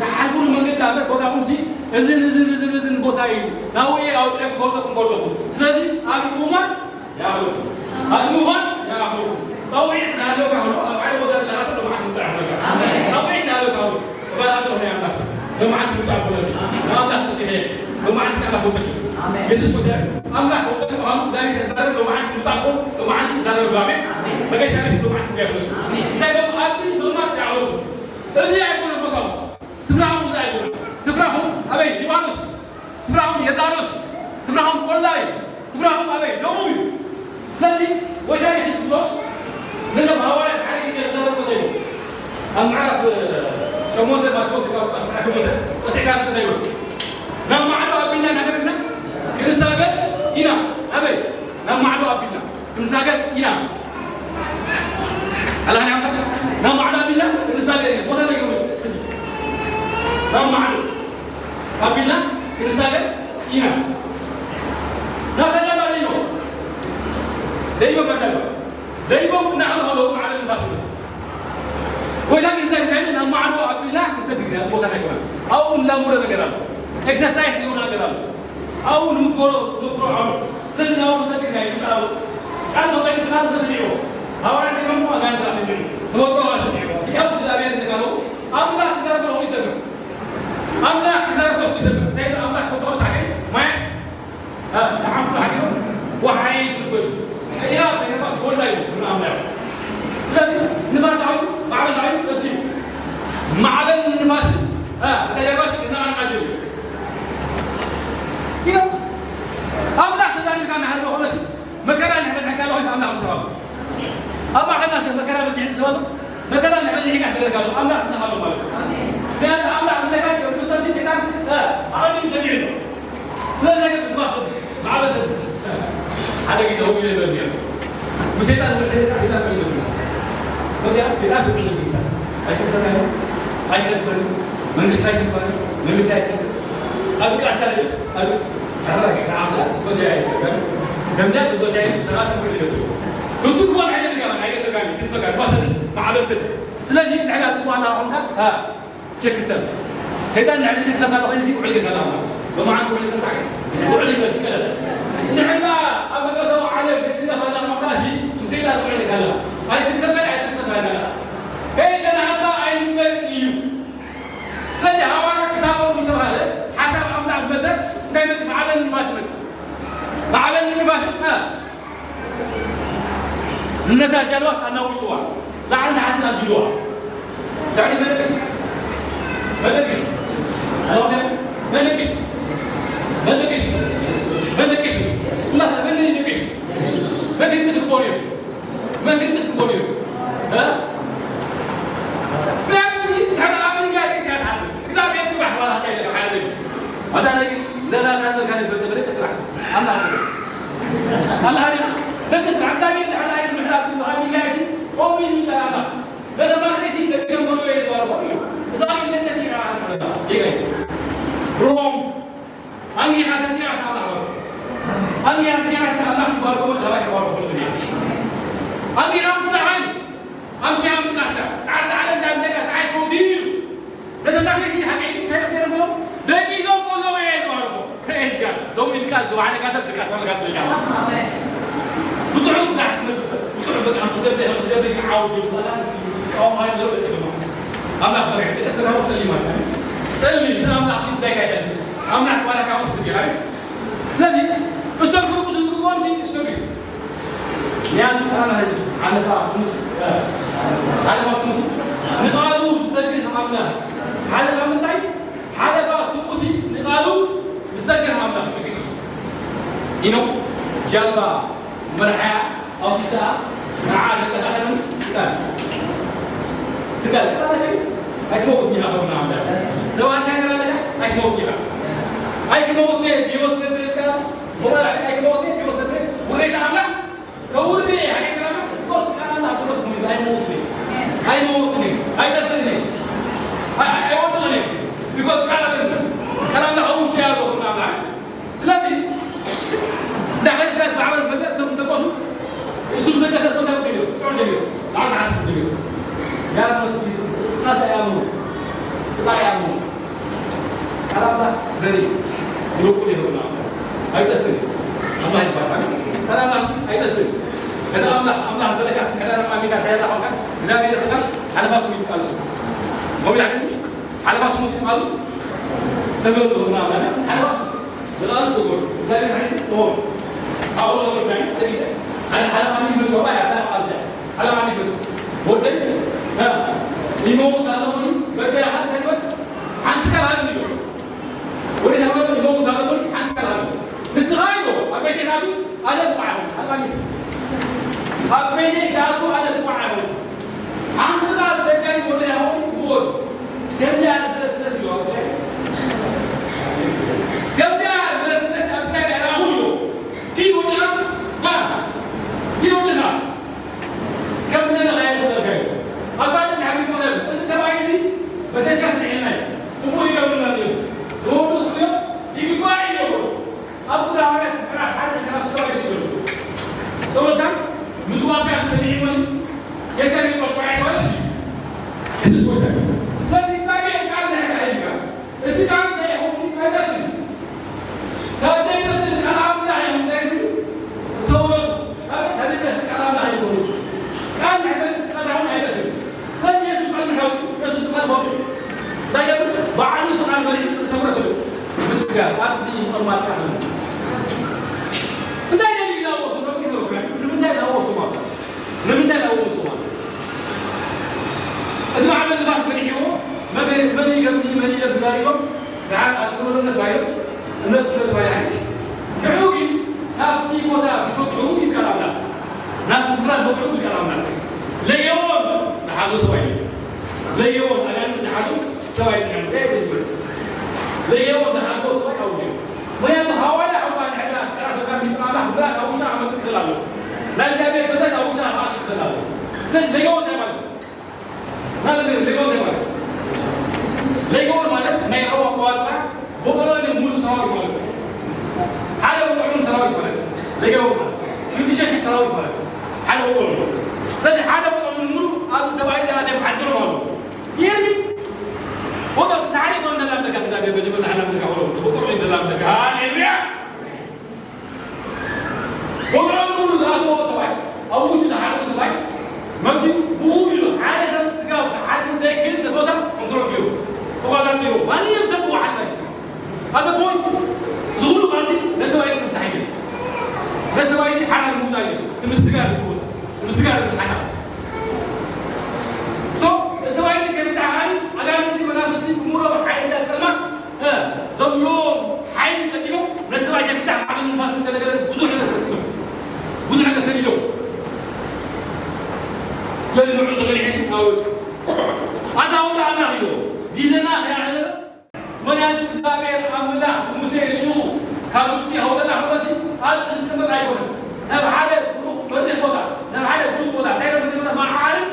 ትሓልፉሉ መንገዲ ኣለ፣ ቦታኹም ሲ እዝን፣ እዝን፣ እዝን፣ እዝን ቦታ እዩ። ናብኡ እየ ኣውጺኤ ክፈልጠኩም ከለኹ። ስለዚ ኣብዚ ምዃን ይኣኽለኩም። ኣብዚ ምዃን ይኣኽለኩም። ጻውዒት እናሃለወካ ከሎ፣ ኣብ ሓደ ቦታ ዘለኻ ሰብ ልምዓት ምምጻእ ይኣኽለካ። ኣሜን። ጻውዒት እናሃለወካ ከሎ፣ እባል ኣለኹ ናይ ኣምላኽ ሰብ። ልምዓት ምምጻእ ይኣኽለካ። ኣሜን። ንኣምላኽ ጽድቂ ከይድ። ልምዓት ንኣምላኽ ውጠት እዩ። ኣሜን። የሱስ ጎይታ እዩ። ኣምላኽ ውጠት ምዃኑ እግዚኣብሔር ዝተዛረበ ልምዓት ምምጻእኩም፣ ልምዓት ይዛረበ ኣሎ። ኣሜን። ኣሜን። በጌታ ኢየሱስ ልምዓት ይኣኽለካ። ኣሜን። እንታይ ደሞ ኣብዚ ምቕማጥ ይኣኽለኩም። እዚ ኣይኮነን ቦታኹም። ስፍራኹም እዚ ኣይኮነን። ስፍራኹም ኣበይ? ሊባኖስ። ስፍራኹም ዮርዳኖስ። ስፍራኹም ቆላ እዩ። ስፍራኹም ኣበይ? ደቡብ እዩ። ስለዚ ጎይታ የሱስ ክርስቶስ ነዞም ሃዋርያት ሓደ ግዜ ክዛረብ ከሎ፣ ኣብ ምዕራፍ ሸሞንተ ማቴዎስ፣ ካብ ምዕራፍ ሸሞንተ ቀሲስካ ንጽበ ይብል። ናብ ማዕዶ ኣቢልና እናገደድና ክንሳገር ኢና። ኣበይ? ናብ ማዕዶ ኣቢልና ክንሳገር ኢና። ኣላህን ኣምታ ናብ ማዕዶ ኣቢልና ክንሳገር ኢና። ቦታ ነገር እስከ ናብ ማዕዶ ኣቢልና ክንሳገር ኢና። ናብ ተጋባ ደይቦ፣ ደይቦ ተጋባ፣ ደይቦም እናዕለኸለዉ ማዕበል ንፋስ ይመጽእ። ጎይታ ግን እንታይ እንታይ ናብ ማዕዶ ኣቢልና ክንሰግር ኢና። ቦታ ናይ ጎና ኣብኡ እንላምዶ ነገር ኣሎ። ኤክሰርሳይስ ዝብሎ ነገር ኣሎ። ኣብኡ ንምክሮ ተመክሮ ኣሎ። ስለዚ ናብኡ ክንሰግር ኢና ኢሉ ቃል ኣውጽእ። ቃል ተጠቂምካ ተሰሚዕዎ። ሃዋርያ ሰሚዖም ኣጋንንት ኣሰሚዑ። ተፈጥሮ ኣሰሚዑ። ህያው እግዚኣብሔር እንተጋለኹ ኣምላኽ ክዛረብ ከለኹ ይሰምዕ። ኣምላኽ ክዛረብ ከለኹ ይሰምዕ። እንታይ ኢሉ ኣምላኽ ከም ዝኾነ ሳዕቤን ማያስ፣ እ፣ ንዓፉ ሓኪሙ ወሓይ ዝልበሱ። ሕያው ናይ ነፋስ ጎላ እዩ ንብሎ ኣምላኽ። ስለዚ ንፋስ ዓብዩ፣ ማዕበል ዓብዩ፣ ተሲኡ። ማዕበል ንፋስ፣ እ፣ እታ ጀልባስ እናቐንዓ ጀሚሩ። ኢሎም ኣምላኽ ተዛሪብካ እናሃለወ ኮነሲ መከራ እንድሕር በዚሕካ ኣሎ ኮይንካ ኣምላኽ ምሳኻ ኣሎ። ኣብ ማእከልና ሰብ መከራ በዚሑ ሰብ ኣሎ። መከራ እንድሕር በዚሕካ ስለ ዘሎ ኣምላኽ ምሳኻ ኣሎ ማለት እዩ። ምክንያቱ ኣምላኽ ዝለካ ከም ፍጹም ሰይጣን፣ እ፣ ኣቐዲሙ ሰሚዑ ኣሎ። ስለዚ ነገር ድማ ሰብ ማዕበል ሰብ ሓደ ግዜ ከምኡ ኢለ ይበል ነይረ። ምስ ሰይጣን፣ ሰይጣን፣ ሰይጣን ክብል ይብል። በቃ ሰይጣን ስብዕል ይብል። ኣይክፈታኒ፣ ኣይክፈታኒ፣ መንግስቲ ኣይክፈታኒ፣ መንግስቲ ኣይክፈታኒ። ኣብ ቃስካ ልብስ፣ ኣብ ሓራይ፣ ንዓኻ ትጎዳያ ኣይትፈታኒ። ደምጃ ትጎዳያ ትሰራ ስብዕል ይብል። ርቱ ክኾን ኣይደለካ፣ ኣይደለካ፣ ትፈካ፣ ንፋስ ማዕበል ስብስ። ስለዚ ንሕና ጽቡቕ ኣላ ኾንካ፣ አ፣ ቸክ ሰብ። ሰይጣን ንሕና ትከታተሎ ኮይኑ ሲ ውዕል ገና ማለት። በማዓት ውዕል ተሳቂ። ውዕል ይበዝ ይቀለል። ንሕና ኣብ መንፈሳዊ ዓለም ንትነፋላ ማቃሲ ሰይጣን ውዕል ገና። ኣይትከታተል ኣይትከታተል ገና። ከይተናሃታ ኣይንበር እዩ። ስለዚ ሃዋርያ ክሳብ ዝተባህለ ሓሳብ ኣምላኽ መጸ፣ እንታይ መጽ? ማዕበል ንፋስ መጸ። ማዕበል ንፋስ፣ እ፣ ነታ ጃልባስ ኣናዊጽዋ፣ ላዕልን ታሕትን ኣቢልዋ። ዳዕሊ መደቅስ፣ መደቅስ፣ መደቅስ፣ መደቅስ፣ መደቅስ፣ መደቅስ፣ እናታ መን ይደቅስ? መደቅስ እኮ ነው። መንግስቲ ክኾኑ እዮም። እ? ምክንያቱ እዚ ድሕሪ ኣሜሪካ ደቂ ሰባት ሓንቲ እግዚኣብሔር ጽባሕ ባላ እንታይ ኢለ ሓደ ቤት። ኣታ ነጊ ለላ ታንተ ካለ ፈጸመ ደቂ ስራሕ። ኣላ ኣላ። ኣላ ሃዲያ ደቂ ስራሕ እግዚኣብሔር ድሕሪ ኣይ ምሕራት ብሎ ኣሜሪካ እሺ ቆሚ ይላል ኣላ። ለዘማት እሺ ደቂ ሸንጎሎ ይባርኮ እዩ። እዛ ግን ደቂ ሲራ ይገኝ። ሮም ኣንጊኻ ተሲራስ ኣምላኽ በሎ። ኣንጊኻ ተሲራስ ኣምላኽ ሲባርኮ በሎ፣ ካባይ ይባርኮ በሎ ትብል። ኣንጊኻ ምትሳሓል፣ ኣምሲኻ ምጥቃስካ፣ ጻዕሪ ዝዓለ እንዳ እንደጋ ጸሓይ ሸውዲ እዩ። ነቲ ኣምላኽ ደቂ ሓቂ እንታይ ነይሩ ብሎ፣ ደቂሶም ከለዉ እየ ዝባርኮ። Praise God። ሎሚ ኢልካ ዝወዓለካ ሰብ ድቃስ ማለካ ጽልካ። ብጽሑፍ ጥራሕ ትነብር ሰብ፣ ብጽሑፍ በቃ፣ ኣምሲ ደብዳይ፣ ኣምሲ ደብዳይ፣ ዓውዲ፣ ቃውማ፣ ዘሎ ደቂ ሰብ። ኣምላኽ ሰሪሑ፣ ደቂ ሰብ ጸሊም ማለት እዩ። ጸሊም፣ እቲ ኣምላኽ ሲዳይ ካይሻል። ኣምላኽ ባላካ ውስጥ ይገባል። ስለዚህ እሶም ክርቁሱ ዝግብኦም ሲ እሶም እዩ። ምክንያቱ ቃል ህዝብ ሓለፋ ስሙሲ፣ እ፣ ሓለፋ ስሙሲ ንቃሉ ዝተግህ ኣምላኽ። ሓለፋ ምንታይ? ሓለፋ ስሙሲ ንቃሉ ዝተግህ ኣምላኽ። ኢኖ ጃልባ መርሓያ ኣውቲስታ ንዓ ዘቀሳሰረን ይላል። ኣይትመውትን ኢኻ፣ ከምና ኣምላኽ ተባህልካ ነገር ኣለካ። ኣይትመውትን ኢኻ። ኣይትመውትን እየ፣ ብህይወት ነብር ይብልካ። ሞባይል ኣይትመውትን እየ፣ ብህይወት ነብር። ውሬታ ኣምላኽ ከውርድ እየ። ሓቂ ቃል ኣምላኽ፣ ክርስቶስ ቃል ኣምላኽ፣ ክርስቶስ ሙሉ ኣይመውትን እየ። ኣይመውትን እየ። ኣይጠፍእን እየ። ኣይ-፣ ኣይ-፣ ኣይወድቕን እየ። ቢኮዝ ቃል ኣለኒ። ቃል ኣምላኽ ኣብ ውሽጢ ኣሎ፣ ከምና ኣምላኽ። ስለዚ፣ እንዳ ሓይልታት ማዕበል ፈዘ፣ እሶም ተቆሱ፣ እሱም ዘቀሰ፣ እሶም ተቆሱ፣ ጾር ጀሚሩ፣ ላዕሊ ንዓት ጀሚሩ። ያ ሞት፣ ጻሳ ያሙ፣ ጻሳ ያሙ። ቃል ኣምላኽ ዘሪ፣ ዝብቁል ይሁን ኣምላኽ። ኣይጠፍእን። ኣምላኽ ይባረክ። ኣሜን። ቃል ኣምላኽ ሲ፣ ኣይጠፍእን። እዚ ኣምላኽ፣ ኣምላኽ በለካ ሲ፣ ከዳና ኣሚካ፣ ከዳና ኾንካ፣ እግዚኣብሔር ቃል፣ ሓለፋ ስሙ ይቃልሱ። ሞቢል ሓለፋ ስሙ ሲ፣ ቃሉ፣ ተገልጡ፣ ኣምላኽ፣ ሓለፋ ስሙ። ብቓል ስጉር እግዚኣብሔር ናይ ኦር ኣብኡ ናይ ተሪዘ ሓደ ሓደ ዓሚ ይመጽዋ ያታ ኣብዛ ሓደ ዓሚ ይመጽ ወደይ ይመውት ኣለኹኒ በጃኻ ተይወድ ሓንቲ ቃል ሃብኒ ይብሉ። ወደ ታመ ይመውት ኣለኹኒ ሓንቲ ቃል ሃብኒ። ንስኻ ኢሎ ኣብ ቤቴ ናቱ ኣነ ብዓል ኣላሚ ኣብ ቤቴ ካቱ ኣነ ብዓል ሓንቲ ቃል በጃይ ወደ ያሆን ክወስ ከምዚኣ ዝበለት ደስ ይለዋ። ከምዚኣ ዝበለት ደስ ኣብ እስራኤል ኣይረኣኹ ኢሉ። ኪድ ወድኻ፣ ባ፣ ኪድ ወድኻ። ከም ዘለኻ ኣይተረፈ። ኣባለ ሓቢብ መቐለ፣ እዚ ሰብኣይ እዚ በተስፋ ስርሕና እዩ። ጽቡቕ ይገብርና እዩ። ንወዱ ዝኽዮ ይግባእ እዩ። ኣብ ኩሉ ሃዋርያት ምዕራፍ ሓደ ካብ ሰብኣይ ይስገዱ። ጸሎታ ምጽዋትካ ሰሚዕዎን ጌታ ቢትሮስ ሰብኣይ ተባለ እሱ እዩ። የሱስ ጎይታ እዩ። ስለዚ እግዚኣብሔር ቃል ናይ ሓይልካ። እዚ ቃል ናይ ይኹን ኣይጠፍእን። ካብ ዘይጠፍእ ቃል ኣምላኽ እዩ እንታይ ይብል? ሰውረቱ። ካብ፣ ካብ ዘይጠፍእ ቃል ኣምላኽ እዩ ሰውረቱ። ቃል ናይ መንግስቲ ቃል ኣሁን ኣይጠፍእን። ስለዚ የሱስ ቃል ምሕረቱ፣ የሱስ ቃል ሆኑ። እንታይ ይብል? በዓሉ እቲ ቃል መሪሑ ሰውረቱ። ምስጋና ኣብዚ ይጠማል ቃል። እንታይ ደሊልና ወሱ? ንምንታይ ኢና ወሱ ማለት? ንምንታይ ኢና ወሱ ማለት? እዚ ማዕበል ንፋስ መሪሕዎ፣ መገ-፣ መን ከምዚ፣ መን ኢለ ተዛሪቦም፣ ደሓር ኣትግበሩ እምነት ባይሎም፣ እምነት እምነት ባይሎም። ሽዑ ግን ናብቲ ቦታ ዝፈትሑ ይቃል ኣምላኽ። ናብቲ ስፍራ ዝፈትሑ ይቃል ኣምላኽ። ለየዎን ዝሓዞ ሰብኣይ እዩ። ለየዎን ኣጋንንቲ ዝሓዙ ሰብኣይ ጽንዓት እንታይ ይብል? ለየዎን ዝሓዞ ሰብኣይ ኣውጅ። ምኽንያቱ ሃዋርያ እኳ ንሕና ጥራሕ እኳ ሚስጥር ኣምላኽ ምብራር ኣብ ውሻ ዓመት ክኽእል ኣሎ። ናይ እግዚኣብሔር መንፈስ ኣብ ውሻ ክኣቱ ክኽእል ኣሎ። ስለዚ ለየዎን እንታይ ማለት እዩ? ማለት እዩ፣ ለየዎን እንታይ ማለት እዩ? ለየዎን ማለት ናይ ረዋ ቆዋጽራ ቦጠሎ ሙሉ ሰራዊት ማለት እዩ። ሓደ ቦጠሎ ሰራዊት ማለት እዩ። ለየዎን ማለት ሽዱሽተ ሺሕ ሰራዊት ማለት እዩ። ሓደ ቦጠሎ። ስለዚ ሓደ ቦጠሎ ሙሉ ኣብ ሰብኣይ እዚ ኣትዮም ዓዲሮም ኣለዉ። ይሄ ግን ወደ ታሪክ ወንደ ላምደካ፣ እግዚአብሔር በጀመ ታላ ምደካ ወሎ ወጥሮ ይዘላምደካ። ሃሌሉያ። ወግዕሉ ዝኣተዎ ሰብኣይ፣ ኣብ ውሽጢ ዝሓለፉ ሰብኣይ መፂኡ ብኡ ኢሉ ሓደ ሰብ ስጋ ዓዲ ዘይክእል ነቶታ ኮንትሮል ገይሩ ተቆፃፂሩ። ማንም ሰብ ብኡ ሓልፋይ ኣዘ ፖይንት ዝኹሉ ቃልሲ ነሰብኣይ ዝምሳሕ እዩ። ነሰብኣይ ሓራ ንምውፃእ እዩ። ንምስጋር ይኮን ንምስጋር ሓሳብ ሶ ነሰብኣይ ከብዳ ሓሪ ኣጋንንቲ መናፍስቲ ብምሮ ሓይልታት ፀልማት ዘለዎም ሓይሊ ተጠቂሞም ነሰብኣይ ከብዳ ዓበል ንፋስ እንተነገረ ብዙሕ ነገር ፈፂሞም ብዙሕ ነገር ሰዲዶም። ስለዚ ንዑ ተበሊሐ ሽታወት ኣታ ወደ ኣምላኽ ኢሎ ግዜና ከያዕለለ ምኽንያቱ እግዚኣብሔር ኣምላኽ ሙሴ ልኢኹ ካብ ግብፂ ከውፀና ከሎሲ ኣብ ዝንቅመጥ ኣይኮነን። ናብ ሓደ ብሩኽ በሪኽ ቦታ ናብ ሓደ ብሩኽ ቦታ እንታይ ሎም መጀመርያ መዓርን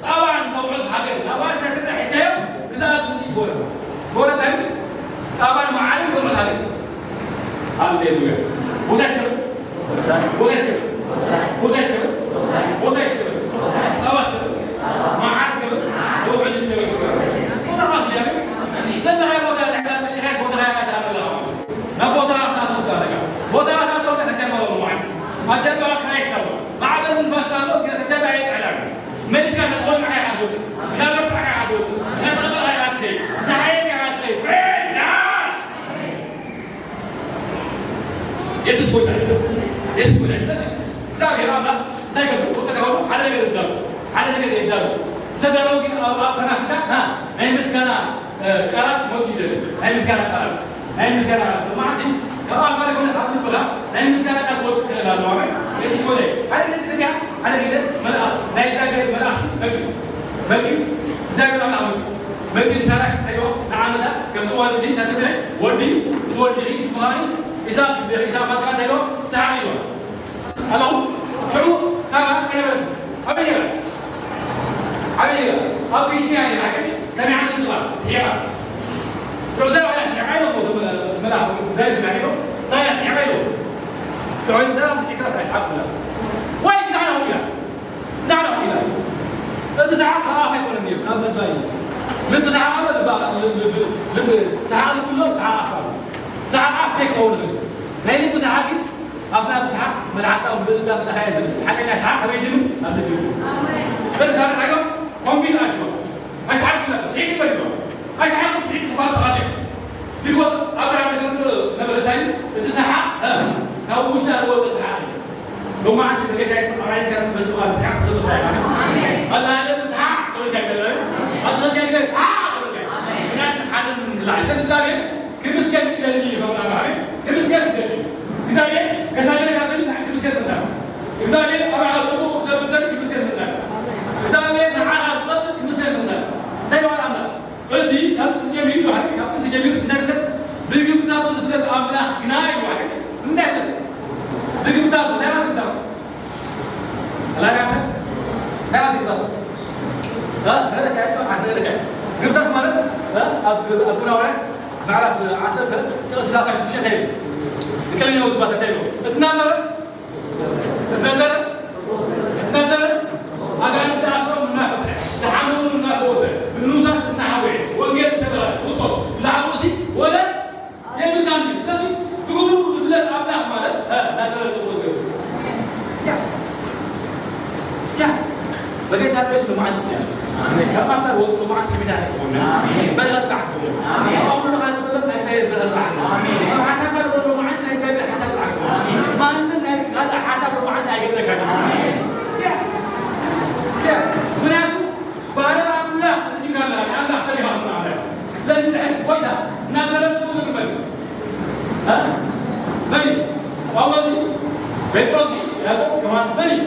ፃባን ተውዕዝ ሃገር ናብ ኣስያ ክዳ ሒዝካዮ ግዛኣት ውፅኢት ጎረ ጎረ እንታይ ፃባን መዓርን ተውዕዝ ሃገር። ሃሌሉያ። ቦታ ይሰብር ቦታ ይሰብር ቦታ ይሰብር ቦታ ይሰብር ፃባ ይሰብር መዓር ይሰብር ተውዕዝ ይሰብር። ቦታ ራሱ ያገር ዘለኻዮ ቦታ ንሕና ጸኒሕካስ ቦታኻ ኢኻ ትኣምን ዘለኻ ማለት እዩ። ናብ ቦታኻ ክትኣቱ ትኽእል ኣለካ። ቦታኻ ትኣቱ ከለኻ ተጀርባ ኣለዎ ማለት እዩ። ኣብ ጀርባኻ ክራይስት ኣሎ። ማዕበል ንፋስ ኣሎ፣ ግን ተጀርባ ኣይጥዕላን። መሊስካ ነቲ ቆልዓኻ ኢኻ ትወጽእ። ናብ መርፍዕካ ኢኻ ትወጽእ። ናብ ጠበቓ ኢኻ ትኸይድ። ንሓይልካ ኢኻ ትኸይድ። Praise God! የሱስ ጎይታ እዩ። የሱስ ጎይታ እዩ። ስለዚ እግዚኣብሔር ኣምላኽ እንታይ ይገብር? ወቀ ተባሉ ሓደ ነገር ይዳሉ። ሓደ ነገር ይዳሉ። ዘዳለው ግን ኣብ ኣብ ከናፍካ ና ናይ ምስጋና እ፣ ቃላት መጡ ይደል። ናይ ምስጋና ቃላት ናይ ምስጋና ቃላት መዓልቲ ካብ ኣፋ ይኮነ ካብ ልብኻ ናይ ምስጋና ቃል ክወጽእ ክእል ኣለዎ። ኣሜን። የሱስ ጎይታ እዩ። ሓደ ግዜ ዝክርያ ሓደ ግዜ መልኣኽ ናይ እግዚኣብሔር መልኣኽ መጡ መጡ እግዚኣብሔር ኣምላኽ መጡ መጺኡ ንሳራ ሽሕዮ ንዓመታ ከምቲ እዋን እዚ እንታይ ትብለ ወዲ ትወዲ ሽጉሃሪ ኢሳብ ኢሳብ ማጥቃ እንታይ ኢሎ ሰሓቕ ኢሎ ኣለኹ። ሽዑ ሳራ ቀረበት ኣበይ ነራ ኣበይ ነራ ኣብ ክሽንያ ነራ ሰሚዓ ትንጥቓ ስሒቓ ሽዑ እንታይ ባዕላ ስሒቓ ኢሎ መልኣኹ ዘይ ኢሎ እንታይ ስሒቓ ኢሎ ሽዑ እንታይ ስሒቓ ሳይስሓቕ ብላ ወይ እንታይ ኢላ እንታይ ኢላ እቲ ሰሓቕ ካብ ኣፍ ኣይኮነን እዩ ካብ ልባ እዩ። ልቢ ሰሓቕ ኣሎ ልቢ ሰሓቕ ልቢ ኣሎ ሰሓቕ ኣፍ ኣሎ። ሰሓቕ ኣፍ ከይከውን ይኽእል ናይ ልቢ ሰሓቕ ግን ኣፍና ብሰሓቕ መልሓስና ብልብና ብልእኻ እየ ዝብል ሓቀኛ ሰሓቕ ከመይ ዝብል ኣብ ልቢ እዩ። በዚ ሰሓቕ ታይኮ ኮንቪት ኣሽዋ ኣይሰሓቕ ይብላ ስሒቕ ይበል ይብላ ኣይሰሓቕ ስሒቕ ክባል ተቓሊዑ ቢኮዝ ኣብርሃም ቤተንትሮ ነበረ እንታይ እቲ ሰሓቕ ካብ ውሽጣ ዝወፀ ሰሓቕ እዩ። ሎማዓንቲ ብጌታ የሱስ ኣብ ዓይንካ በስኻ ብስሓቕ ስለ መሳይ ማለት ኣላ ኣለ ሰሓቕ ወልካ ይከለለ ኣትኸልካ ይገ ሰሓቕ ወልካ ምክንያት ሓዘን ምንክላዕ ይሰል እግዚኣብሔር ክምስገን ይደሊ ይኸውን ኣማሪ ክምስገን ይደሊ እግዚኣብሔር ከሳገረ ካዘን ክምስገን ምንታ እግዚኣብሔር ኣብ ዓለም ጽቡቕ ክገብር ክምስገን ምንታ እግዚኣብሔር ንዓኻ ዝቐብል ክምስገን ምንታ እንታይ ይባል ኣምላኽ እዚ ካብ ጥንቲ ጀሚሩ ይባህል ካብ ጥንቲ ጀሚሩ ስደትነት ብግብታቱ ዝፍለጥ ኣምላኽ ግና ይባህል እንታይ ማለት ብግብታቱ እንታይ ማለት ግብታቱ ኣላጋተ እንታይ ማለት ግብታቱ ነረካ ይቶ ነረካ ግብታት ማለት ኣብ ቡናውያት ምዕራፍ ዓሰርተ ጥቕስ ሰላሳ ሽዱሽተ እንታይ ይብል ንቀለኛ ወዝባታ እንታይ ይብል እቲ ናዘረት ዝነዘረ ዝነዘረ ኣጋንንቲ ኣስሮም እናፈትሐ ዝሓመሙ እናፈወሰ ንንኡሳት እናሓወየ ወንጌል ዝሰበኸ ክርስቶስ ብዛዕባኡ ሲ ወዘር የብልካን እዩ። ስለዚ ብግብሩ ዝፍለጥ ኣምላኽ ማለት ናዘረ ጽቡቕ ዝገብር ያስ ያስ በጌታ ጴስ ልሙዓት እያ ካብ ኣፍና ዝወፅ ልሙዓት ትንቢት ኣይትኸውን በረኸት ባሕትኹም ኣብ ኣእምሮኻ ዝገበር ናይ እግዚኣብሔር በረኸት ባሕትኹም ኣብ ሓሳብካ ዝገበር ልሙዓት ናይ እግዚኣብሔር ሓሳብ ባሕትኹም ማንም ናይ ካልእ ሓሳብ ልሙዓት ኣይገድለካን ምክንያቱ ባህሪ ኣምላኽ ተጠቂምካ ኣለኻ ንኣምላኽ ሰሪኻ ትኾን ኣምላኽ ስለዚ ድሕሪ ጎይታ እናተረፍኩ ዝግበር መን እዩ ጳውሎስ እዩ ጴጥሮስ እዩ ያዕቆብ ዮሃንስ መን እዩ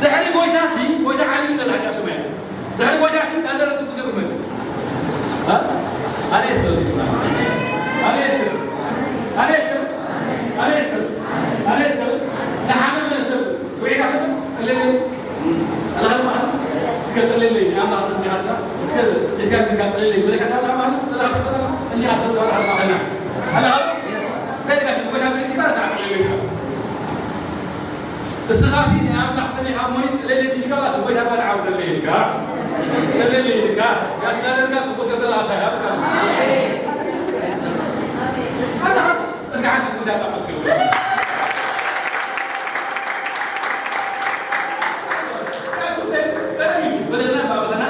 ድሕሪ ጎይታ ሲ ጎይታ ዓሊም ዘላ ሓቂ ኣሽመያ ድሕሪ ጎይታ ሲ ናዘረት ብዙ መን ኣነ የስር ኣነ የስር ኣነ የስር ኣነ የስር ኣነ የስር ዝሓመመ ሰብ ጽዒካ ከሎ ጸለለ ኣላህ ማለት እስከ ጸለለ ኣላህ ሰምዓሳ እስከ ኢትካ ግካ ጸለለ ብለካ ሳላ ማለት ጸላ ሰላ ጸሊካ ተጸላ ማለት ኣላህ ከይካ ሽጉበታ ብልካ ሳዓ ጸለለ እስኻ ንስኻሲ ናይ ኣምላኽ ሰሚኻ እሞኒ ጽለለይ ኢልካ ኣላ ወይ ታባል ዓውደለይ ኢልካ ጽለለይ ኢልካ ያትናደርጋ ጽቡቅ ተበላሳ ያብቃ እስካ ሓንቲ ጉዳ ጣቀስ በደልና ባበሰና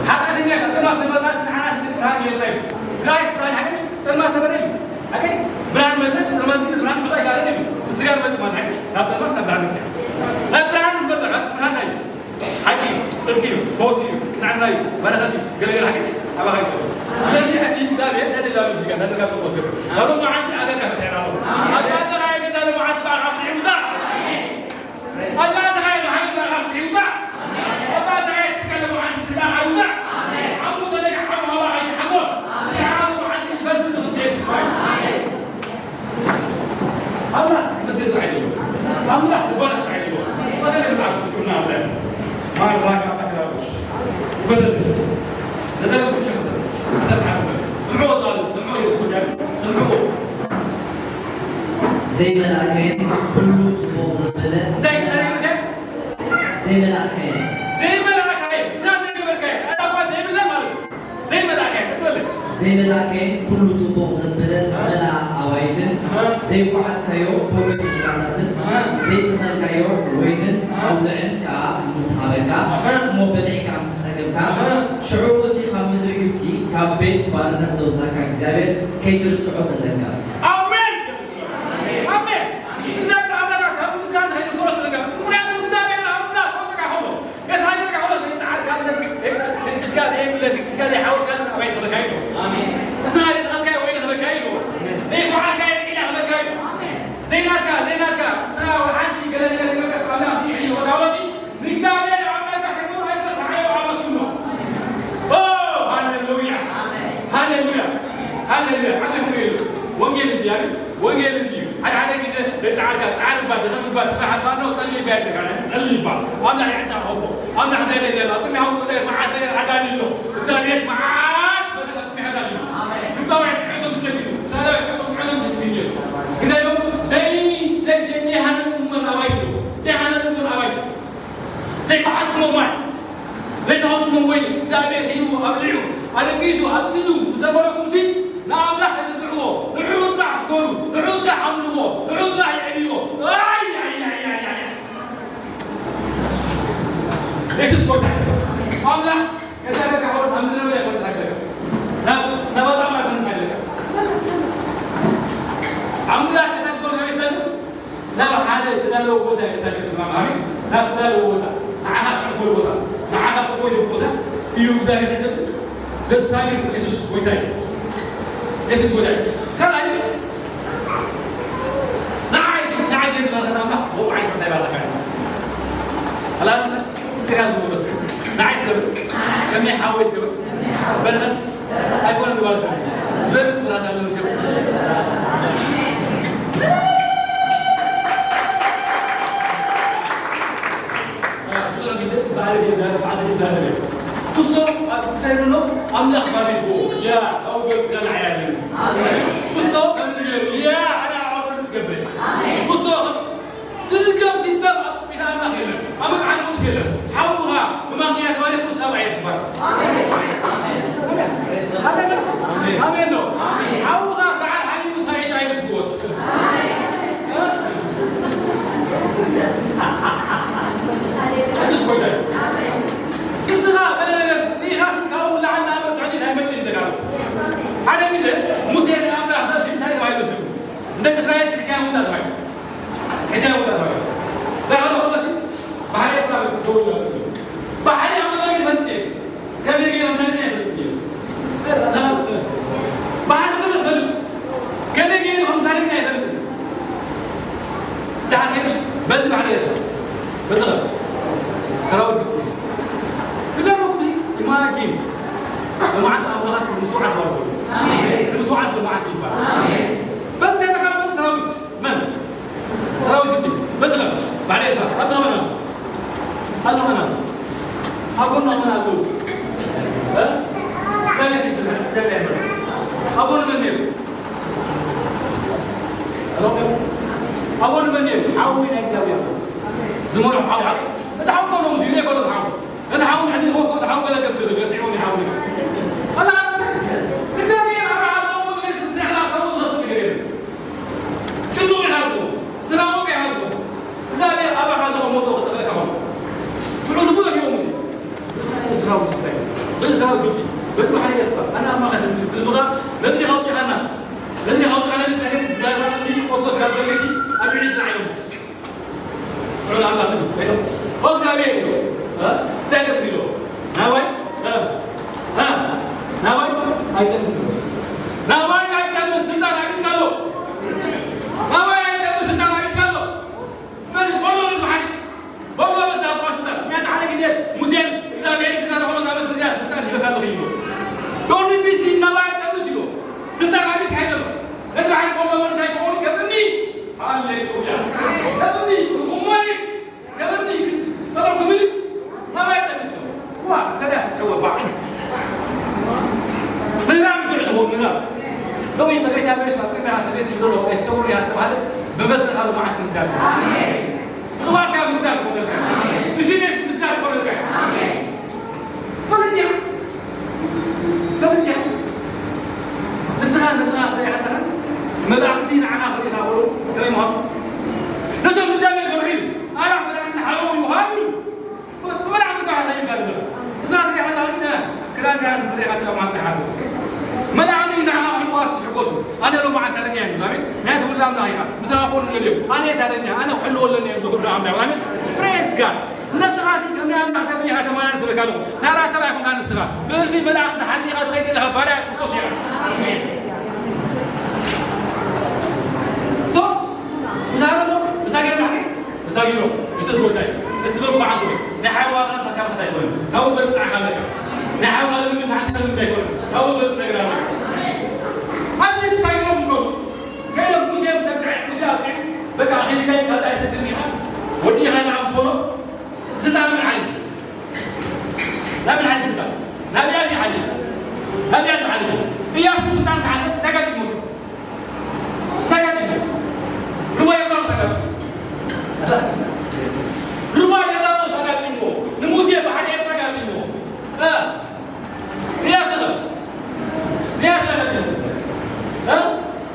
ሓጢኣተኛ ጥማት ነበርና ስንዓና ስንብርሃን የለይ ክራይስት ብርሃን ሓቅሽ ጸልማት ነበረ እዩ ኣከይ ብርሃን መጸ ጸልማት ግን ብርሃን ብዙ ኣይካለን እዩ ምስጋር መጽ ማለት ሓቅሽ ናብ ጸልማት ናብ ብርሃን መጽ ናብ ብርሃን መጸ ካብ ብርሃን ናይ ሓቂ ጽድቂ እዩ ፈውሲ እዩ ቅንዕና እዩ በረኸት እዩ ገለገለ ሓቅሽ ኣባኻ ይጸሉ ስለዚህ ሕጂ እግዚኣብሔር ናይ ደላሉ ዚጋ ናይ ደጋ ጽቆት ገብ ኣብ መዓልቲ ኣገዳ ፈትሐና ኣብ ያተራ የገዛ ለመዓልቲ በዓል ዓብዲ ይውጣ ኣምላኽ ክመስገን ጥራሕ ይደሎ ኣምላኽ ክባረክ ጥራሕ ይደሎ ወደ መጽሓፍ ቅዱስና ኣለ ማራካ ሳክራሮስ ይፈለጥ ዘተረፉ ሸክተ ሰብሓ ስምዑ ወጣሉ ስምዑ የስኩጃ ስምዑ ዘይመልኣከይን ኩሉ ጽቡቕ ዘበለ ዘይመልኣከይን ዘይመልኣከይን ንስኻ ዘይገበርካዮ ኣታ እኳ ዘይብለ ማለት እዩ ዘይመልኣከይን ክትበለ ዘይመልኣከይን ኩሉ ጽቡቕ ዘበለ ዝመልኣ ኣባይትን ዘይኳዓትካዮ ከውሒ ጭላታትን ዘይተኸልካዮ ወይንን ኣውልዕን ከኣ ምስ ሃበካ እሞ በሊዕካ ምስ ጸገብካ ሽዑ እቲ ካብ ምድሪ ግብጺ ካብ ቤት ባርነት ዘውጻካ እግዚኣብሔር ከይትርስዖ ተጠንቀቕ። ኣሜን ኣሜን። እግዚኣብሔር ኣምላኽ ኣስሓቡ ምስጋና ዝሕይል ፍሮት ነገር ምክንያቱ እግዚኣብሔር ኣምላኽ ወጥካ ሆኖ ገሳገ ከሆነ ጻዕር ካለን ጋ ዘይብለን ጋ ዘይሓወስ ካለን ኣባይ ተበካይ ነው። ኣሜን። እስና ዘይተኸልካይ ወይ ተበካይ ነው። ዘይኳዓካይ ዒላ ተበካይ ነው። ዘይናትካ ዘይናትካ እስና ወሓንቲ ገለ ነገር ነገር ከስ ኣምላኽ ሲዒ ወዳወሲ ንእግዚኣብሔር ኣምላኽ ከሰግሩ ኣይተሳሓዮ ኣመስግኖ። ጸልዩ ይባል። ኣምላኽ ይዕታ ኸፎ። ኣምላኽ እንታይ ገለ? ኣብ ቅድሚ ሓው ገዛ መዓት ነገር ኣዳልዩ ኣሎ። እግዚኣብሔር መዓት መሰል ኣብ ቅድሚ ኣዳልዩ። ግብፃውያን ዕቶም ተሸፊኑ። እስራኤላውያን ዕቶም ዕቶም ተሸፊኑ። እንታይ ኢሎም? ደይ-፣ ደይ-፣ ደይ-፣ ደይሃነፅኩሞን ኣባይቲ ኢሎም። ደይሃነፅኩሞን ኣባይቲ። ዘይከሓልኩሞ ማይ፣ ዘይተኸልኩሞ ወይኒ እግዚኣብሔር ሂቡ ኣብሊዑ፣ ኣለቂሱ፣ ኣፅሊሉ፣ ምስ ዘመረኩምሲ ንኣምላኽ ኣይትስዕዎ፣ ንዕኡ ጥራሕ ስገዱ፣ ንዕኡ ጥራሕ ኣምልኽዎ፣ ንዕኡ ጥራሕ የዕብይዎ። ኣይ፣ ኣይ፣ ኣይ፣ ኣይ፣ ኣይ፣ ኣይ። የሱስ ጎይታ እዩ። ኣምላኽ ከሳገካ ሆን ኣብ ምድረ በዳ ይኮን ተሳገካ። ናብ፣ ናብ ኣጣማ ይኮን ተሳገካ። ኣምላኽ ከሳገካ ሆን ከመይ ይሳገ? ናብ ሓደ ትዳለዎ ቦታ እዩ ዘሳግድ። ትማም፣ ኣሜን። ናብ ትዳለዎ ቦታ፣ ንዓኻ ትዕርፈሉ ቦታ፣ ንዓኻ ትእፎይሉ ቦታ እዩ እግዚኣብሔር ዘሳግድ። ዘሳግድ የሱስ ጎይታ እዩ። የሱስ ጎይታ እዩ። ካልኣይ፣ ንዓይ፣ ንዓይ ግን ዝባርኸና ኣምላኽ ብቑዕ ዓይነት እንታይ ባርኸካ እዩ። ኣላ፣ ስጋ ዝወረስ ንዓይ ስገብ፣ ከመይ ሓወይ ስገብ፣ በረኸት ኣይኮነን ዝባርኸኒ። ዝበልጽ ብርሃን ኣለኒ ሰብ። ብዙሕ ግዜ ባዕሉ ይዛረብ፣ ባዕሉ ይዛረብ እዩ። ክሶም ኣብ ክሳይዱ ኣሎ፣ ኣምላኽ ባሪኽዎ። ያ፣ ኣብኡ ገጽካ ንዓይ ኣለኒ። ክሶም ከምዚ ገይሩ፣ ያ፣ ኣነ ኣዕዋፍ ትገብር። ክሶም ዝድገም ሲስተም ኣብ ቤት ኣምላኽ የለን። ኣብ መጽሓፍ ቅዱስ የለን። ሓውኻ ብማንኪያ ተባሪኹ ንስኻ ብዓይነት ትባረኽ። ኣሜን። ኣሜን። ኣሜን ዶ? ሓውኻ ሰዓል ሓሚሙ ንስኻ ኤች ኣይ ቪ ትፍወስ። የሱስ ጎይታ እዩ። ንስኻ ገለ ነገር ርኢኻስ ካብኡ ንላዕሊ ንኣብ ትዕቢት ኣይመጽእን እዩ ተጋሩ። ሓደ ግዜ ሙሴ ንኣምላኽ ዘእትዩ እንታይ ተባሂሉ መስለኩም? ንደቂ እስራኤል ሕስያ ምውጻእ ተባሂሉ። ሕስያ ምውጻእ ተባሂሉ። እንታይ ከሎ ከሎሲ ባሕሪ ኤርትራ ክትከውን ይላሉ። ባሕሪ ኣምላኽ ይፈልጥ እዩ። ከመይ ገይሮም ሰሪሖም ይፈልጥ እዩ። ባሕሪ ክብል ይፈልጥ። ከመይ ገይሩ ከም ሰሪሖም ይፈልጥ። ደሓር ከይዱስ በዚ ባሕሪ ኤርትራ በዚ ሰራዊት ግብጺ ክገርመኩም ሲ ኢማጂን ብመዓልቲ ኣምላኻስ ንምስዋዕ ሰራዊት ንምስዋዕ ሰማዕቲ ይባላል። በዚ ተተካበል ሰራዊት መን? ሰራዊት ግብጺ በዚ ኸ ባሕሪ ኤርትራ ኣብቲ ኸመና ኣብቲ ኸመና ኣብ ጎኑ ኸመና ኣለዉ። እ? ከመይ ከመይ ከመይ ኣብ ጎኑ መን ነይሩ? ኣብ ጎኑ መን ነይሩ? ሓዊ ናይ እግዚኣብሔር ዝመርሑ ሓዊ ሓቂ። እቲ ሓዊ ኮኖ ምስ ይዘይ ኮኖ ሓዊ እቲ ሓው ንሕዲ ዝወቅዖ እቲ ሓው ገለ ገብር ገሲዑ ይሓው። ኣላ እግዚኣብሔር ኣብ ዓለም ወግድ ዝስዕላ ሰው ዝኽእል ነገር የለን። ጭኑቕ ይሓዝዎ፣ ዝናወጠ ይሓዝዎ። እግዚኣብሔር ኣብ ዓኻ ዘቐመጦ ክጠቐካ ኾነ። ሽዑ ዝብሎ ሂቦ ሙሴ። በዚ ስራው ዝስራይ፣ በዚ ስራው ግብፂ፣ በዚ ባሕሪ ኤርትራ፣ ኣነ ኣብ ማእኸል ህዝቢ፣ ህዝብኻ ነዚ ኻውፂኻና፣ ነዚ ኻውፂኻና ምስ ናይ ዳራ ሊቆ ስጋብ ደገሲ ኣብ ልዕሊ ዝለዓሎም። ስዑል ኣምላኽ እዩ። ኦ እግዚኣብሔር እዩ። እ? እንታይ ደብሎ? ናባይ? እ? እ? ናባይ? ኣይጠምት። ናባይ ኣይጠምት። ስልጣን ኣቢትካ ኣሎ። ናባይ ኣይጠምት። ስልጣን ኣቢትካ ኣሎ። በዚ በሎ በዚ ሓይል። በሎ በዛ እኳ ስልጣን። ምክንያቱ ሓደ ግዜ ሙሴን እግዚኣብሔር ክዛረቦ ናበ ስልጣን ሂበካ ኣለኹ እዩ። ዶንት ቢ ሲ ናባይ ኣይጠምት እዩ። ስልጣን ኣቢትካ ይደሎ። ነቲ በዓል ቆሎ እንታይ ክኸውን ገብርኒ? ሃሌሉያ። ገብርኒ፣ ርኹሞኒ፣ ገብርኒ፣ ጠጠው ክብል፣ ናባይ ጠሚት ነው። ዋ፣ ሰሪያ ትተወባ። ንላም ዝዕዝቦ ንላም። ሎሚ በጌታ በየሱስ ኣብ ቅድሚያ ተቤት ዝደሎ ኣይትሰውሩ እያ ተባህለ፣ ብመትንኻ ልማዓት ምስጋና። ንቕባትካ ምስጋና ይኾነልካ። ብሽም የሱስ ምስጋና ይኾነልካ። ፈለጥያ፣ ፈለጥያ። ንስኻ ንስኻ ትሪኣ ኣለኻ፣ መላእኽቲ ንዓኻ ክሪእኻ በሉ፣ ከመይ ምዃኑ። ነቶም ንእግዚኣብሔር ዘውዕዩ፣ ኣላፍ መላእኽቲ ንሓለዎም ይውሃብ እዩ። መላእኽቲ ከዓ እንታይ ይባል ይብላ? ንስኻ ትሪኣ ኣለኻ፣ ክዳንካ ምስ ሪእኻ ጫማ ትሪሓሉ። መላእኽቲ ንዓኻ ክሕልዋስ ይሕጎሱ። ኣነ ሎማዓንቲ ኣለኛ እየ፣ ኣሜን። ናይ ትውልድ ኣምላኽ ኢኻ። ምሳኻ ክኾኑ ደልዮም። ኣነ እየ ታደኛ፣ ኣነ ክሕልዎ ኣለኒ እየ፣ ዝኽብሪ ኣምላኽ፣ ኣሜን። Praise God። ነብስኻ ሲ ከም ናይ ኣምላኽ ሰብ ኢኻ ተመላለስ ኢለካ ኣለኹ። ተራ ሰብ ኣይኮንካን ንስኻ። ብእልፊ መላእኽቲ ተሓሊኻ ትኸይድ ዘለኻ ባርያ ክርስቶስ ኢኻ። ኣሜን። ሶ፣ ምሳሌ እሞ፣ ምሳሌ ማሕሪ፣ ምሳሌ ሮ፣ የሱስ ጎይታ እዩ። እዚ በሉ በዓል ሆይ፣ ናይ ሓዋርያት መካፈት ኣይኮነን። ካብኡ በልጽ ንዓኻ ኣለካ። ናይ ሓዋርያት ልምዲ ንዓኻ ልምዲ ኣይኮነን። ካብኡ በልጽ ነገር ኣለካ። ኣብዚ ተሳጊሮም ምስ በሉ፣ ከይዶም ሙሴ ምስ ኣጥዕዕ፣ ሙሴ ኣጥዕዑ፣ በቃ፣ ኸይድካ ካብዚ ኣይሰግድን ኢኻ፣ ወዲእኻ ኢኻ፣ ስልጣን መን ሓሊፉ? ናብ መን ሓሊፉ ስልጣን? ናብ ኢያሱ ሓሊፉ። ናብ ኢያሱ ሓሊፉ። ኢያሱ ስልጣን ተሓዘ፣ እንታይ ገጢሙ? እንታይ ገጢሙ? ሩባ ዮርዳኖስ ኣጋጢሙ። ሩባ ዮርዳኖስ ኣጋጢሙ። ንሙሴ ባሕሪ ኤርትራ ኣጋጢሙ። እ፣ ኢያሱ ነው። ኢያሱ ነው። እ?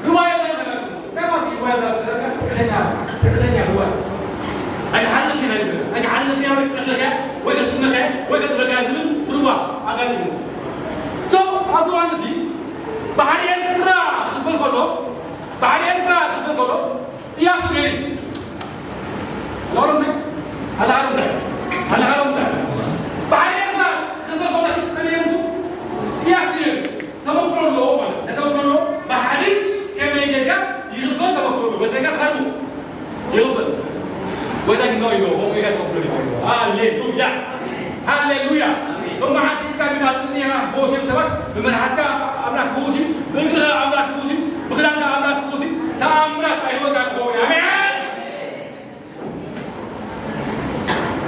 ሩባ ዮርዳኖስ ነው። ከማን ሩባ ዮርዳኖስ ነው። ትዕቢተኛ፣ ትዕቢተኛ ሩባ። ኣይትሓልፍ ኢና ይብል። ኣይትሓልፍ ኢና ወይ ትዕቢተኛ ወይ ከስመካ ወይ ከጥበካ ዝብል ሩባ ኣጋጢሙ። So፣ ኣብዚ እዋን እዚ ባሕሪ ኤርትራ ክኽፈል ከሎ፣ ባሕሪ ኤርትራ ክኽፈል ከሎ፣ ኢያሱ ገይሩ። ኣላሮምሳ፣ ኣላሮምሳ፣ ኣላሮምሳ። ባሕሪ ኤርትራ ክኽፈል ከሎ ሲ መን እዩ ምስ ኢያሱ ገይሩ። ተመክሮ ኣለዎ ማለት እዩ። ተመክሮ ኣለዎ። ባሕሪ ከመይ ጌርካ ይኽፈል ተመክሮ ኣለዎ። በዚ ነገር ተርጉም። ይኽፈል። ጎይታ ግን ነው ይብሎ፣ ከምኡ ጌርካ ተመክሮ ይኽፈል። ሃሌሉያ። ሃሌሉያ። ሎማዓንቲ ኢድካ ጌጋ ጽልኢ ኢኻ ክፈውስ እዮም ሰባት፣ ብመልሓስካ ኣምላኽ ክፈውስ እዩ፣ ብእግርኻ ኣምላኽ ክፈውስ እዩ፣ ብኽዳንካ ኣምላኽ ክፈውስ እዩ። ተኣምራት ኣብ ህይወትካ ክኸውን። ኣሜን።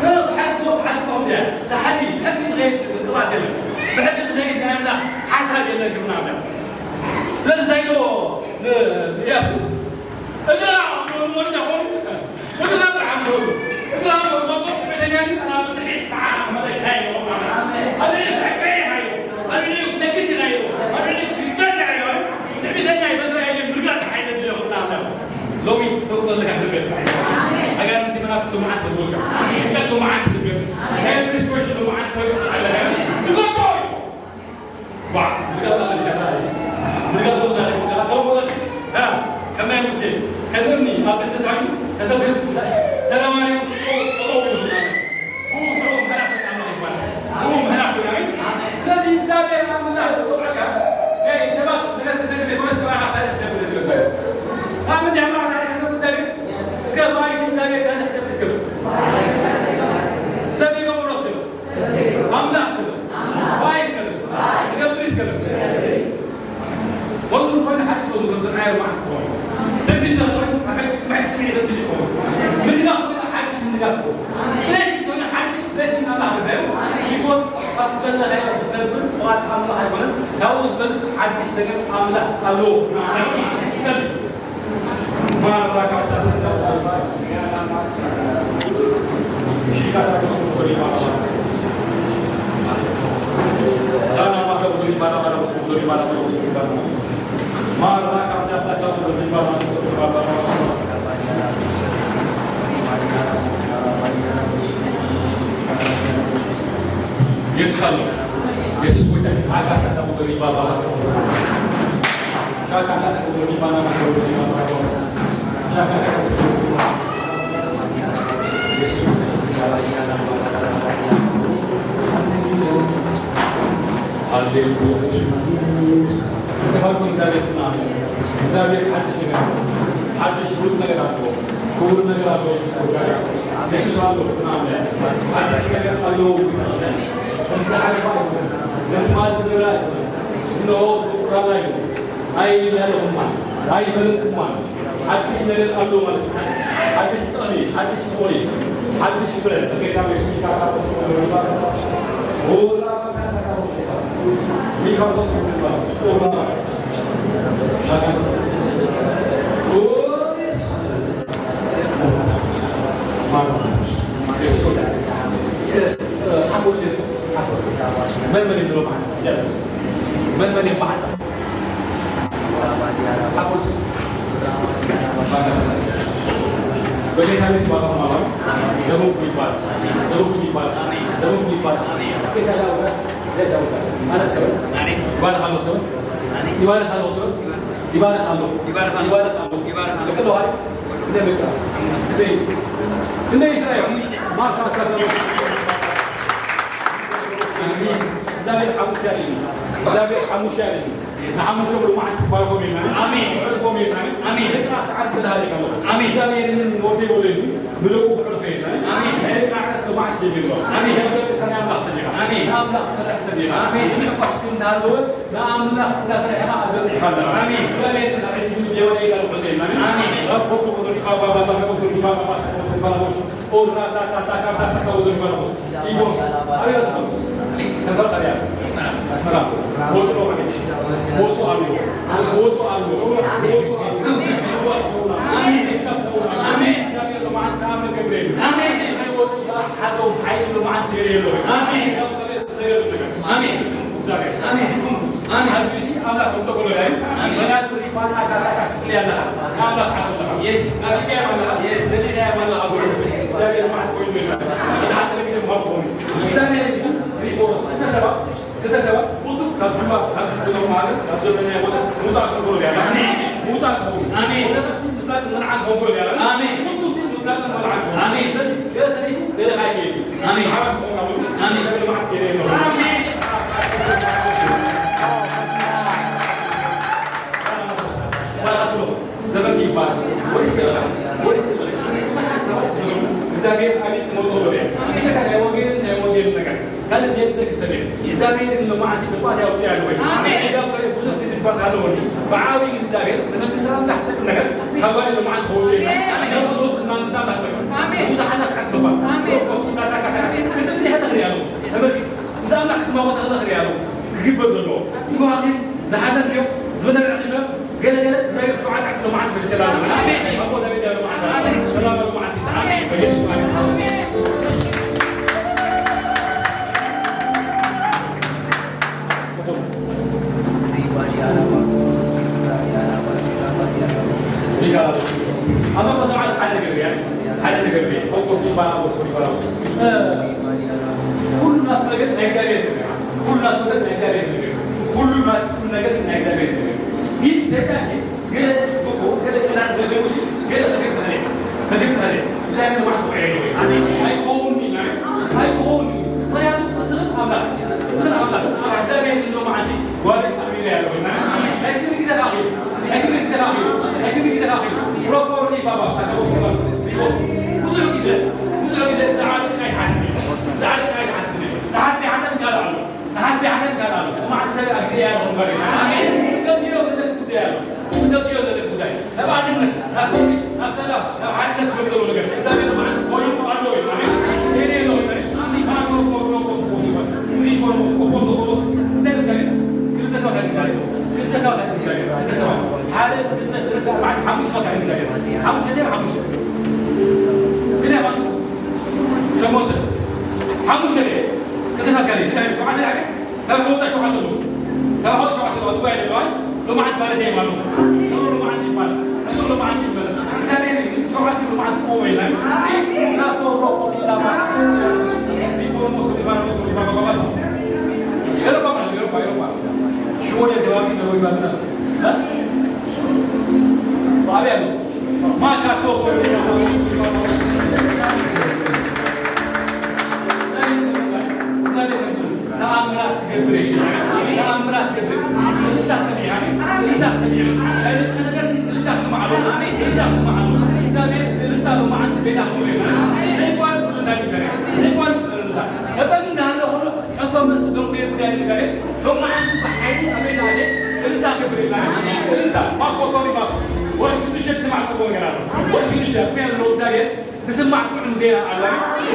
ብሓቂ፣ ብሓቂ ከምኡ እያ። ንሓቂ፣ ብሕጊ ዝኸይድ ቅብኣት የለን። ብሕጊ ዝኸይድ ናይ ኣምላኽ ሓሳብ የለን። ክብሪ ንኣምላኽ። ስለዚ እንታይ ኢልዎ ን-፣ ንኢያሱ? እግራ እግሩ መሪዳ ኾኑ፣ እግራ ጥራሕ እግሩ፣ እግራ መጾ ቤተኛኒ ኣና ብትርዒት ሰዓ መለካ ይሆና። ኣነ ተቀይ ሃዩ፣ ኣነ ነግስ ሃዩ፣ ኣነ ይገድ ሃዩ፣ ትዕቢተኛ ይበዝራ ይለ ምርጋጥ ሓይለ ድለ ኹና። ሎሚ ተውጦ ለካ ትርገጽ። ኣጋንንቲ መናፍስቲ መዓት ትርገጹ። ጭንቀት መዓት ትርገጹ። ናይ ፍርስትሬሽን መዓት ትርገጹ። ንገጾ እዩ። ዋ፣ ንጋት ንጋት ንጋት ንጋት ንጋት ንጋት ንጋት ከመይ ሙሴ፣ ከም እምኒ ኣብ ትሕቲ ተራእዩ፣ ተዘርጊሑ፣ ተረማሪሙ፣ ጠጠው፣ ጠጠው ኢሉ ማለት። ብኡ ስርሑ ምሕረት ኣምላኽ ይባላል። ብኡ ምሕረት ይባላል። ስለዚ እግዚኣብሔር ኣምላኽ ዝጸውዐካ፣ ናይ ሰባት ነገር ክትነግር ዘይኮነስ፣ ንባዕልኻ ታሪኽ ክትነግር እዩ። ካብ ምንታይ ኣምላኽ ታሪኽ ክትነግር እግዚኣብሔር? እስከ ብኣይሲ እግዚኣብሔር ታሪኽ ክትነግር እስከ። ሰብ ይገብሮ ስም። ኣምላኽ ስም። ባይስ ከብል። ትገብር ይስከብል። መዝሙር ኮይኑ ሓድሽ መዝሙር ከም ሰብዓይ ኣርባዕተ ክኸውን። ትንቢት እንተ ኮይኑ፣ ካብ ሕጂ፣ ካብ ሕጂ ስምዒት ትንቢት ክኸውን። ምድጋፍ ኮይኑ ሓድሽ ምድጋፍ ክኸውን። ብሌሲንግ ኮይኑ ሓድሽ ብሌሲንግ ኣምላኽ ክበሃል። ቢኮዝ ካብቲ ዘለኻዮ ክትነብር፣ ጥቕዓት ኣምላኽ ኣይኮነን። ካብኡ ዝበልጽ ሓድሽ ነገር ኣምላኽ ኣለዎ። ጸልዩ። የሱስ ኣሎ። የሱስ ጎይታ እዩ። ኣጋሳ ካብ ጎደል ይባባላ። ሻካ ካሳ ካብ ጎደል ይባባላ። ሻካ ካሳ ካብ ጎደል ይባባላ። የሱስ ጎይታ እዩ። ሃሌሉያ። ተባረኩ። እግዚኣብሔር ይመስገን። እግዚኣብሔር ሓድሽ ነገር፣ ሓድሽ ብሉጽ ነገር ኣለዎ። ክቡር ነገር ኣለዎ። የሱስ ጎይታ እዩ። የሱስ ኣሎ። ኣሜን። ሓድሽ ነገር ኣለዎ። ከምዚ ዝሓለፈ ኣይኮነን። ነቲ ማለት ዝነበረ ኣይኮነን። እነሆ ብቁራና እዩ። ኣይላለኹም ማለት ኣይፈለጥኩም ማለት ሓድሽ ነገር ኣሎ ማለት እዩ። ሓድሽ ጸቕሚ፣ ሓድሽ ፍቕሪ፣ ሓድሽ ፍረ። በጌታ በኢየሱስ ክርስቶስ ወላ ሚካቶስ መን መን የብሎ መዓሳ? መን መን የበዓሳ? በጌታ ቤት ባባ ማማ ደቡብ ይባል፣ ደቡብ ይባል፣ ደቡብ ይባል። እስኪ ከዛ ወደ ደቡብ ማለት ነው። ይባርካለሁ ሰው፣ ይባርካለሁ ሰው፣ ይባርካለሁ፣ ይባርካለሁ፣ ይባርካለሁ። ልክ ነው አይደል? እንደ መጣ እንደ እንደ እስራኤል ማካ ሰፈር። አሜን። እግዚአብሔር ሐሙስ ያለኝ፣ እግዚአብሔር ሐሙስ ያለኝ። ንሓሙሽተ ብሉማዓት ክባርኮም ኢና። ኣሜን። ክባርኮም ኢና። ኣሜን። ደቂ ዓርኪ ተዳሃሪካ ኣሎ። ኣሜን። እግዚኣብሔር ንን ወደይ ወለኒ ምልኡ ክዕርፎ ኢና። ኣሜን። ናይ ደቂ ዓርኪ ስማዕት ይብሎ። ኣሜን። ከመይ ሰማይ ኣምላኽ ሰዲቓ። ኣሜን። ኣምላኽ ተረፍ ሰዲቓ። ኣሜን። ንዕቋሽ እንዳሃለወ ንኣምላኽ እንዳፈሪሕኻ በጺሕካ ኣለኻ። ኣሜን። እግዚኣብሔር ናብ ዕድሉ የወለይ ኢላ ንሕዘ ኢና። ኣሜን። ረብ ኩሉ ቁዱስ ባባ ባባ ረብ ኩሉ ባባ ባባ ኦራ ታታ ታታ ታታ ሳካ ወደ ባላቦስ ኢጎስ አሪያስ ነው። ከፈር ታዲያ አስመራ ወጡ ነው። ወጡ አሉ። ወጡ አሉ። ወጡ አሉ። አሜን። አሜን። አሜን። አሜን። አሜን። አሜን። አሜን። አሜን። አሜን። አሜን። ኣቢሲ ኣምላኽ እንተኾነ ዳይ፣ ኣሜን። መናቱ ሪፋና ካታካ ስለ ያለኻ፣ ንኣምላኽ ሓተለኻ። የስ። ናቢካ ያማለኻ፣ የስ። ዘዴካ ያማለኻ፣ የስ። እግዚኣብሔር መዓት ኮይኑ ይላል። እቲ ሓቂ ነገር ማር ኮይኑ። እግዚኣብሔር ግን ሪፎርስ፣ ክልተ ሰባት፣ ክልተ ሰባት፣ ቁልጡፍ ካብ ድማ፣ ካብ ዝብሎም ማለት፣ ካብ ዘለናዮ ቦታ ምውጻእ ክብሎ ያለ። ኣሜን። ምውጻእ ክብሎ። ኣሜን። ወደቀት ምስላጥ ምንዓን ክብሎ ያለ። ኣሜን። ቁልጡፍ ምስላጥ ምንዓን። ኣሜን። ገለ ተሪፉ፣ ገለ ካይከይድ። ኣሜን። ዓራት ክኸውን። ኣሜን። ገለ መዓት ገለ የለው። ኣሜን። ዘመን ይባል። ወዲስ ገለኻ፣ ወዲስ ገለኻ። ብዙሓት ሰባት ይብሉ፣ እግዚኣብሔር ኣቤት ክመልሶ ዶ እያ? እንታይ ናይ ወንጌል፣ ናይ ወንጌል ነገር። ካልእ ዘይብለኪ ሰብ እየ። እግዚኣብሔር ንሎማዓንቲ ብልባት ያውፅእ ያለ ወይ? ኣሜን። እዛ እኮ ብዙሕ ትንቢት ኣለወኒ። ብዓብዪ እግዚኣብሔር ንመንግስቲ ኣምላኽ ትልቅ ነገር ካብ ባሪ ሎማዓንቲ ከውፅእ እየ። ኣሜን። ናብ ብዙሕ መንግስቲ ኣምላኽ ትልቅ። ኣሜን። ብዙሓት ኣስዓት ገባ። ኣሜን። ወቆ ኪታታ ካታ። ክፅልይ ተኽሪ ያለው። ተመልኪ። ምስ ኣምላኽ ክትማወት ተኽሪ ያለው። ክግበር ዘለዎ። ዝዋሃቢ ዝሓዘን እዮም። ዝመነብዕ ክግበር ገለ ገለ እግዚኣብሔር ብሸውዓተ ዓሰርተ መዓልቲ መልሰና ኣሎ። ኣሜን። ኣቦ ዳዊት ዳዊት መዓልቲ። ኣሜን። ሰላም መዓልቲ። ኣሜን። በኢየሱስ መዓልቲ። ሪካ። ኣባ በሰዓት ሓደ ነገር እያ። ሓደ ነገር እያ። ኮኮ ኪባ ኣቦ ሶሪ ባላውስ። እ፣ ኩሉ ናት ነገር ናይ እግዚኣብሔር ነገር። ኩሉ ናት ነገር ናይ እግዚኣብሔር ነገር። ኩሉ ናት፣ ኩሉ ነገር ናይ እግዚኣብሔር ነገር። ግን ሰይጣን ግን ገለ እኮ፣ ገለ ቅናት፣ ገለ ውሽ፣ ገለ ክግር ተኸለ፣ ክግር ተኸለ፣ ብዛይ ንባዕቱ ክዕዮ። ኣሜን። ኣይኮውን ኢልና፣ ኣይኮውን። ምኽንያቱ፣ እስኽን ኣምላኽ፣ እስኽን ኣምላኽ፣ ኣብ እግዚኣብሔር እንዶ መዓልቲ ጓል ኣሚረ ያለው። ናይ ክብሪ ግዜ ካኺ፣ ናይ ክብሪ ግዜ ካኺ፣ ናይ ክብሪ ግዜ ካኺ። ፕሮፎርኒ ባባስ፣ ኣተቦ ሶላስ፣ ሪቦስ። ብዙሕ ግዜ፣ ብዙሕ ግዜ ዝዓርቅ ኣይትሓስቢ፣ ዝዓርቅ ኣይትሓስቢ። ዝሓስቢ ሓሳብ ይካል ኣሎ። ንሓስቢ ሓሳብ ይካል ኣሎ። እማ ዓዲ ኣብ ግዜ ያለው ጋር። ኣሜን። እንደዚህ ነው ለጉዳይ ያለው። እንደዚህ ነው ለጉዳይ። ናብ ኣንድነት፣ ናብ ፍቕሪ፣ ናብ ሰላም፣ ናብ ሓድነት ዝመልሰሉ ነገር። እግዚኣብሔር መዓልቲ ኮይኑ ኣሎ እዩ። ኣሜን። ይሄ ነው። ኣሜን። ክልተ ሰባት ኣይትጋገዩ። ክልተ ሰባት ኣይትጋገዩ። ክልተ ሰባት። ሓደ ክልተ ሰለስተ ኣርባዕተ ሓሙሽተ ሰባት ኣይትጋገዩ። ሓሙሽተ ሓሙሽተ። ክልተ ሰባት። ሸሞንተ። ሓሙሽተ። ክልተ ሰባት ኣይትጋገዩ። እንታይ ሸውዓተ ይኣክል? ካብ ሸውዓተ ሸውዓተ ኣለዉ። ካብ ሸውዓተ ሸውዓተ ኣለዉ። ኣጥባይ ኣለዉ። ኣይ፣ ሎማዓንቲ ማለት እየ ማለት። ሎማዓንቲ ይባላል። ሎማዓንቲ ይባላል። እንታይ ሸውዓተ ሎማዓንቲ ጽቡቕ ይላል። ሮቦ፣ ሮቦ፣ ሮቦ። ኤውሮጳ ማለት፣ ኤውሮጳ፣ ኤውሮጳ። ሽወደን ከባቢ ነው ይባላል። እ? ባዕሉ ያለው። ማካቶ ሶሪ። ተኣምራት ትገብር እየ። ተኣምራት ትገብር። እልልታ ስምዒ፣ እልልታ ስምዒ። እልልታ ነገር ሲ-፣ እልልታ ስምዓ። እልልታ ስምዓ። እግዚኣብሔር እልልታ ሎማዓንቲ ቤታ ክብሎ እዩ። ዘይቋርጽ እልልታ ይግበር። ዘይቋርጽ እልልታ። ተጸሊና እንደ ሆኖ ሕቶ መልስ ደንጉ ጉዳይ ነገር። ሎማዓንቲ ብሓይሊ ኣበይ ናለ እልልታ ክገብር እየ። እልልታ። ማኮቶሪ ማስ። ወርቂ ምሸት ስማዕ ጽቡቕ ነገር ኣሎ። ወርቂ ምሸት፣ ምክንያቱ እግዚኣብሔር ዝስማዕ ጥዑም ዜና ኣሎ።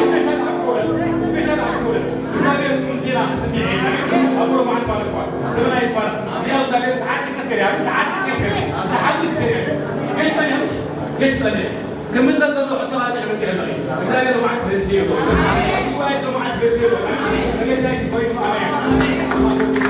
ስፔሻል ኣብ ፎረን፣ ስፔሻል ኣብ ፎረን። እግዚኣብሔር ጥዑም ዜና ክስምዕ እዩ። ኣብ ሮማ ይባረክ እኳ፣ ዘመና ይባረክ። ያው እግዚኣብሔር ተዓጢቀ ከሪያ፣ ተዓጢቀ ከሪያ፣ ተሓጉስ ከሪያ። ገሽ ጠኒያ፣ ገሽ ጠኒያ። ክምለስ ዘሎ ሕቶ ሓደ ክመጽእ ከለኺ፣ እግዚኣብሔር መዓት ክመጽእ እዩ። ጉባኤ መዓት ክመጽእ እዩ። ክመጽእ ኮይኑ ኣሜን።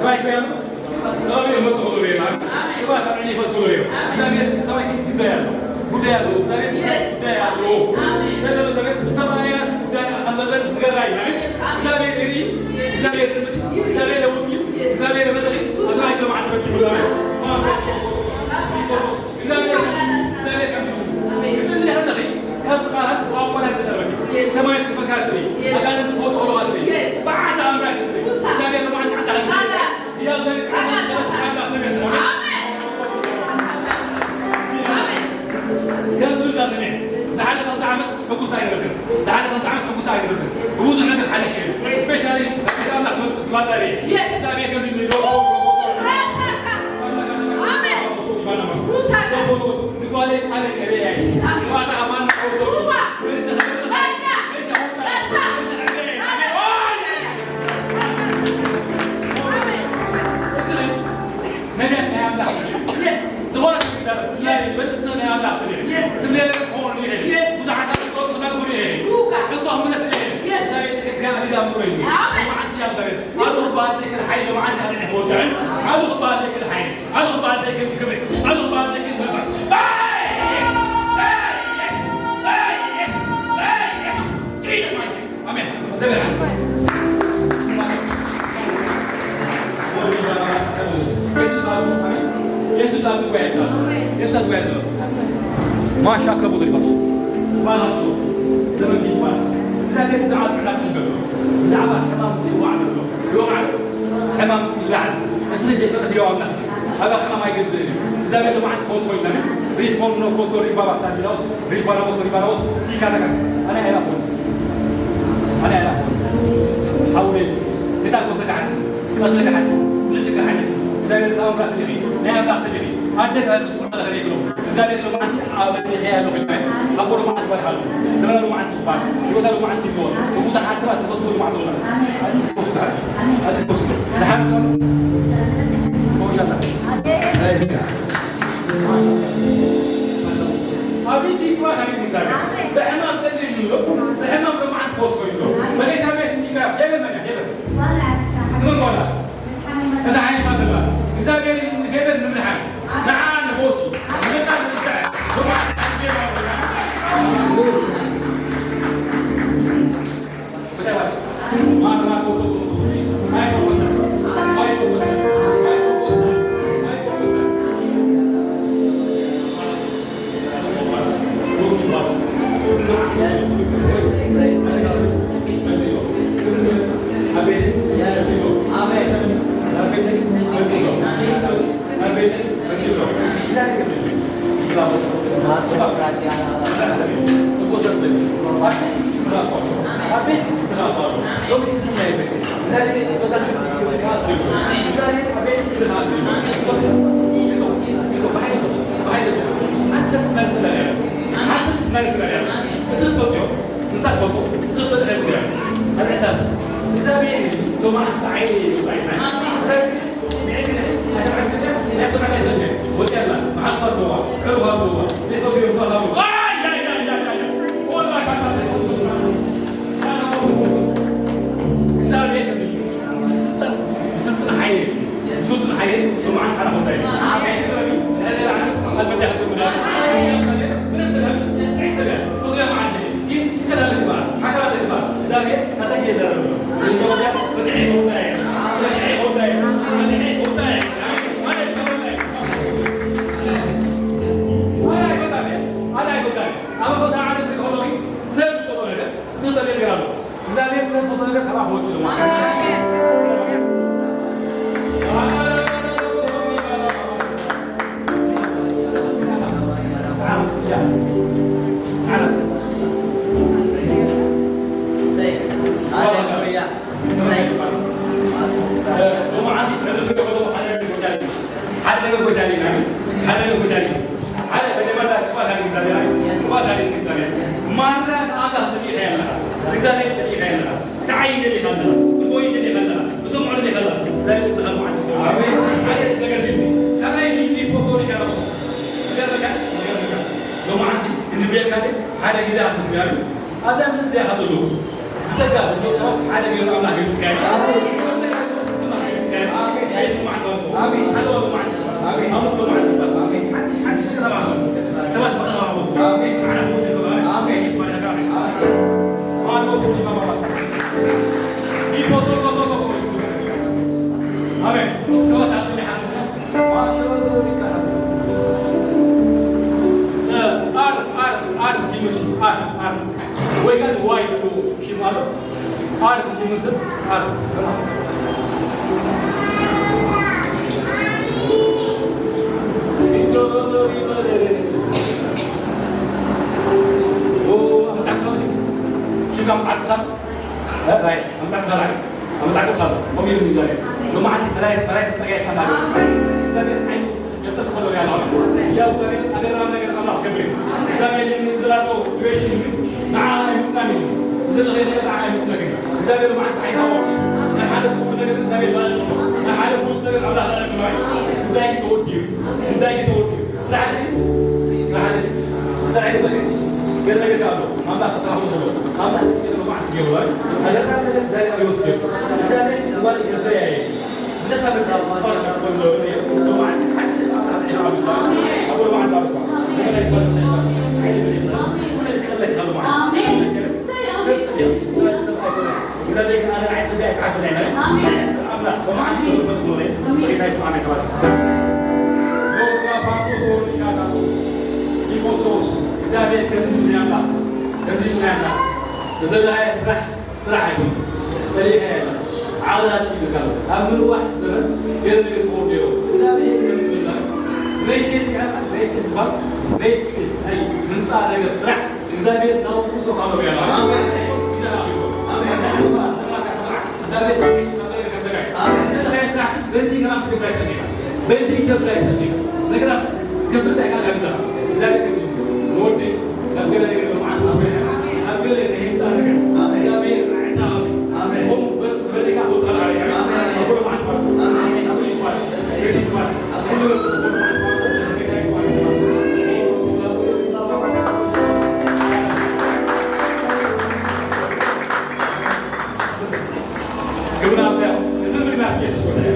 Right, we are not ተቐቢኡ መጥቶ ክብሎ ሌላ። ኣሜን። ቅባት ኣብ ዓይኒ ይፈስሎ ሌላ። ኣሜን። እግዚኣብሔር ምስ ሰማይ ይግባእ ኣሎ። ጉዳይ ኣሎ። እግዚኣብሔር የስ። ጉዳይ ኣሎ። ኣሜን። እንታይ ደሎ እግዚኣብሔር? ብሰማያስ ጉዳይ ከም ዘለኒ ዝገራ እዩ። ኣሜን። የስ። ኣሜን። እግዚኣብሔር ይርኢ። የስ። እግዚኣብሔር ይምቲ። የስ። እግዚኣብሔር ይመልኺ። የስ። ብሰማይ ከማዕት በትሑ። ኣሜን። ኣሜን። እግዚኣብሔር፣ ኣሜን። እግዚኣብሔር ከም ኣሜን። ክትጽሊ ከለኺ ሰብ ቃላት ብቋንቋታት ተጠቐሚ። የስ። ሰማይ ክፈካትሪ። የስ። ኣጋንንቲ Yes. Amen. Usaka. Amen. Amen. Amen. Yes. ዝኾነ ሰብ ይዛረብ። Yes። ይበልጽ ሰብ ናይ ኣምላኽ ሰብ እዩ። Yes። ዝብለለ ክኸውን ይኽእል እዩ። Yes። ብዙሓት ሰባት ክኾኑ ክነግሩ ይኽእል እዩ። ሉካ። ሕቶ ክምለስ ይኽእል እዩ። Yes። እግዚኣብሔር ግን እግዚኣብሔር ኣእምሮ እዩ። ኣሜን። መዓት እግዚኣብሔር። ኣሉ ክበሃል ዘይክእል ሓይሊ መዓት ኣብ ልዕሊ ክወፅዕን፣ ኣሉ ክበሃል ዘይክእል ሓይሊ፣ ኣሉ ክበሃል ዘይክእል ክብሪ፣ ኣሉ ክበሃል ዘይክእል መንፈስ። ኣሜን። ዘበለ። ወዲ ባራባስ ተበለ። የሱስ ኣብ፣ ኣሜን። የሱስ ኣብ ጉባኤ ዘሎ። የሱስ ኣብ ጉባኤ ዘሎ። ማሻ ከቡድ ይባስ። ባላቶ። ዘመን ይባስ። እግዚኣብሔር ብዛዕባ ጥዕና ትንገር። ብዛዕባ ሕማም ዝዋዕ ዘሎ። ይወቕዕ ኣሎ። ሕማም ይለዓል። እስሪ ቤት መቅደስ ይዋምና። ኣጋ ከማይ ግዝእ እዩ። እግዚኣብሔር ልምዓት ክወስዶ ኢልና ሪፖርኖ ኮቶ ሪባባ ሳንዲላውስ ሪባራቦስ ሪባራቦስ ፒካታካስ ኣና ኤራ ፖሊስ ኣና ኤራ ፖሊስ ሓውሬ ዜታ ኮሰ ካሕሲ ቀጥለ ካሕሲ ብዙ ሽግር ሓይነት እግዚኣብሔር ተኣምራት ይሪ ናይ ኣምላኽ ሰብ ይሪ ኣደት ሃይሉ ትውዕለ ከደግሎ እግዚኣብሔር ልምዓት ኣብ ሪኸያ ያሉ ኮይና ኣብ ቦሮ መዓት ባልሓሉ ዝራ ልምዓት ይባል ህይወታ ልምዓት ይጎ ብዙሓት ሰባት ተፈስሩ ልምዓት ሆና ኣዲስ ኮስታ ኣዲስ ኮስታ ዝሓምሰሉ ኮሻታ ኣብቲ ፊትዋ ከሪቡ እግዚኣብሔር ብሕማም ጸሊሉ ይብሎ ብሕማም ልምዓት ክወስዶ ይብሎ በጌታ ቤት ሚካፍ የበል መን የበል ንመን በላ እታ ሓይማ ዘላ እግዚኣብሔር ንፌበል ንምድሓን ንዓ ንፈውሲ ንምድሓን ንምድሓን ልምዓት ኣልቤ ሓደ ነገር ጎይታ ዲና ሓደ ነገር ጎይታ ዲና ሓደ መጀመርታ ክፋት ኣድርግ እግዚኣብሔር ኣይ ክፋት ኣድርግ እግዚኣብሔር ማራ ንኣምላኽ ጸኒኻ ኣለኻ እግዚኣብሔር ጸኒኻ ኣለኻ ክዓይ ደሊኻ ኣለኻ ክጎይ ደሊኻ ኣለኻ ክሰምዖ ደሊኻ ኣለኻ እግዚኣብሔር ጸኒኻ መዓልቲ ኣሜን ሓደ ነገር ዲና ካልኣይ ዲና ፎቶ ዲና ይገርመካ ይገርመካ ሎማዓንቲ እንብየካ ሓደ ግዜ ኣትመስጋሪ ኣብዛ ምድሪ እዚኣ ካብ ዘለዉ ብጸጋ ዝመጹ ሰባት ሓደ ገይሩ ኣምላኽ ይመስገን። ኣሜን። ኣምላኽ ይመስገን። ኣሜን። ኣይስማዕኩም። ኣሜን። ሓደ ወሩ ማዕድ። ኣሜን። ኣሙር ማዕድ። ኣሜን። ሓድሽ፣ ሓድሽ ነገር ኣባኹም። ሰባት ብቐረባ ኣባኹም። ኣሜን። ዓራት ሙሴ ተባረክ። ኣሜን። ይስማዕ ያካ። ኣሜን። ማኖ ተባረክ። ይፎቶ ተባረክ። ኣሜን። ሰባት ኣብ ቅድሚ ሓድነት ማሾ ይካላል። ኣር፣ ኣር፣ ኣር ጅምር፣ ኣር፣ ኣር። ወይ ካን ዋይ ብሎ ሽም ኣሎ። ኣር ዝጅምር ስም ኣር። ኦ፣ ኣምጣዕካ ሽም ኣምጣዕካ። እ፣ ራይ፣ ኣምጣዕካ ራይ። ራቅብ ሳሉ፣ ከምኡ ኢሉ እግዚኣብሔር። ሎማዓንቲ ተላይ-፣ ተላይ ተጸጋይ ተናገር። እግዚኣብሔር ዓይኑ ገጸት ከሎ ያለው። ያው እግዚኣብሔር ኣገራም ነገር ኣምላኽ ገብር። እግዚኣብሔር የሚዘራው ሲቹዌሽን ግን ንዓ ኣይምጥናን እዩ። እዚ ለኸ ነገር ንዓ ኣይምጥናን እዩ። እግዚኣብሔር ሎማዓንቲ ዓይኑ ታወቅ። ናይ ሓደ ኩሉ ነገር እግዚኣብሔር ባለ። ናይ ሓደ ኩሉ ነገር ኣምላኽ ባለ። ጉዳይ ተወዲዩ። ጉዳይ ተወዲዩ። ስራሕ ድዩ? ስራሕ ድዩ? ስራሕ ድዩ? ገለ ነገር ኣሎ። ኣምላኽ ስራሑ ዘሎ። ኣምላኽ ጥቂት መዓት ገይሩ፣ ኣገራሚ ነገር ዛሬ ኣብ ህይወት ገይሩ። እግዚኣብሔር እዋን ይገዘያ እየ። እንደዛ መጽሓፍ ቅዱስ ከሎ እየ። መዓት ሓድሽ ኣምላኽ ዒና ኣምላኽ። ኣብ መዓት ኣምላኽ። ኣሜን። እሰይ፣ ኣሜን። እግዚኣብሔር ኣነ ንዓይ ጸጋ ይክዓብለና። ኣሜን። ኣምላኽ ብመዓልቲ ኣሜን። ክብረት ክብረት ኣሜን። ጌታ የሱስ ኣሜን ተባረክ። ሎርካ ፋንቶስ ወርካ ቲሞቴዎስ፣ እግዚኣብሔር ከምዚ ምን ያምላስ፣ ከምዚ ምን ያምላስ። ዘለሃየ ስራሕ፣ ስራሕ ኣይኮን። ሰሊኻ ያለ ዓቕላ ጽይልካ ኣሎ። ኣብ ምንዋሕ ዘመን ገለ ነገር ክወርድ እዮም። እግዚኣብሔር ከምዚ ምንባር፣ ሬሴት ያለ፣ ሬሴት ባል፣ ሬሴት፣ ኣይ፣ ምምጻእ ነገር ስራሕ፣ እግዚኣብሔር ናብኡ ተኻሎ ያለ። ኣሜን። ይዘራብ ይሆን። ኣሜን። እግዚኣብሔር ናብኡ ተኻሎ ያለ። ኣሜን። ዘላቂ ስራሕ በዚህ ግራ ትገብራ ይፈልጋል። በዚህ ገብራ ይፈልጋል። ነገራት ገብር ሳይካ ጋር ጋር። እግዚኣብሔር ንወዲ ኣብ ገለ ነገር በመዓት ኣብ ገለ ናይ ህንፃ ነገር። ኣሜን። እግዚኣብሔር ንዓይታ ኣሜን። ከምኡ በል ትፈልጋ ክወፃ ለዓለ። ኣሜን። ኣብ ኩሉ መዓት ማለት። ኣሜን። ኣብ ኩሉ ይባል። ቤት ይባል። ኣብ ኩሉ በል ትፈልጋ መዓት ማለት። ጌታ ይባል። ግብርና ብያ፣ እዚ ምግቢ ኣስኬ ሱስ ወደ።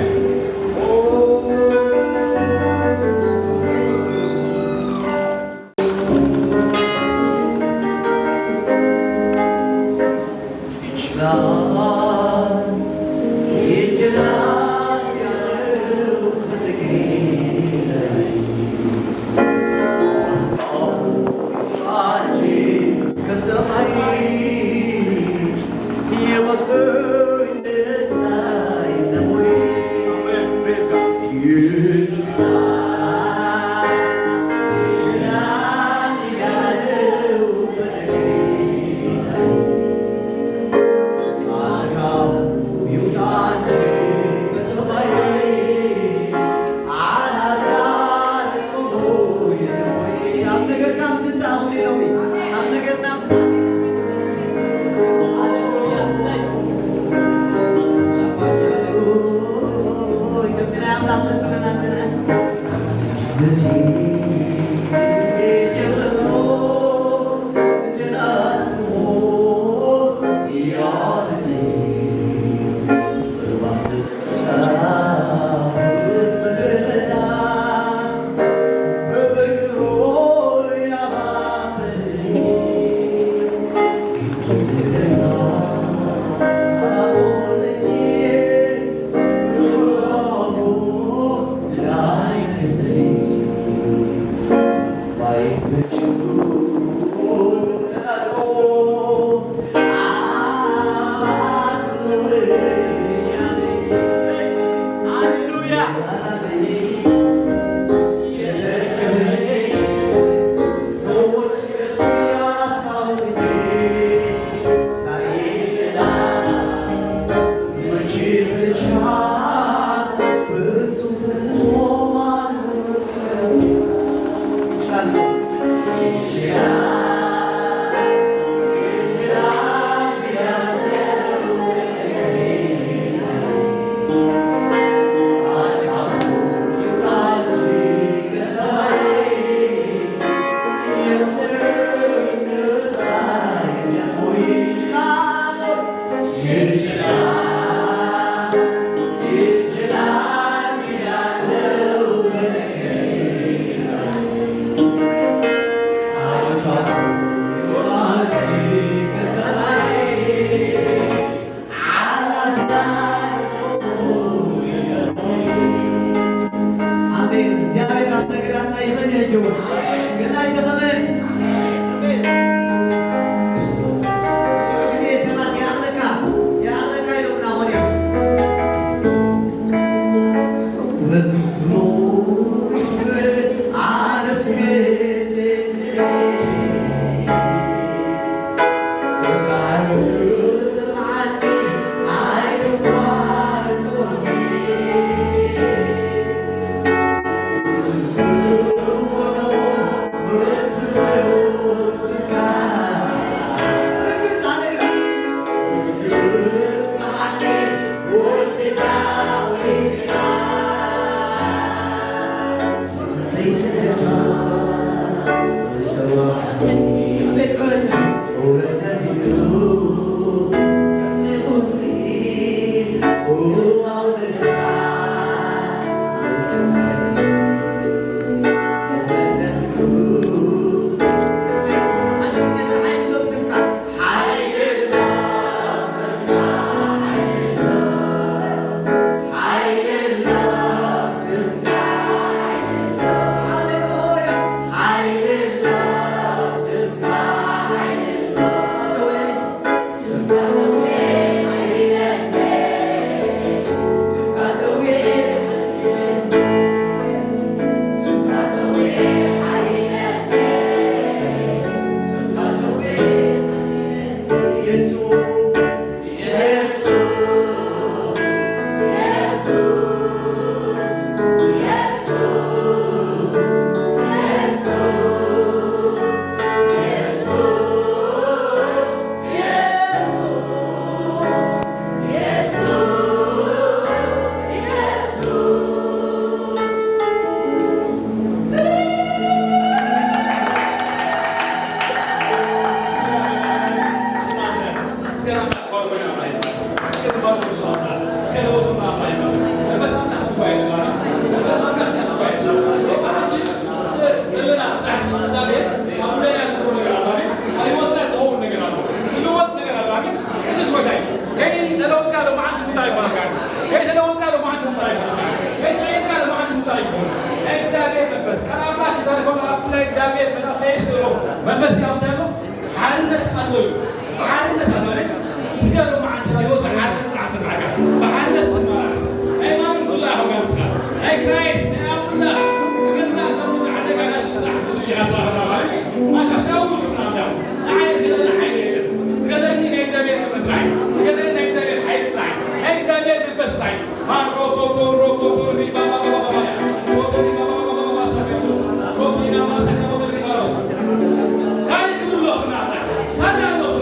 ከይተለወጥካ ሎማዓንቲ እንታይ ይኾነካ? ከይተለወጥካ ሎማዓንቲ እንታይ ይኾነካ? ከይተቐየርካ ሎማዓንቲ እንታይ ይኾን? ናይ እግዚኣብሔር መንፈስ፣ ቃል ኣምላኽ ይዛረብ ከሎ፣ ኣብቲ ናይ እግዚኣብሔር መልኣኽ ናይ የሱስ ዘሎ መንፈስ ያውታሉ ሓርነት ኣሎ እዩ። ሓርነት ኣሎ ማለት፣ እስከ ሎማዓንቲ ህይወት ሓርነት ጥራሕ ስምዓካ። ብሓርነት ትመላለስ። ናይ ማንም ጉጅለ ኣይኮንካን ንስኻ። ናይ ክራይስት፣ ናይ ኣምላኽ ገዛ፣ ከም ዝዓለካ ጥራሕ ብዙሕ ይሓሳብና ማለት፣ ኣታ ፍታው ትብላ ኣምላኽ። ንዓይ ዝገዛኒ ሓይሊ የለን። ዝገዛኒ ናይ እግዚኣብሔር ክብሪ ጥራይ እዩ። ዝገዛኒ ናይ እግዚኣብሔር ሓይሊ ጥራይ እዩ። ናይ እግዚኣብሔር መንፈስ ጥራይ እዩ። ማሮኮቶ ሮኮቶ ሪባባባባባያ። ሮኮቶ ሪባባባባባ ሰከንዶስ። ሮኪና ማሰካ ወደ ሪባሮስ። ካልእ ክብሪ ኣለኹ ብናትካ። ካልእ ኣለኹ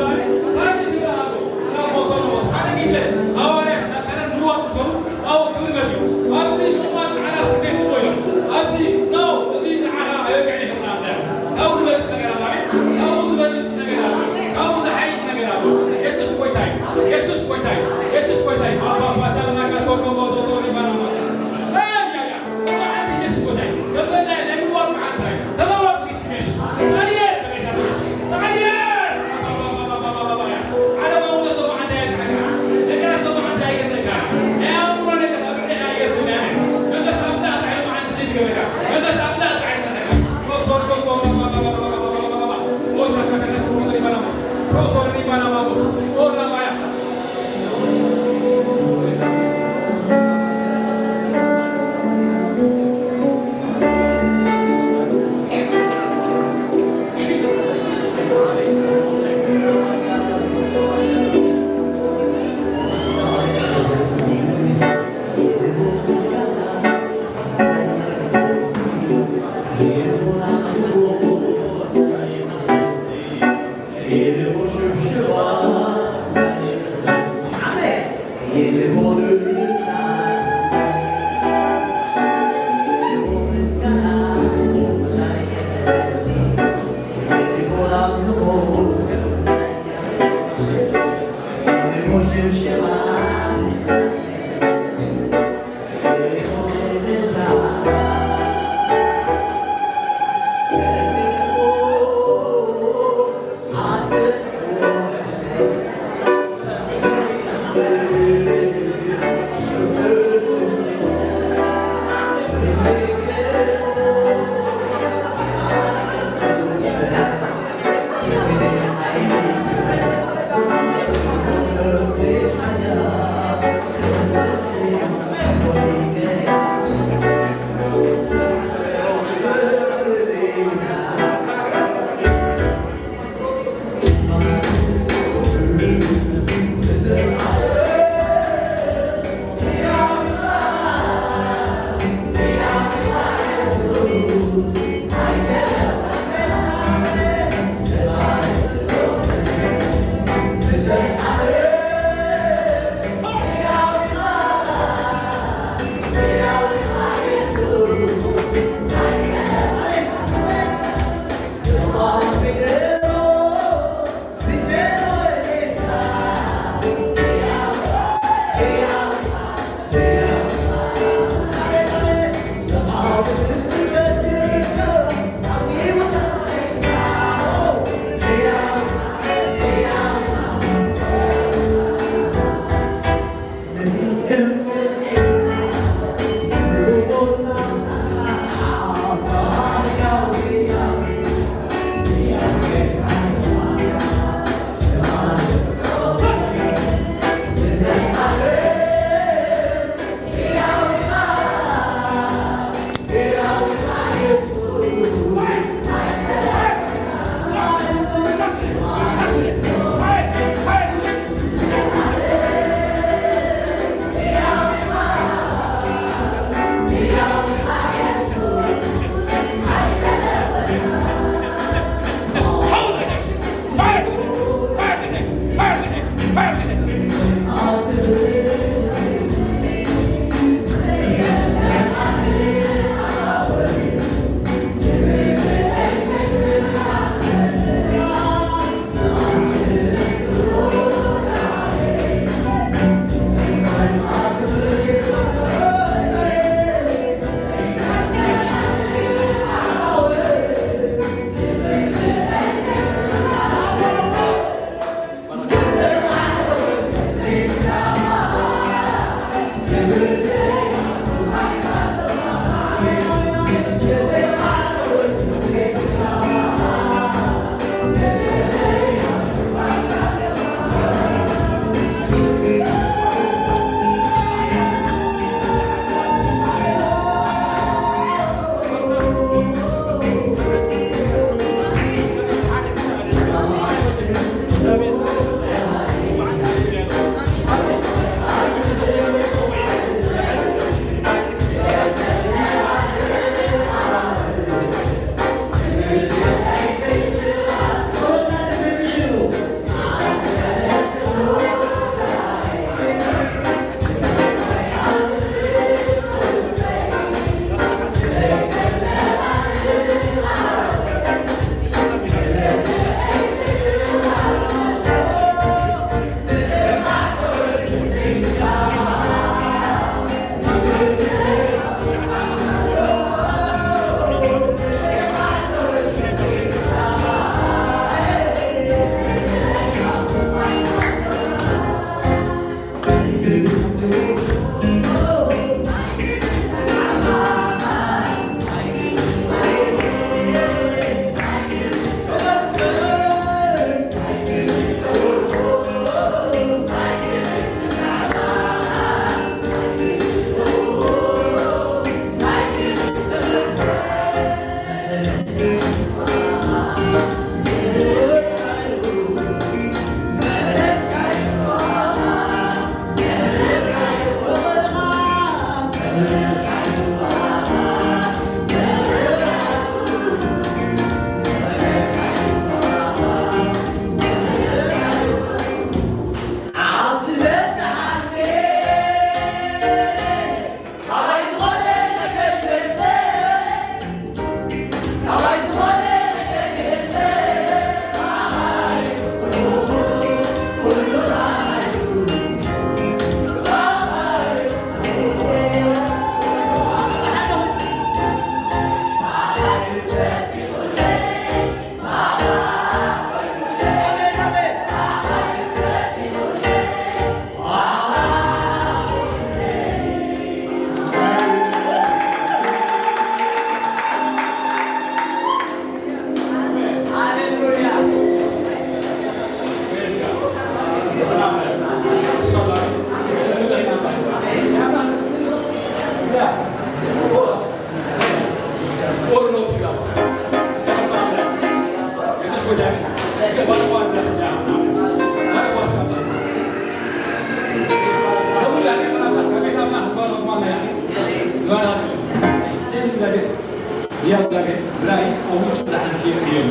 ህያው እግዚኣብሔር ብራእይ ኣብ ውሽጡ ዝሓልፍ እዮም።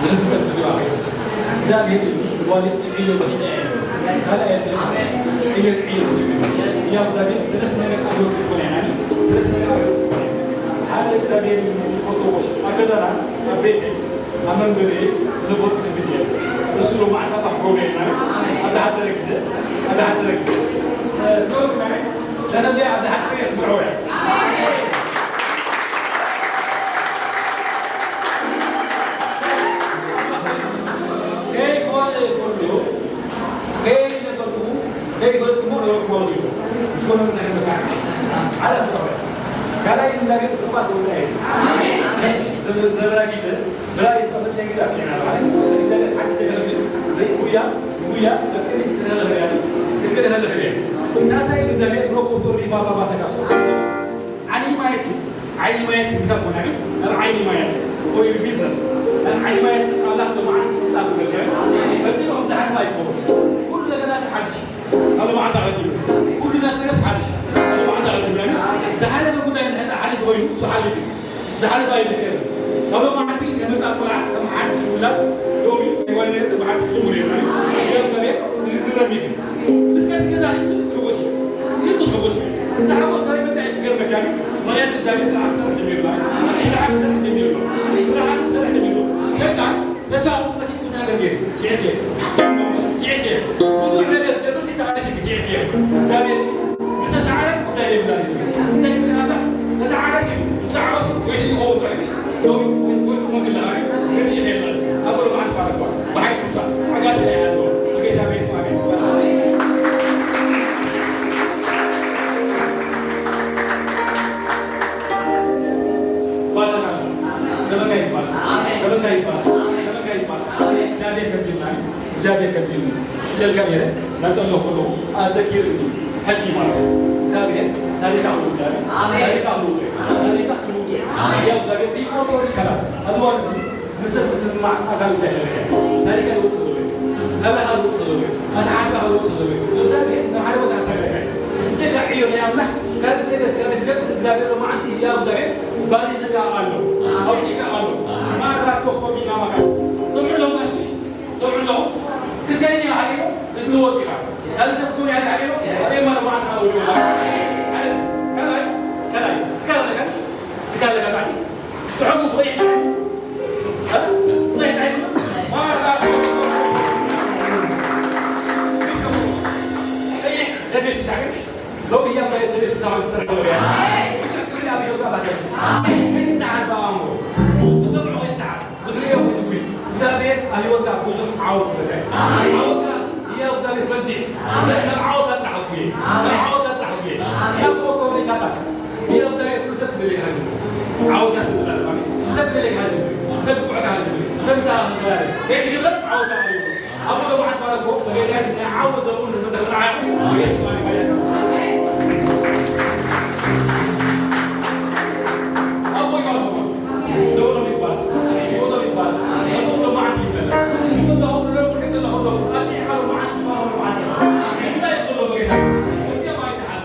ዝፍጸም ብዝባዕ እግዚኣብሔር እዩ። ጓል ዕዮ ብዕዮ እዩ። ካልኣይ ዕዮ ዕዮ እዩ። ህያው እግዚኣብሔር ሰለስተ ነገር ኣብ ህይወት ይኾነ ኢና። ሰለስተ ነገር ኣብ ህይወት ይኾነ። ሓደ እግዚኣብሔር እዩ። ኣብ ገዛና፣ ኣብ ቤተይ፣ ኣብ መንበሪ፣ ንቦት ንብየ። እሱ ሎማዕታ ባሕጎበ ኢና። ኣብ ዝሓጸረ ግዜ፣ ኣብ ዝሓጸረ ግዜ። ስለዚ ነተዚኣ ኣብዚ ሓቂ ክትምርዐው እያ። ከይኮነ ኩሉ፣ ከይነበርኩ፣ ከይፈልጥኩ ነበርኩ ማለት እዩ። ዝኾነ ነገር መስራት። ዓለም ተኸፈለ። ካልኣይ እግዚኣብሔር ጥፋት ወፃኢ። ዘ-፣ ዘበራጊዘ ብራእይ ዝጠፈጠ እንግዳ ፊዕና ማለት እዩ። እግዚኣብሔር ሓድሽ ነገር ግን ጉያ፣ ጉያ፣ ኣብ ቅድሚት ትረኸብ እያ። ክትከደ ከለኸ እያ። ሳልሳይ እግዚኣብሔር ኖ ኮንትሮል ሪፋ ባባ ሰካሶ። ዓይኒ ማየት እዩ። ዓይኒ ማየት እንታይ ኮነ? ኣብ ዓይኒ ማየት ወይ ቢዝነስ። ኣብ ዓይኒ ማየት ኣምላኽ ሰማዓት ክፍላ ክገብር። በዚ ኦም ዝሓለፈ ኣይኮነን። ኩሉ ነገራት ሓድሽ። ኣብ መዓልቲ ሓዲሽ። ኩሉ ነገራት ሓድሽ። ኣብ መዓልቲ ሓዲሽ። ዝሓለፈ ጉዳይ እንድሕር ሓሊፉ ኮይኑ፣ እሱ ሓሊፉ እዩ። ዝሓለፈ ኣይዝከርን። ካብ ሎማዓንቲ ንመጻእ ቆልዓ ከም ሓድሽ ውላድ ሎሚ ጓል ነገር ከም ሓድሽ ክጅምር እዩ። እግዚኣብሔር ዝግረም እዩ። ምስ ቀቲ ገዛ ሒዙ ትሕጎስ እዩ። ሒዙ ትሕጎስ እዩ። እዛ ሓጎስ ናይ መጻኢ ክገርመካ እዩ። ምኽንያቱ እግዚኣብሔር ስራሕ ክሰርሕ ጀሚሩ ኣሎ። ስራሕ ክሰርሕ ጀሚሩ ኣሎ። ስራሕ ክሰርሕ ጀሚሩ ኣሎ። ሰይጣን ተሳኡ መኪት ብዙሕ ነገር ገይሩ። ሽዕት ገይሩ። ሽዕት ገይሩ። ብዙሕ ነገር ገይሩ። ሽዕት ገይሩ። እግዚኣብሔር ዝተሳዕረ ጉዳይ የብላን። እንታይ ይብላና? ተሳዕረ ሲሉ፣ ዝሰዓረ ሲሉ፣ ወይ ዝኸውን ጥራሕ እዩ። ዳዊት ወይ፣ ወይ ክኾን ከለኻ እዩ። ነዚ ይኸይድ። ኣብ ወረ በዓል ባረኳ። ብሓይሊ ብቻ። ሓጋዚ ናይ ሃለዋ። ብጌታ በየሱስ ኣሜን። እግዚኣብሔር ከምዚ ኢሉ ኢለልካ ነይረ፣ ናብ ጸለኹ ከለኹ ኣዘኪርኒ፣ ሕጂ ማለት እዩ። እግዚኣብሔር ታሪኻ ክልውጥ እዩ። ኣሜን። ታሪኻ ክልውጥ እዩ። ኣሜን። ታሪኻ ክልውጥ እዩ። ኣሜን። ያው እግዚኣብሔር ሪፖርት ወዲ ከላስ፣ ኣብዚ እዋን እዚ፣ ምስ፣ ምስምማዕ ጻጋ እግዚኣብሔር እዩ። ታሪኻ ክልውጥ ዘሎ እዩ። ናብራኻ ክልውጥ ዘሎ እዩ። ኣተሓሳስባ ክልውጥ ዘሎ እዩ። እግዚኣብሔር ናብ ሓደ ቦታ ክሳግረካ እዩ። እዚ ዕዮ ናይ ኣምላኽ፣ ካብ እግዚኣብሔር፣ እግዚኣብሔር፣ እግዚኣብሔር ሎማዓንቲ ህያው እግዚኣብሔር ባሪኽካ ኣሎ። ኣውጺእካ ኣሎ። ማራ ኮፎ ቢና ማካስ። ጽምዑ ሎማዓንቲ። ሰምዑ ኣለኹ። ክልቲኣይን እያ ሃሪሙ፣ ክትልወጥ ኢኻ። ካልእ ሰብ ክውን እያ ሃሪሙ፣ ኣበይ ማለ መዓት ዓወት ይብላ። ኣነስ፣ ካልኣይ፣ ካልኣይ፣ ትካል ኣለካ፣ ትካል ኣለካ ባዕዲ። ጽሑፉ ብቐይሕ፣ እ? ብቐይሕ ተጻሒፉ፣ ማራ፣ ቀይሕ፣ ደብሽ፣ ሻዕብሽ። ሎሚ ህያው ዛሬ ተቤት ምሳሌ ተሰርቶ ያ። ብዙሕ ክብሪ ኣብ ህይወትካ ባትረሽ። ከይትተሓዝ ብኣእምሮ። ብጽምዑ ከይትተሓዝ። ብትርእዮ ከይትጉይ። እግዚኣብሔር ኣብ ህይወትካ ብዙሕ ዓወት ክህበካ እዩ። ዓወትካ ህያው እግዚኣብሔር በዚሑ። ናብ ዓወት ኣጥራሕ ኣጉየ። ናብ ዓወት ኣጥራሕ ኣጉየ። ናብ ሞቶሪካታስ። ህያው እግዚኣብሔር ኩሉ ሰብ ክደልየካ እዩ። ዓወትካ ስለ ዝደለካ እዩ። ሰብ ክደልየካ እዩ። ሰብ ክጽውዕካ እዩ። ሰብ ምሳኻ ክዛረብ። ከይትግበር ዓወትካ እዩ። ኣቦ ሎማዓንቲ ባረኮ፣ በጌታ የሱስ ናይ ዓወት ዘመን ዘመን ዘመን ዓወት፣ ኢየሱስ ባረኮ። ኣቦ ይባርኮ። ዘመኖም ይባረክ። ህይወቶም ይባረክ። እቶም ሎማዓንቲ ይመለስ። እቶም ዳሆም ዝለምኑ ከይሰለኹ ኣለዉ። ኣብዚ ኢኻ ሎማዓንቲ፣ ሎማዓንቲ። እንታይ ይብሉ በጌታ የሱስ? እዚኦም ኣይተሓሉ።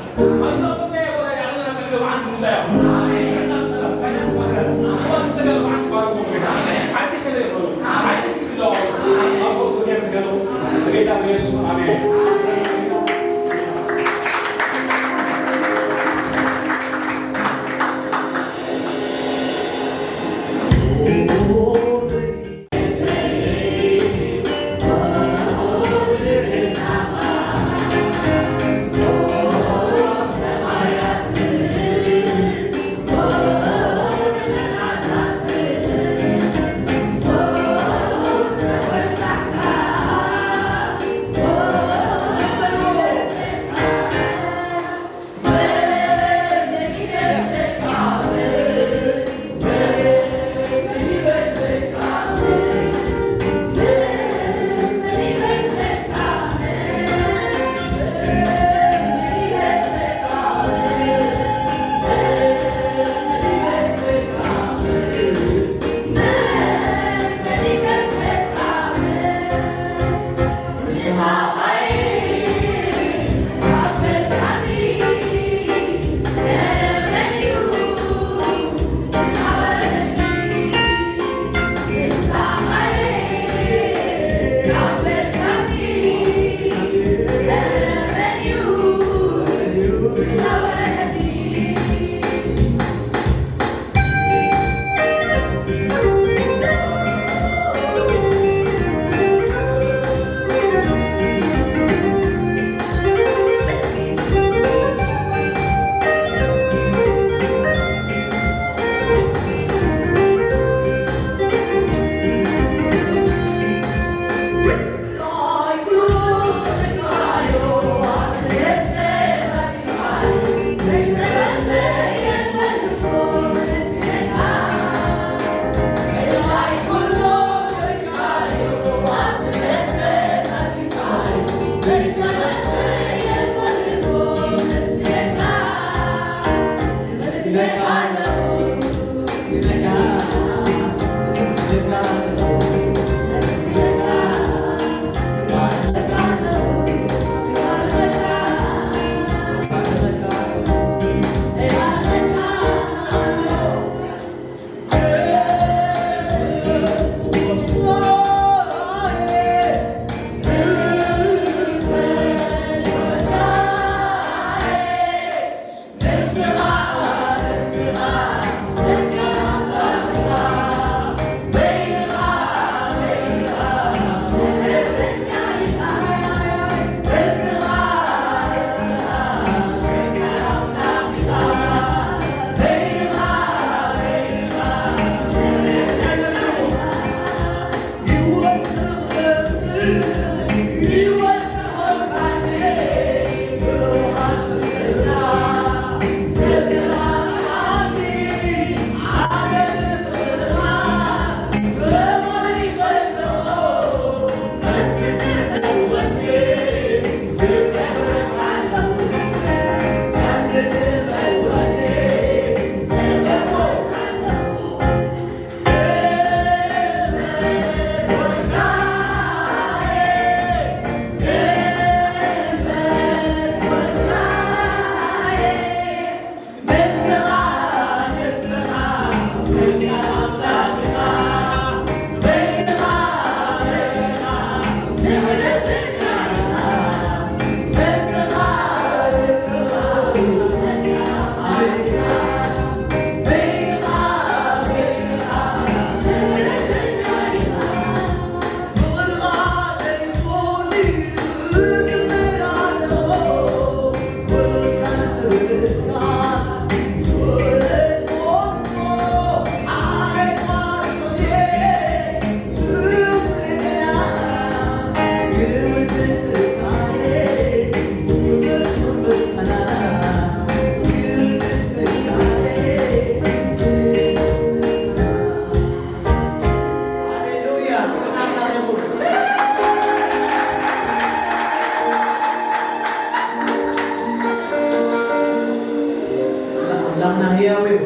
ኣምላኽና ህያው እዩ።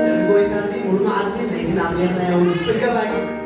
ነዚ ጎይታ እዚ ሙሉ መዓልቲ ለይትን ኣምሊኽናዮ፣ ዝጽገብ ኣይኮነን።